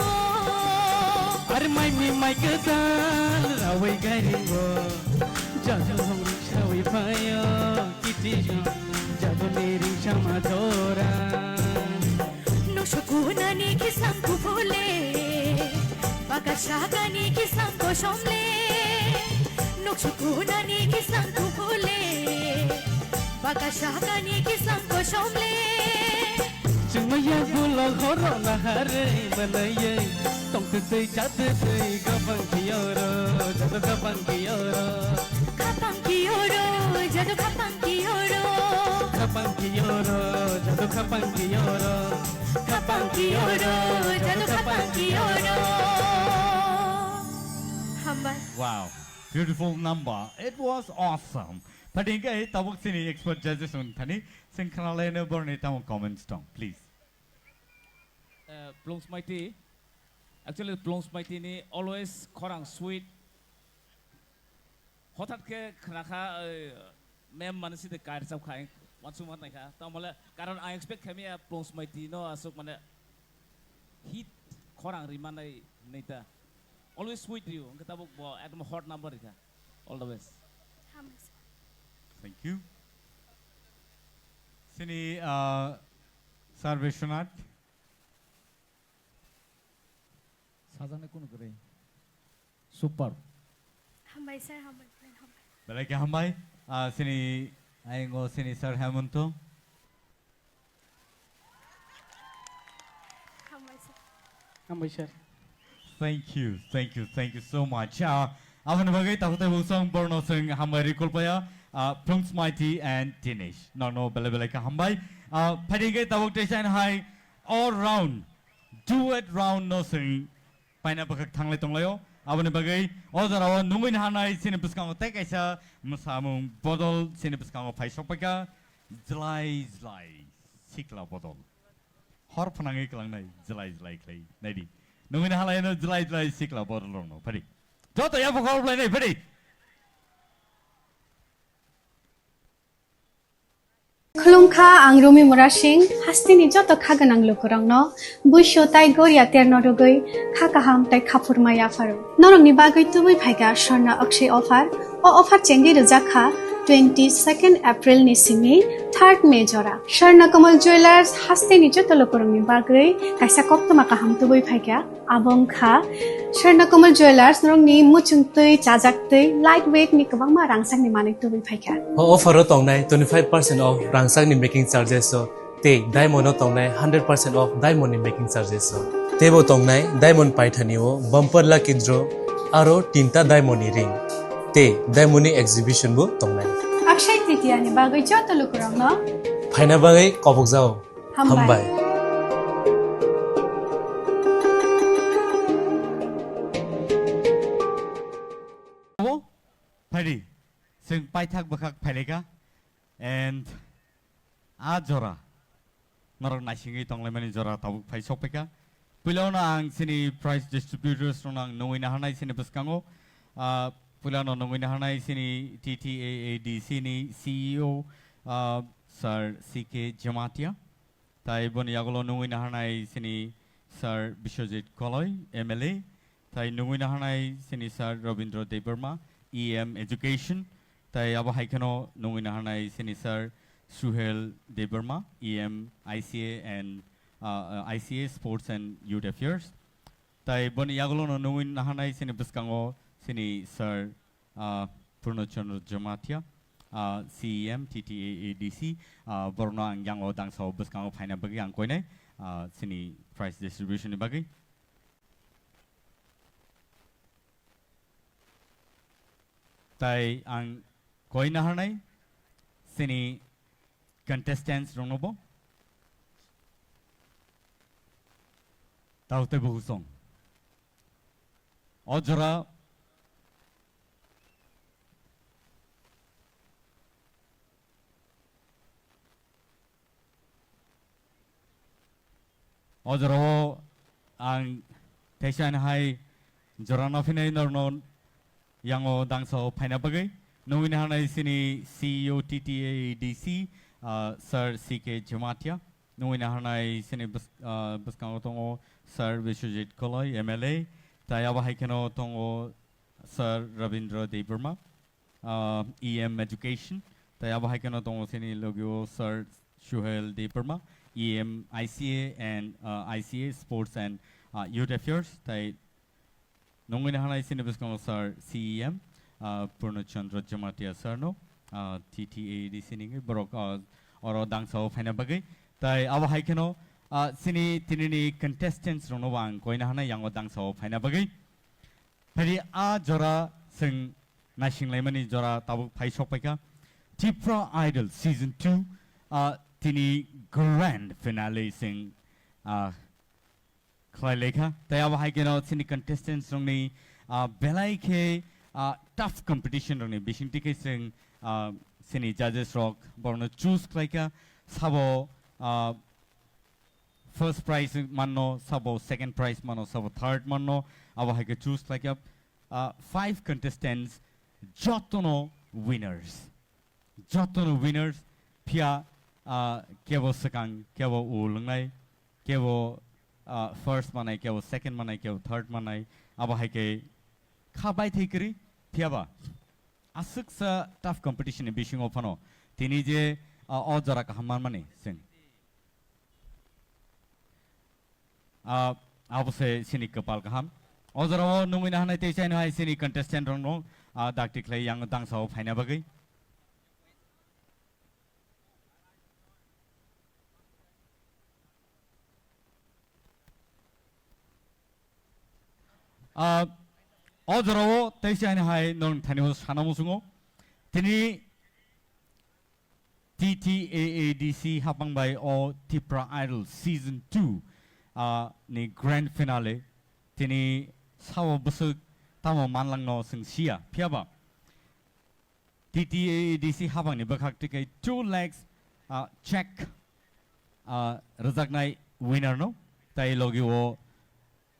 Ar mai mi mai kedal, rawi gairingo. Jadu hong sawi phayo. Kiti jong jagoni ring sama dora. Noksa kuhunani kisang kuphule, baka sakani kisang kosomle. Noksa kuhunani kisang kuphule, baka sakani kisang kosomle. Chwngno yagulo horo naharwi manaywi, tongtwtwi chatwtwi gabang kiyoro, jado gabang kiyoro. Khapang kiyoro, jadu khapang kiyoro. Khapang kiyoro, jadu khapang kiyoro. Khapang kiyoro, jadu khapang kiyoro. Hambai. Wow, beautiful number. It was awesome. Phaidi hwnkhe tabuk chini expert judges wng thani, chwng khna laino borni tamo comments tong, please. Eh, Plungsmaiti, actually Plungsmaiti ni always khorang sweet. Hothat khe khna kha, eh, mem mane side kair chap kha, wansuk ma nai kha. Tamo le, karon ang expect khaimya Plungsmaiti no aswk mane hit khorang ri manai hinwi ta. Always sweet rio, hwnkhe tabuk bo ekdom hot number ri kha. All the best. Hambai sir. Thank you. Chini, ah, Sir Biswanath. Sajani kunu kwrwi. Super. Hambai sir, hambai sir, hambai. Belai khe hambai. Ah, chini, aingo chini Sir Hemonto. Hambai sir. Hambai sir. Thank you, thank you, thank you so much. Ah, aboni bagwi tabuk tei bukchang borno chwng hambai rikol paya, ah, Plungsmaiti and Dinesh. Nokno belai belai khe hambai. Ah, phaidi hwnkhe tabuk tei sain hai all round, duet round no chwng paina bwkhak thanglai tonglaio. Aboni bagwi o jorao nungwi naharnai chini bwskango tei kaisa mwsamung bodol chini bwskango phai sokpaikha, jlai jlai sikla bodol. Hor phnangwi kwlangnai jlai jlai khlai. Naidi. Nungwi naharlaino jlai jlai sikla bodol rokno. Phaidi. Joto yapha khorok lainai, phaidi. Khulumkha, ang Rumi Murasing, hasteni joto kha gwnang lukurokno buisu tai goria terno rwgwi kha kaham tai khaphurma yapharo. Norokni bagwi tubui phaikha Swarna Akshay offer. O offer chengwi rwjak kha twenty second April ni simi third May jora. Swarna Kamal Jewellers hasteni joto lukurokni bagwi kaisa koktwma kaham tubui phaikha. Abo wngkha Swarna Kamal Jewellers, norokni muchungtwi, chajaktwi, light weight ni kwbangma rangchakni manwi tubui phaikha. O offer o tongnai twenty five percent off rangchakni making charges o tei diamond o tongnai hundred percent off diamond ni making charges o. Teibo tongnai diamond paithani o bumper lucky draw aro tinta diamond ni ring tei diamond ni exhibition bo tongnai. Akshay Tritiya ni bagwi joto lukurokno phaina bagwi kobokjao. Hambai. Hambai. Abo, phaidi, chwng paithak bwkhak phailaikha, and a jora norok naisingwi tonglaimani jora tabuk phai sokpaikha. Puilano ang chini prize distributors rokno ang nungwi naharnai chini bwskango, ah, puilano nungwi naharnai chini T T A A D C ni C E O, ah, Sir C K Jamatia. Tai boni yagulo nungwi naharnai chini Sir Biswajit Koloi, M L A. Tai nungwi naharnai chini Sir Rabindra Debbarma, E M Education. Tai abo hai kheno nungwi naharnai chini Sir Suhel Debbarma, E M I C A and, uh, uh, I C A Sports and Youth Affairs. Tai boni yagulo no nungwi naharnai chini bwskango chini Sir, ah, Purno Chandra Jamatia, ah, C E M, T T A A D C, ah, borokno ang yango dangsa o bwskango phaina bagwi ang koinai, ah, chini prize distribution ni bagwi. Tai ang koi naharnai chini contestants rokno bo. Tao tei bo husong. O jora O jorao ang teisa hai jorano phinai norno yango dangsa o phaina bagwi. Nungwi naharnai chini C E O T T A A D C, ah, Sir C K Jamatia. Nungwi naharnai chini bws-, ah, bwskango tongo Sir Biswajit Koloi, M L A. Tai abo hai kheno tongo Sir Rabindra Debbarma, ah, E M Education. Tai abo hai kheno tongo chini logio Sir Suhel Debbarma, E M I C A and, ah, I C A Sports and, ah, Youth Affairs. Tai nungwi naharnai chini bwskango Sir C E M, ah, Purno Chandra Jamatia Sir no, ah, T T A A D C ni wngwi borok, ah, oro dangsa o phaina bagwi. Tai abo hai kheno, ah, chini tinini contestants rokno bo ang koina hanai yango dangsa o phaina bagwi. Phadi a jora chwng naisinglaimani jora tabuk phai sok paikha. Tipra Idol Season two, ah, tini grand finale chwng, ah, khlai laikha. Tai abo hai kheno chini contestants rokni, ah, belai khe, ah, tough competition rokni bisingtwi khe chwng, ah, chini judges rok borokno choose khlaikha. Sabo, ah, first prize manno, sabo second prize manno, sabo third manno, abo hai khe choose khlaikha. Ah, five contestants, jotono winners. Jotono winners, phiya, ah, kebo swkang, kebo ul wngnai, kebo, ah, first manai, kebo second manai, kebo third manai, abo hai khe kha bai thai kwrwi, phiyaba aswksa tough competition ni bisingo phano tini je, ah, o jora kaham manmani chwng. Ah, abo se chini kwpal kaham. O jorao nungwi naharnai tei chaino hai chini contestant rokno, ah, dakti khlai yang dangsa o phaina bagwi. Ah, o jorao tei chaino hai nong thani o sana musungo. Tini T T A A D C hapang bai o Tipra Idol Season two, ah, ni grand finale. Tini sao bwswk tamo manlangno chwng siya. Phiyaba T T A A D C hapang ni bwkhak twi kai two lakhs, ah, check, ah, rwjaknai winner no. Tai logi o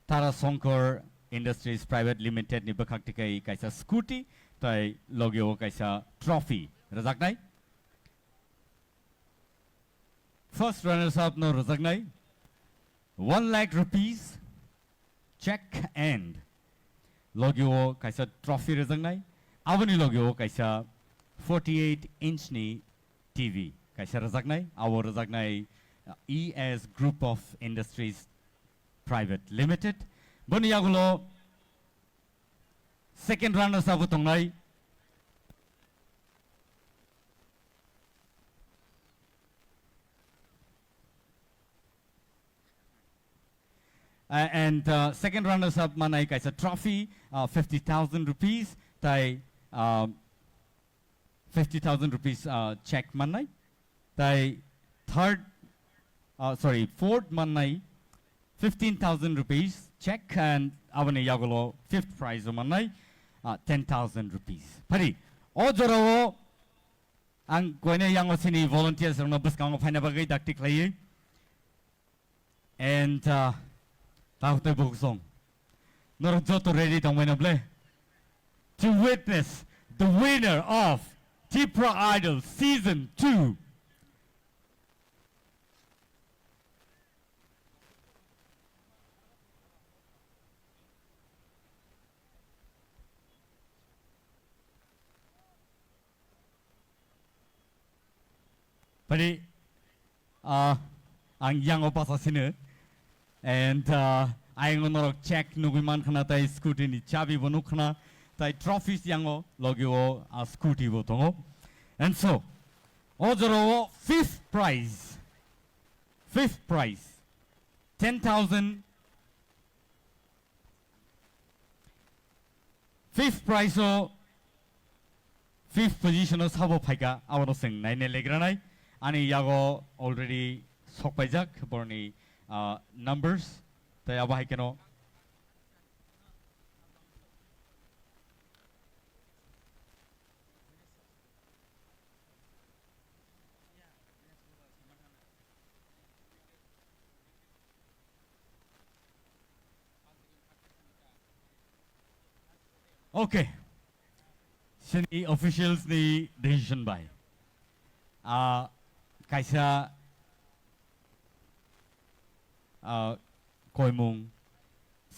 Tara Shankar Industries Private Limited ni bwkhak twi kai kaisa scooty, tai logi o kaisa trophy rwjaknai. First runners up no rwjaknai one lakh rupees check and logi o kaisa trophy rwjaknai. Aboni logi o kaisa forty-eight inch ni T V kaisa rwjaknai. Abo rwjaknai, uh, E S Group of Industries Private Limited. Boni yagulo second runners up tongnai. Uh, and, uh, second runners up manai kaisa trophy, uh, fifty thousand rupees, tai, uh, fifty thousand rupees, uh, check manai. Tai third, uh, sorry, fourth manai fifteen thousand rupees check and aboni yagulo fifth prize o manai, uh, ten thousand rupees. Phari, o jorao ang koine yango sini volunteers rokno bwskango phaina bagwi dakti khlaiwi. And, uh, tao tei bukhuk song. Norok joto ready tongbai na ble? To witness the winner of Tipra Idol Season two. Phari, ah, ang yango basa sino. And, ah, ayang norok check nugui man khana tai scooty ni chabi bo nuk khana tai trophies yango logi o, ah, scooty bo tongo. And so, o jora o fifth prize, fifth prize, ten thousand. Fifth prize o, fifth position o sabo phaika, abono chwng naine legranai. Ani yago already sokpaijak borni, ah, numbers. Tai abo hai kheno. Okay. Chini officials ni decision bai. Ah, kaisa, ah, koimung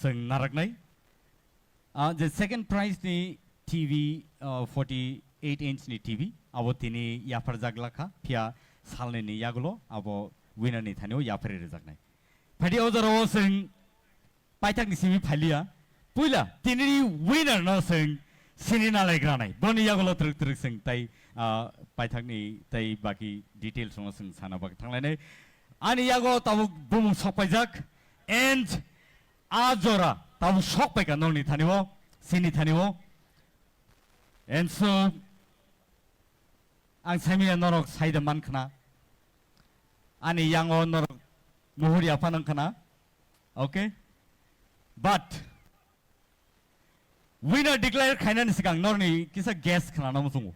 chwng naraknai. Ah, je second prize ni T V, ah, forty-eight inch ni T V, abo tini yapharjak lakha, phiya salnwi ni yagulo abo winner ni thani o yapharwi rwjaknai. Phaidi o jora o chwng paithak ni simi phaliya. Puila tini ni winner no chwng sini nalaigra nai. Boni yagulo twrwk twrwk chwng tai, ah, paithak ni tai baki details no chwng sana bak thanglainai. Ani yago tabuk bumung sokpaijak and a jora tabuk sokpaika nokni thani o, sini thani o. And so, ang saimanya norok saida man khna. Ani yango norok muhur yapha nang khna. Okay? But, winner declare khainani sikang norni kisa guess khna namu sungu.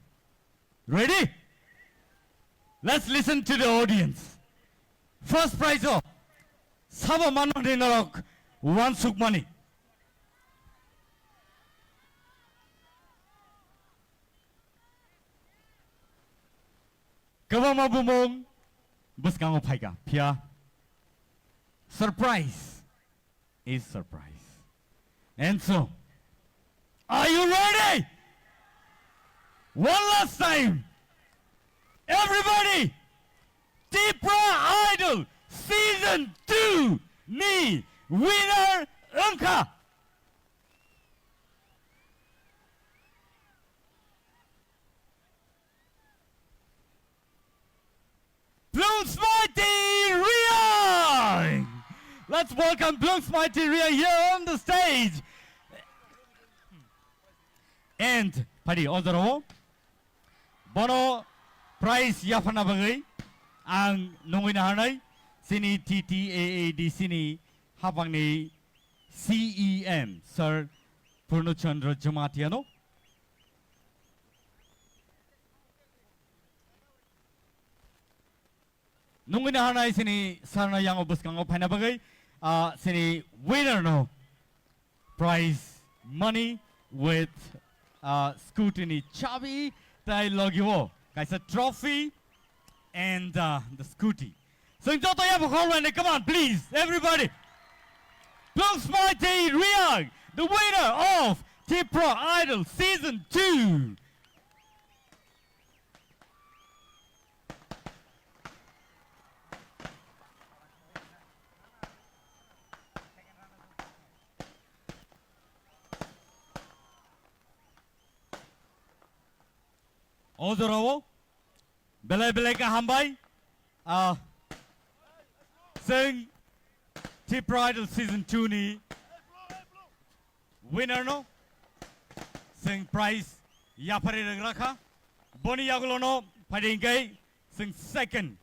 Ready? Let's listen to the audience. First prize o sabo manmani norok wansukmani. Kwbangma bumung bwskango phaika, phiya surprise is surprise. And so, are you ready? One last time, everybody, Tipra Idol Season two ni winner wngkha. Blooms Mighty Riang! Let's welcome Blooms Mighty Riang here on the stage. And, phaidi, o jora o bono prize yapharna bagwi ang nungwi naharnai chini T T A A D C ni hapangni C E M, Sir Purno Chandra Jamatia no. Nungwi naharnai chini sarno yango bwskango phaina bagwi, ah, chini winner no prize money with, ah, scooty ni chabi tai logi o kaisa trophy and, ah, the scooty. Chwng joto yapha khoroknai, come on, please, everybody. Blooms Mighty Riang, the winner of Tipra Idol Season two. O jorao belai belai khe hambai. Ah, chwng Tipra Idol Season two ni winner no chwng prize yapharwi rwgra kha. Boni yagulo no phaidi hwnkhe chwng second.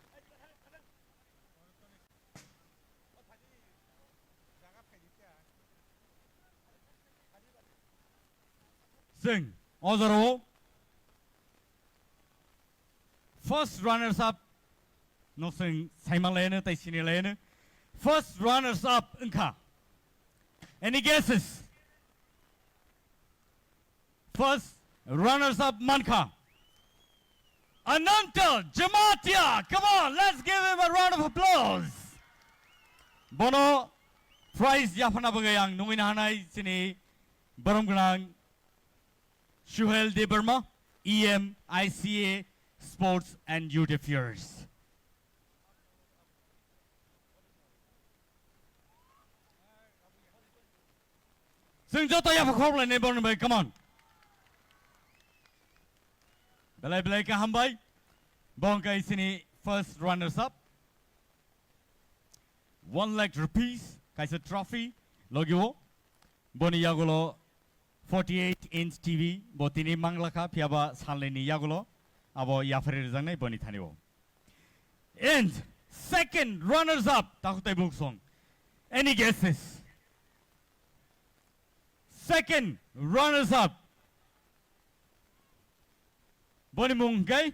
Chwng o jorao first runners up no chwng saimanlaiyano tei sinilaiano. First runners up wngkha. Any guesses? First runners up mankha Ananta Jamatia. Come on, let's give him a round of applause. Bono prize yaphana bagwi ang nungwi nahanai chini borom gwnang Suhel Debbarma, E M, I C A, Sports and Youth Affairs. Chwng joto yapha khoroknai borokni bai, come on. Belai belai khe hambai. Bo wngkha chini first runners up. One lakh rupees kaisa trophy logio. Boni yagulo forty-eight inch T V bo tini manglakha, phiyaba salnini yagulo abo yapharwi rwjaknai boni thani o. And second runners up, takhuk tei bukhuk song. Any guesses? Second runners up. Boni mung hwnkhe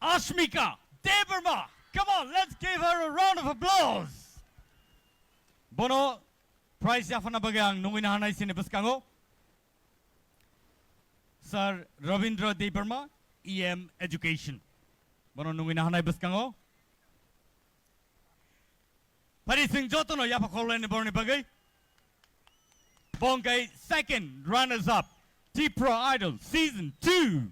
Ashmika Debbarma. Come on, let's give her a round of applause. Bono prize yaphana bagwi ang nungwi nahanai sini bwskango Sir Rabindra Debbarma, E M Education. Bono nungwi nahanai bwskango. Phari sing jotono yapha khorlaini borni bagwi. Bongkai second runners up, Tipra Idol Season two.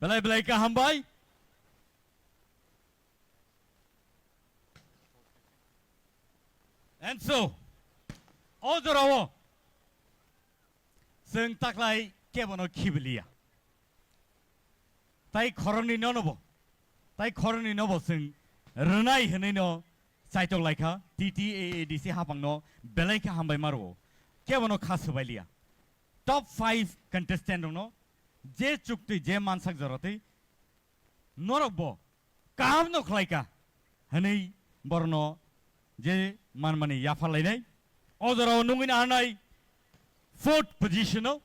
Belai belai ka hambai. And so, o jorao chwng taklai kebono khibiliya. Tai khoroknwi nono bo, tai khoroknwi no bo chwng rwnai hwnwi no chaitok laikha T T A A D C hapang no belai khe hambai maro. Kebono kha swbailiya. Top five contestant rokno je chuktwi je mansak joratwi norok bo kaham no khlaika hwnwi borno je manmani yapharlainai. O jorao nungwi nahanai fourth position o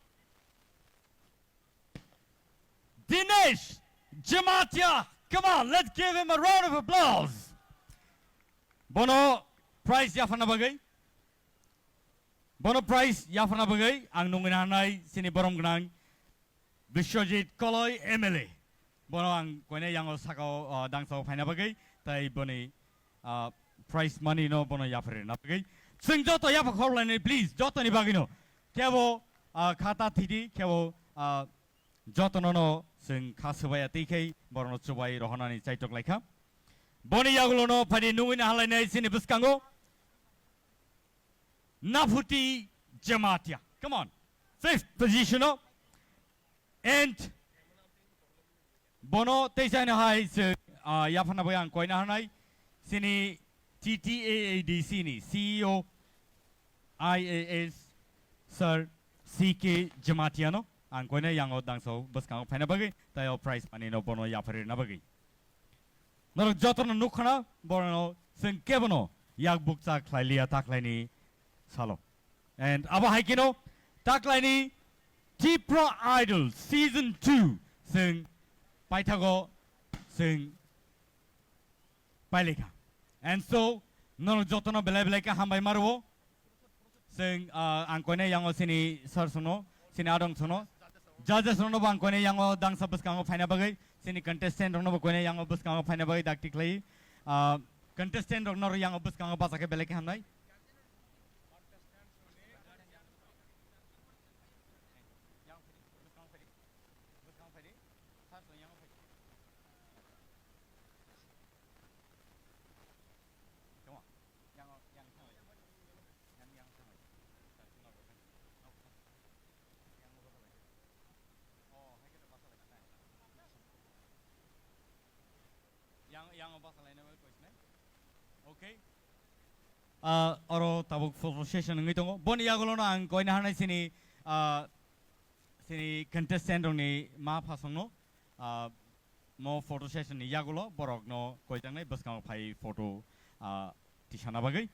Dinesh Jamatia. Come on, let's give him a round of applause. Bono prize yaphana bagwi, bono prize yaphana bagwi ang nungwi nahanai sini borom gwnang Biswajit Koloi M L A. Bono ang koine yango sakao, ah, dangsao phaina bagwi, tai boni, ah, prize money no bono yapharina bagwi. Chwng joto yapha khorlaini, please, jotoni bagwino. Kebo, ah, khata thidi, kebo, ah, jotono no chwng kha swbaiya tei khai borokno chubai rohornani chaitok laikha. Boni yagulono phaidi nungwi nahalainai chini bwskango Naphuti Jamatia. Come on. Fifth position o. And bono tei chaino hai se, ah, yaphana bai ang koina hanai. Sini T T A A D C ni C E O I A S Sir C K Jamatia no ang koina yango dangso bwskango phaina bagwi tai o prize money no bono yapharina bagwi. Norok jotono nukkhana, borokno chwng kebono yak bukcha khlai liya taklaini salo. And abo hai kheno taklaini Tipra Idol Season two chwng paithago chwng pailikha. And so, norok jotono belai belai khe hambai maro. Chwng, ah, ang koine yango sini sir sono, sini adong sono. Judges rono bo ang koine yango dangsa bwskango phaina bagwi, sini contestant rono bo koine yango bwskango phaina bagwi dakti khlai. Ah, contestant rok noro yango bwskango bacha khe belai khe hamnai. Yang, yang o basa laina bai koisnai. Okay. Ah, oro tabuk photo session wngwi tongo. Boni yagulono ang koina hanai sini, ah, sini contestant rokni ma phasongno, ah, mo photo session ni yagulo borokno koijaknai bwskango phai photo, ah, tisana bagwi.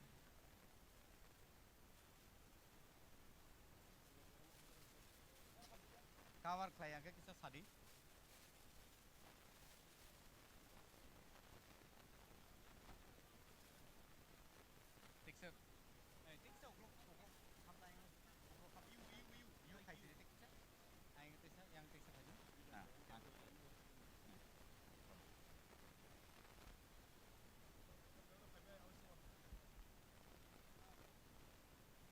Cover khlai ya khe kisa sadi. Tiksa, eh, tiksa uklok, uklok, hamnai, uklok ham, iu, iu, iu, iu, khai sini tiksa. Ai, tiksa, yang tiksa.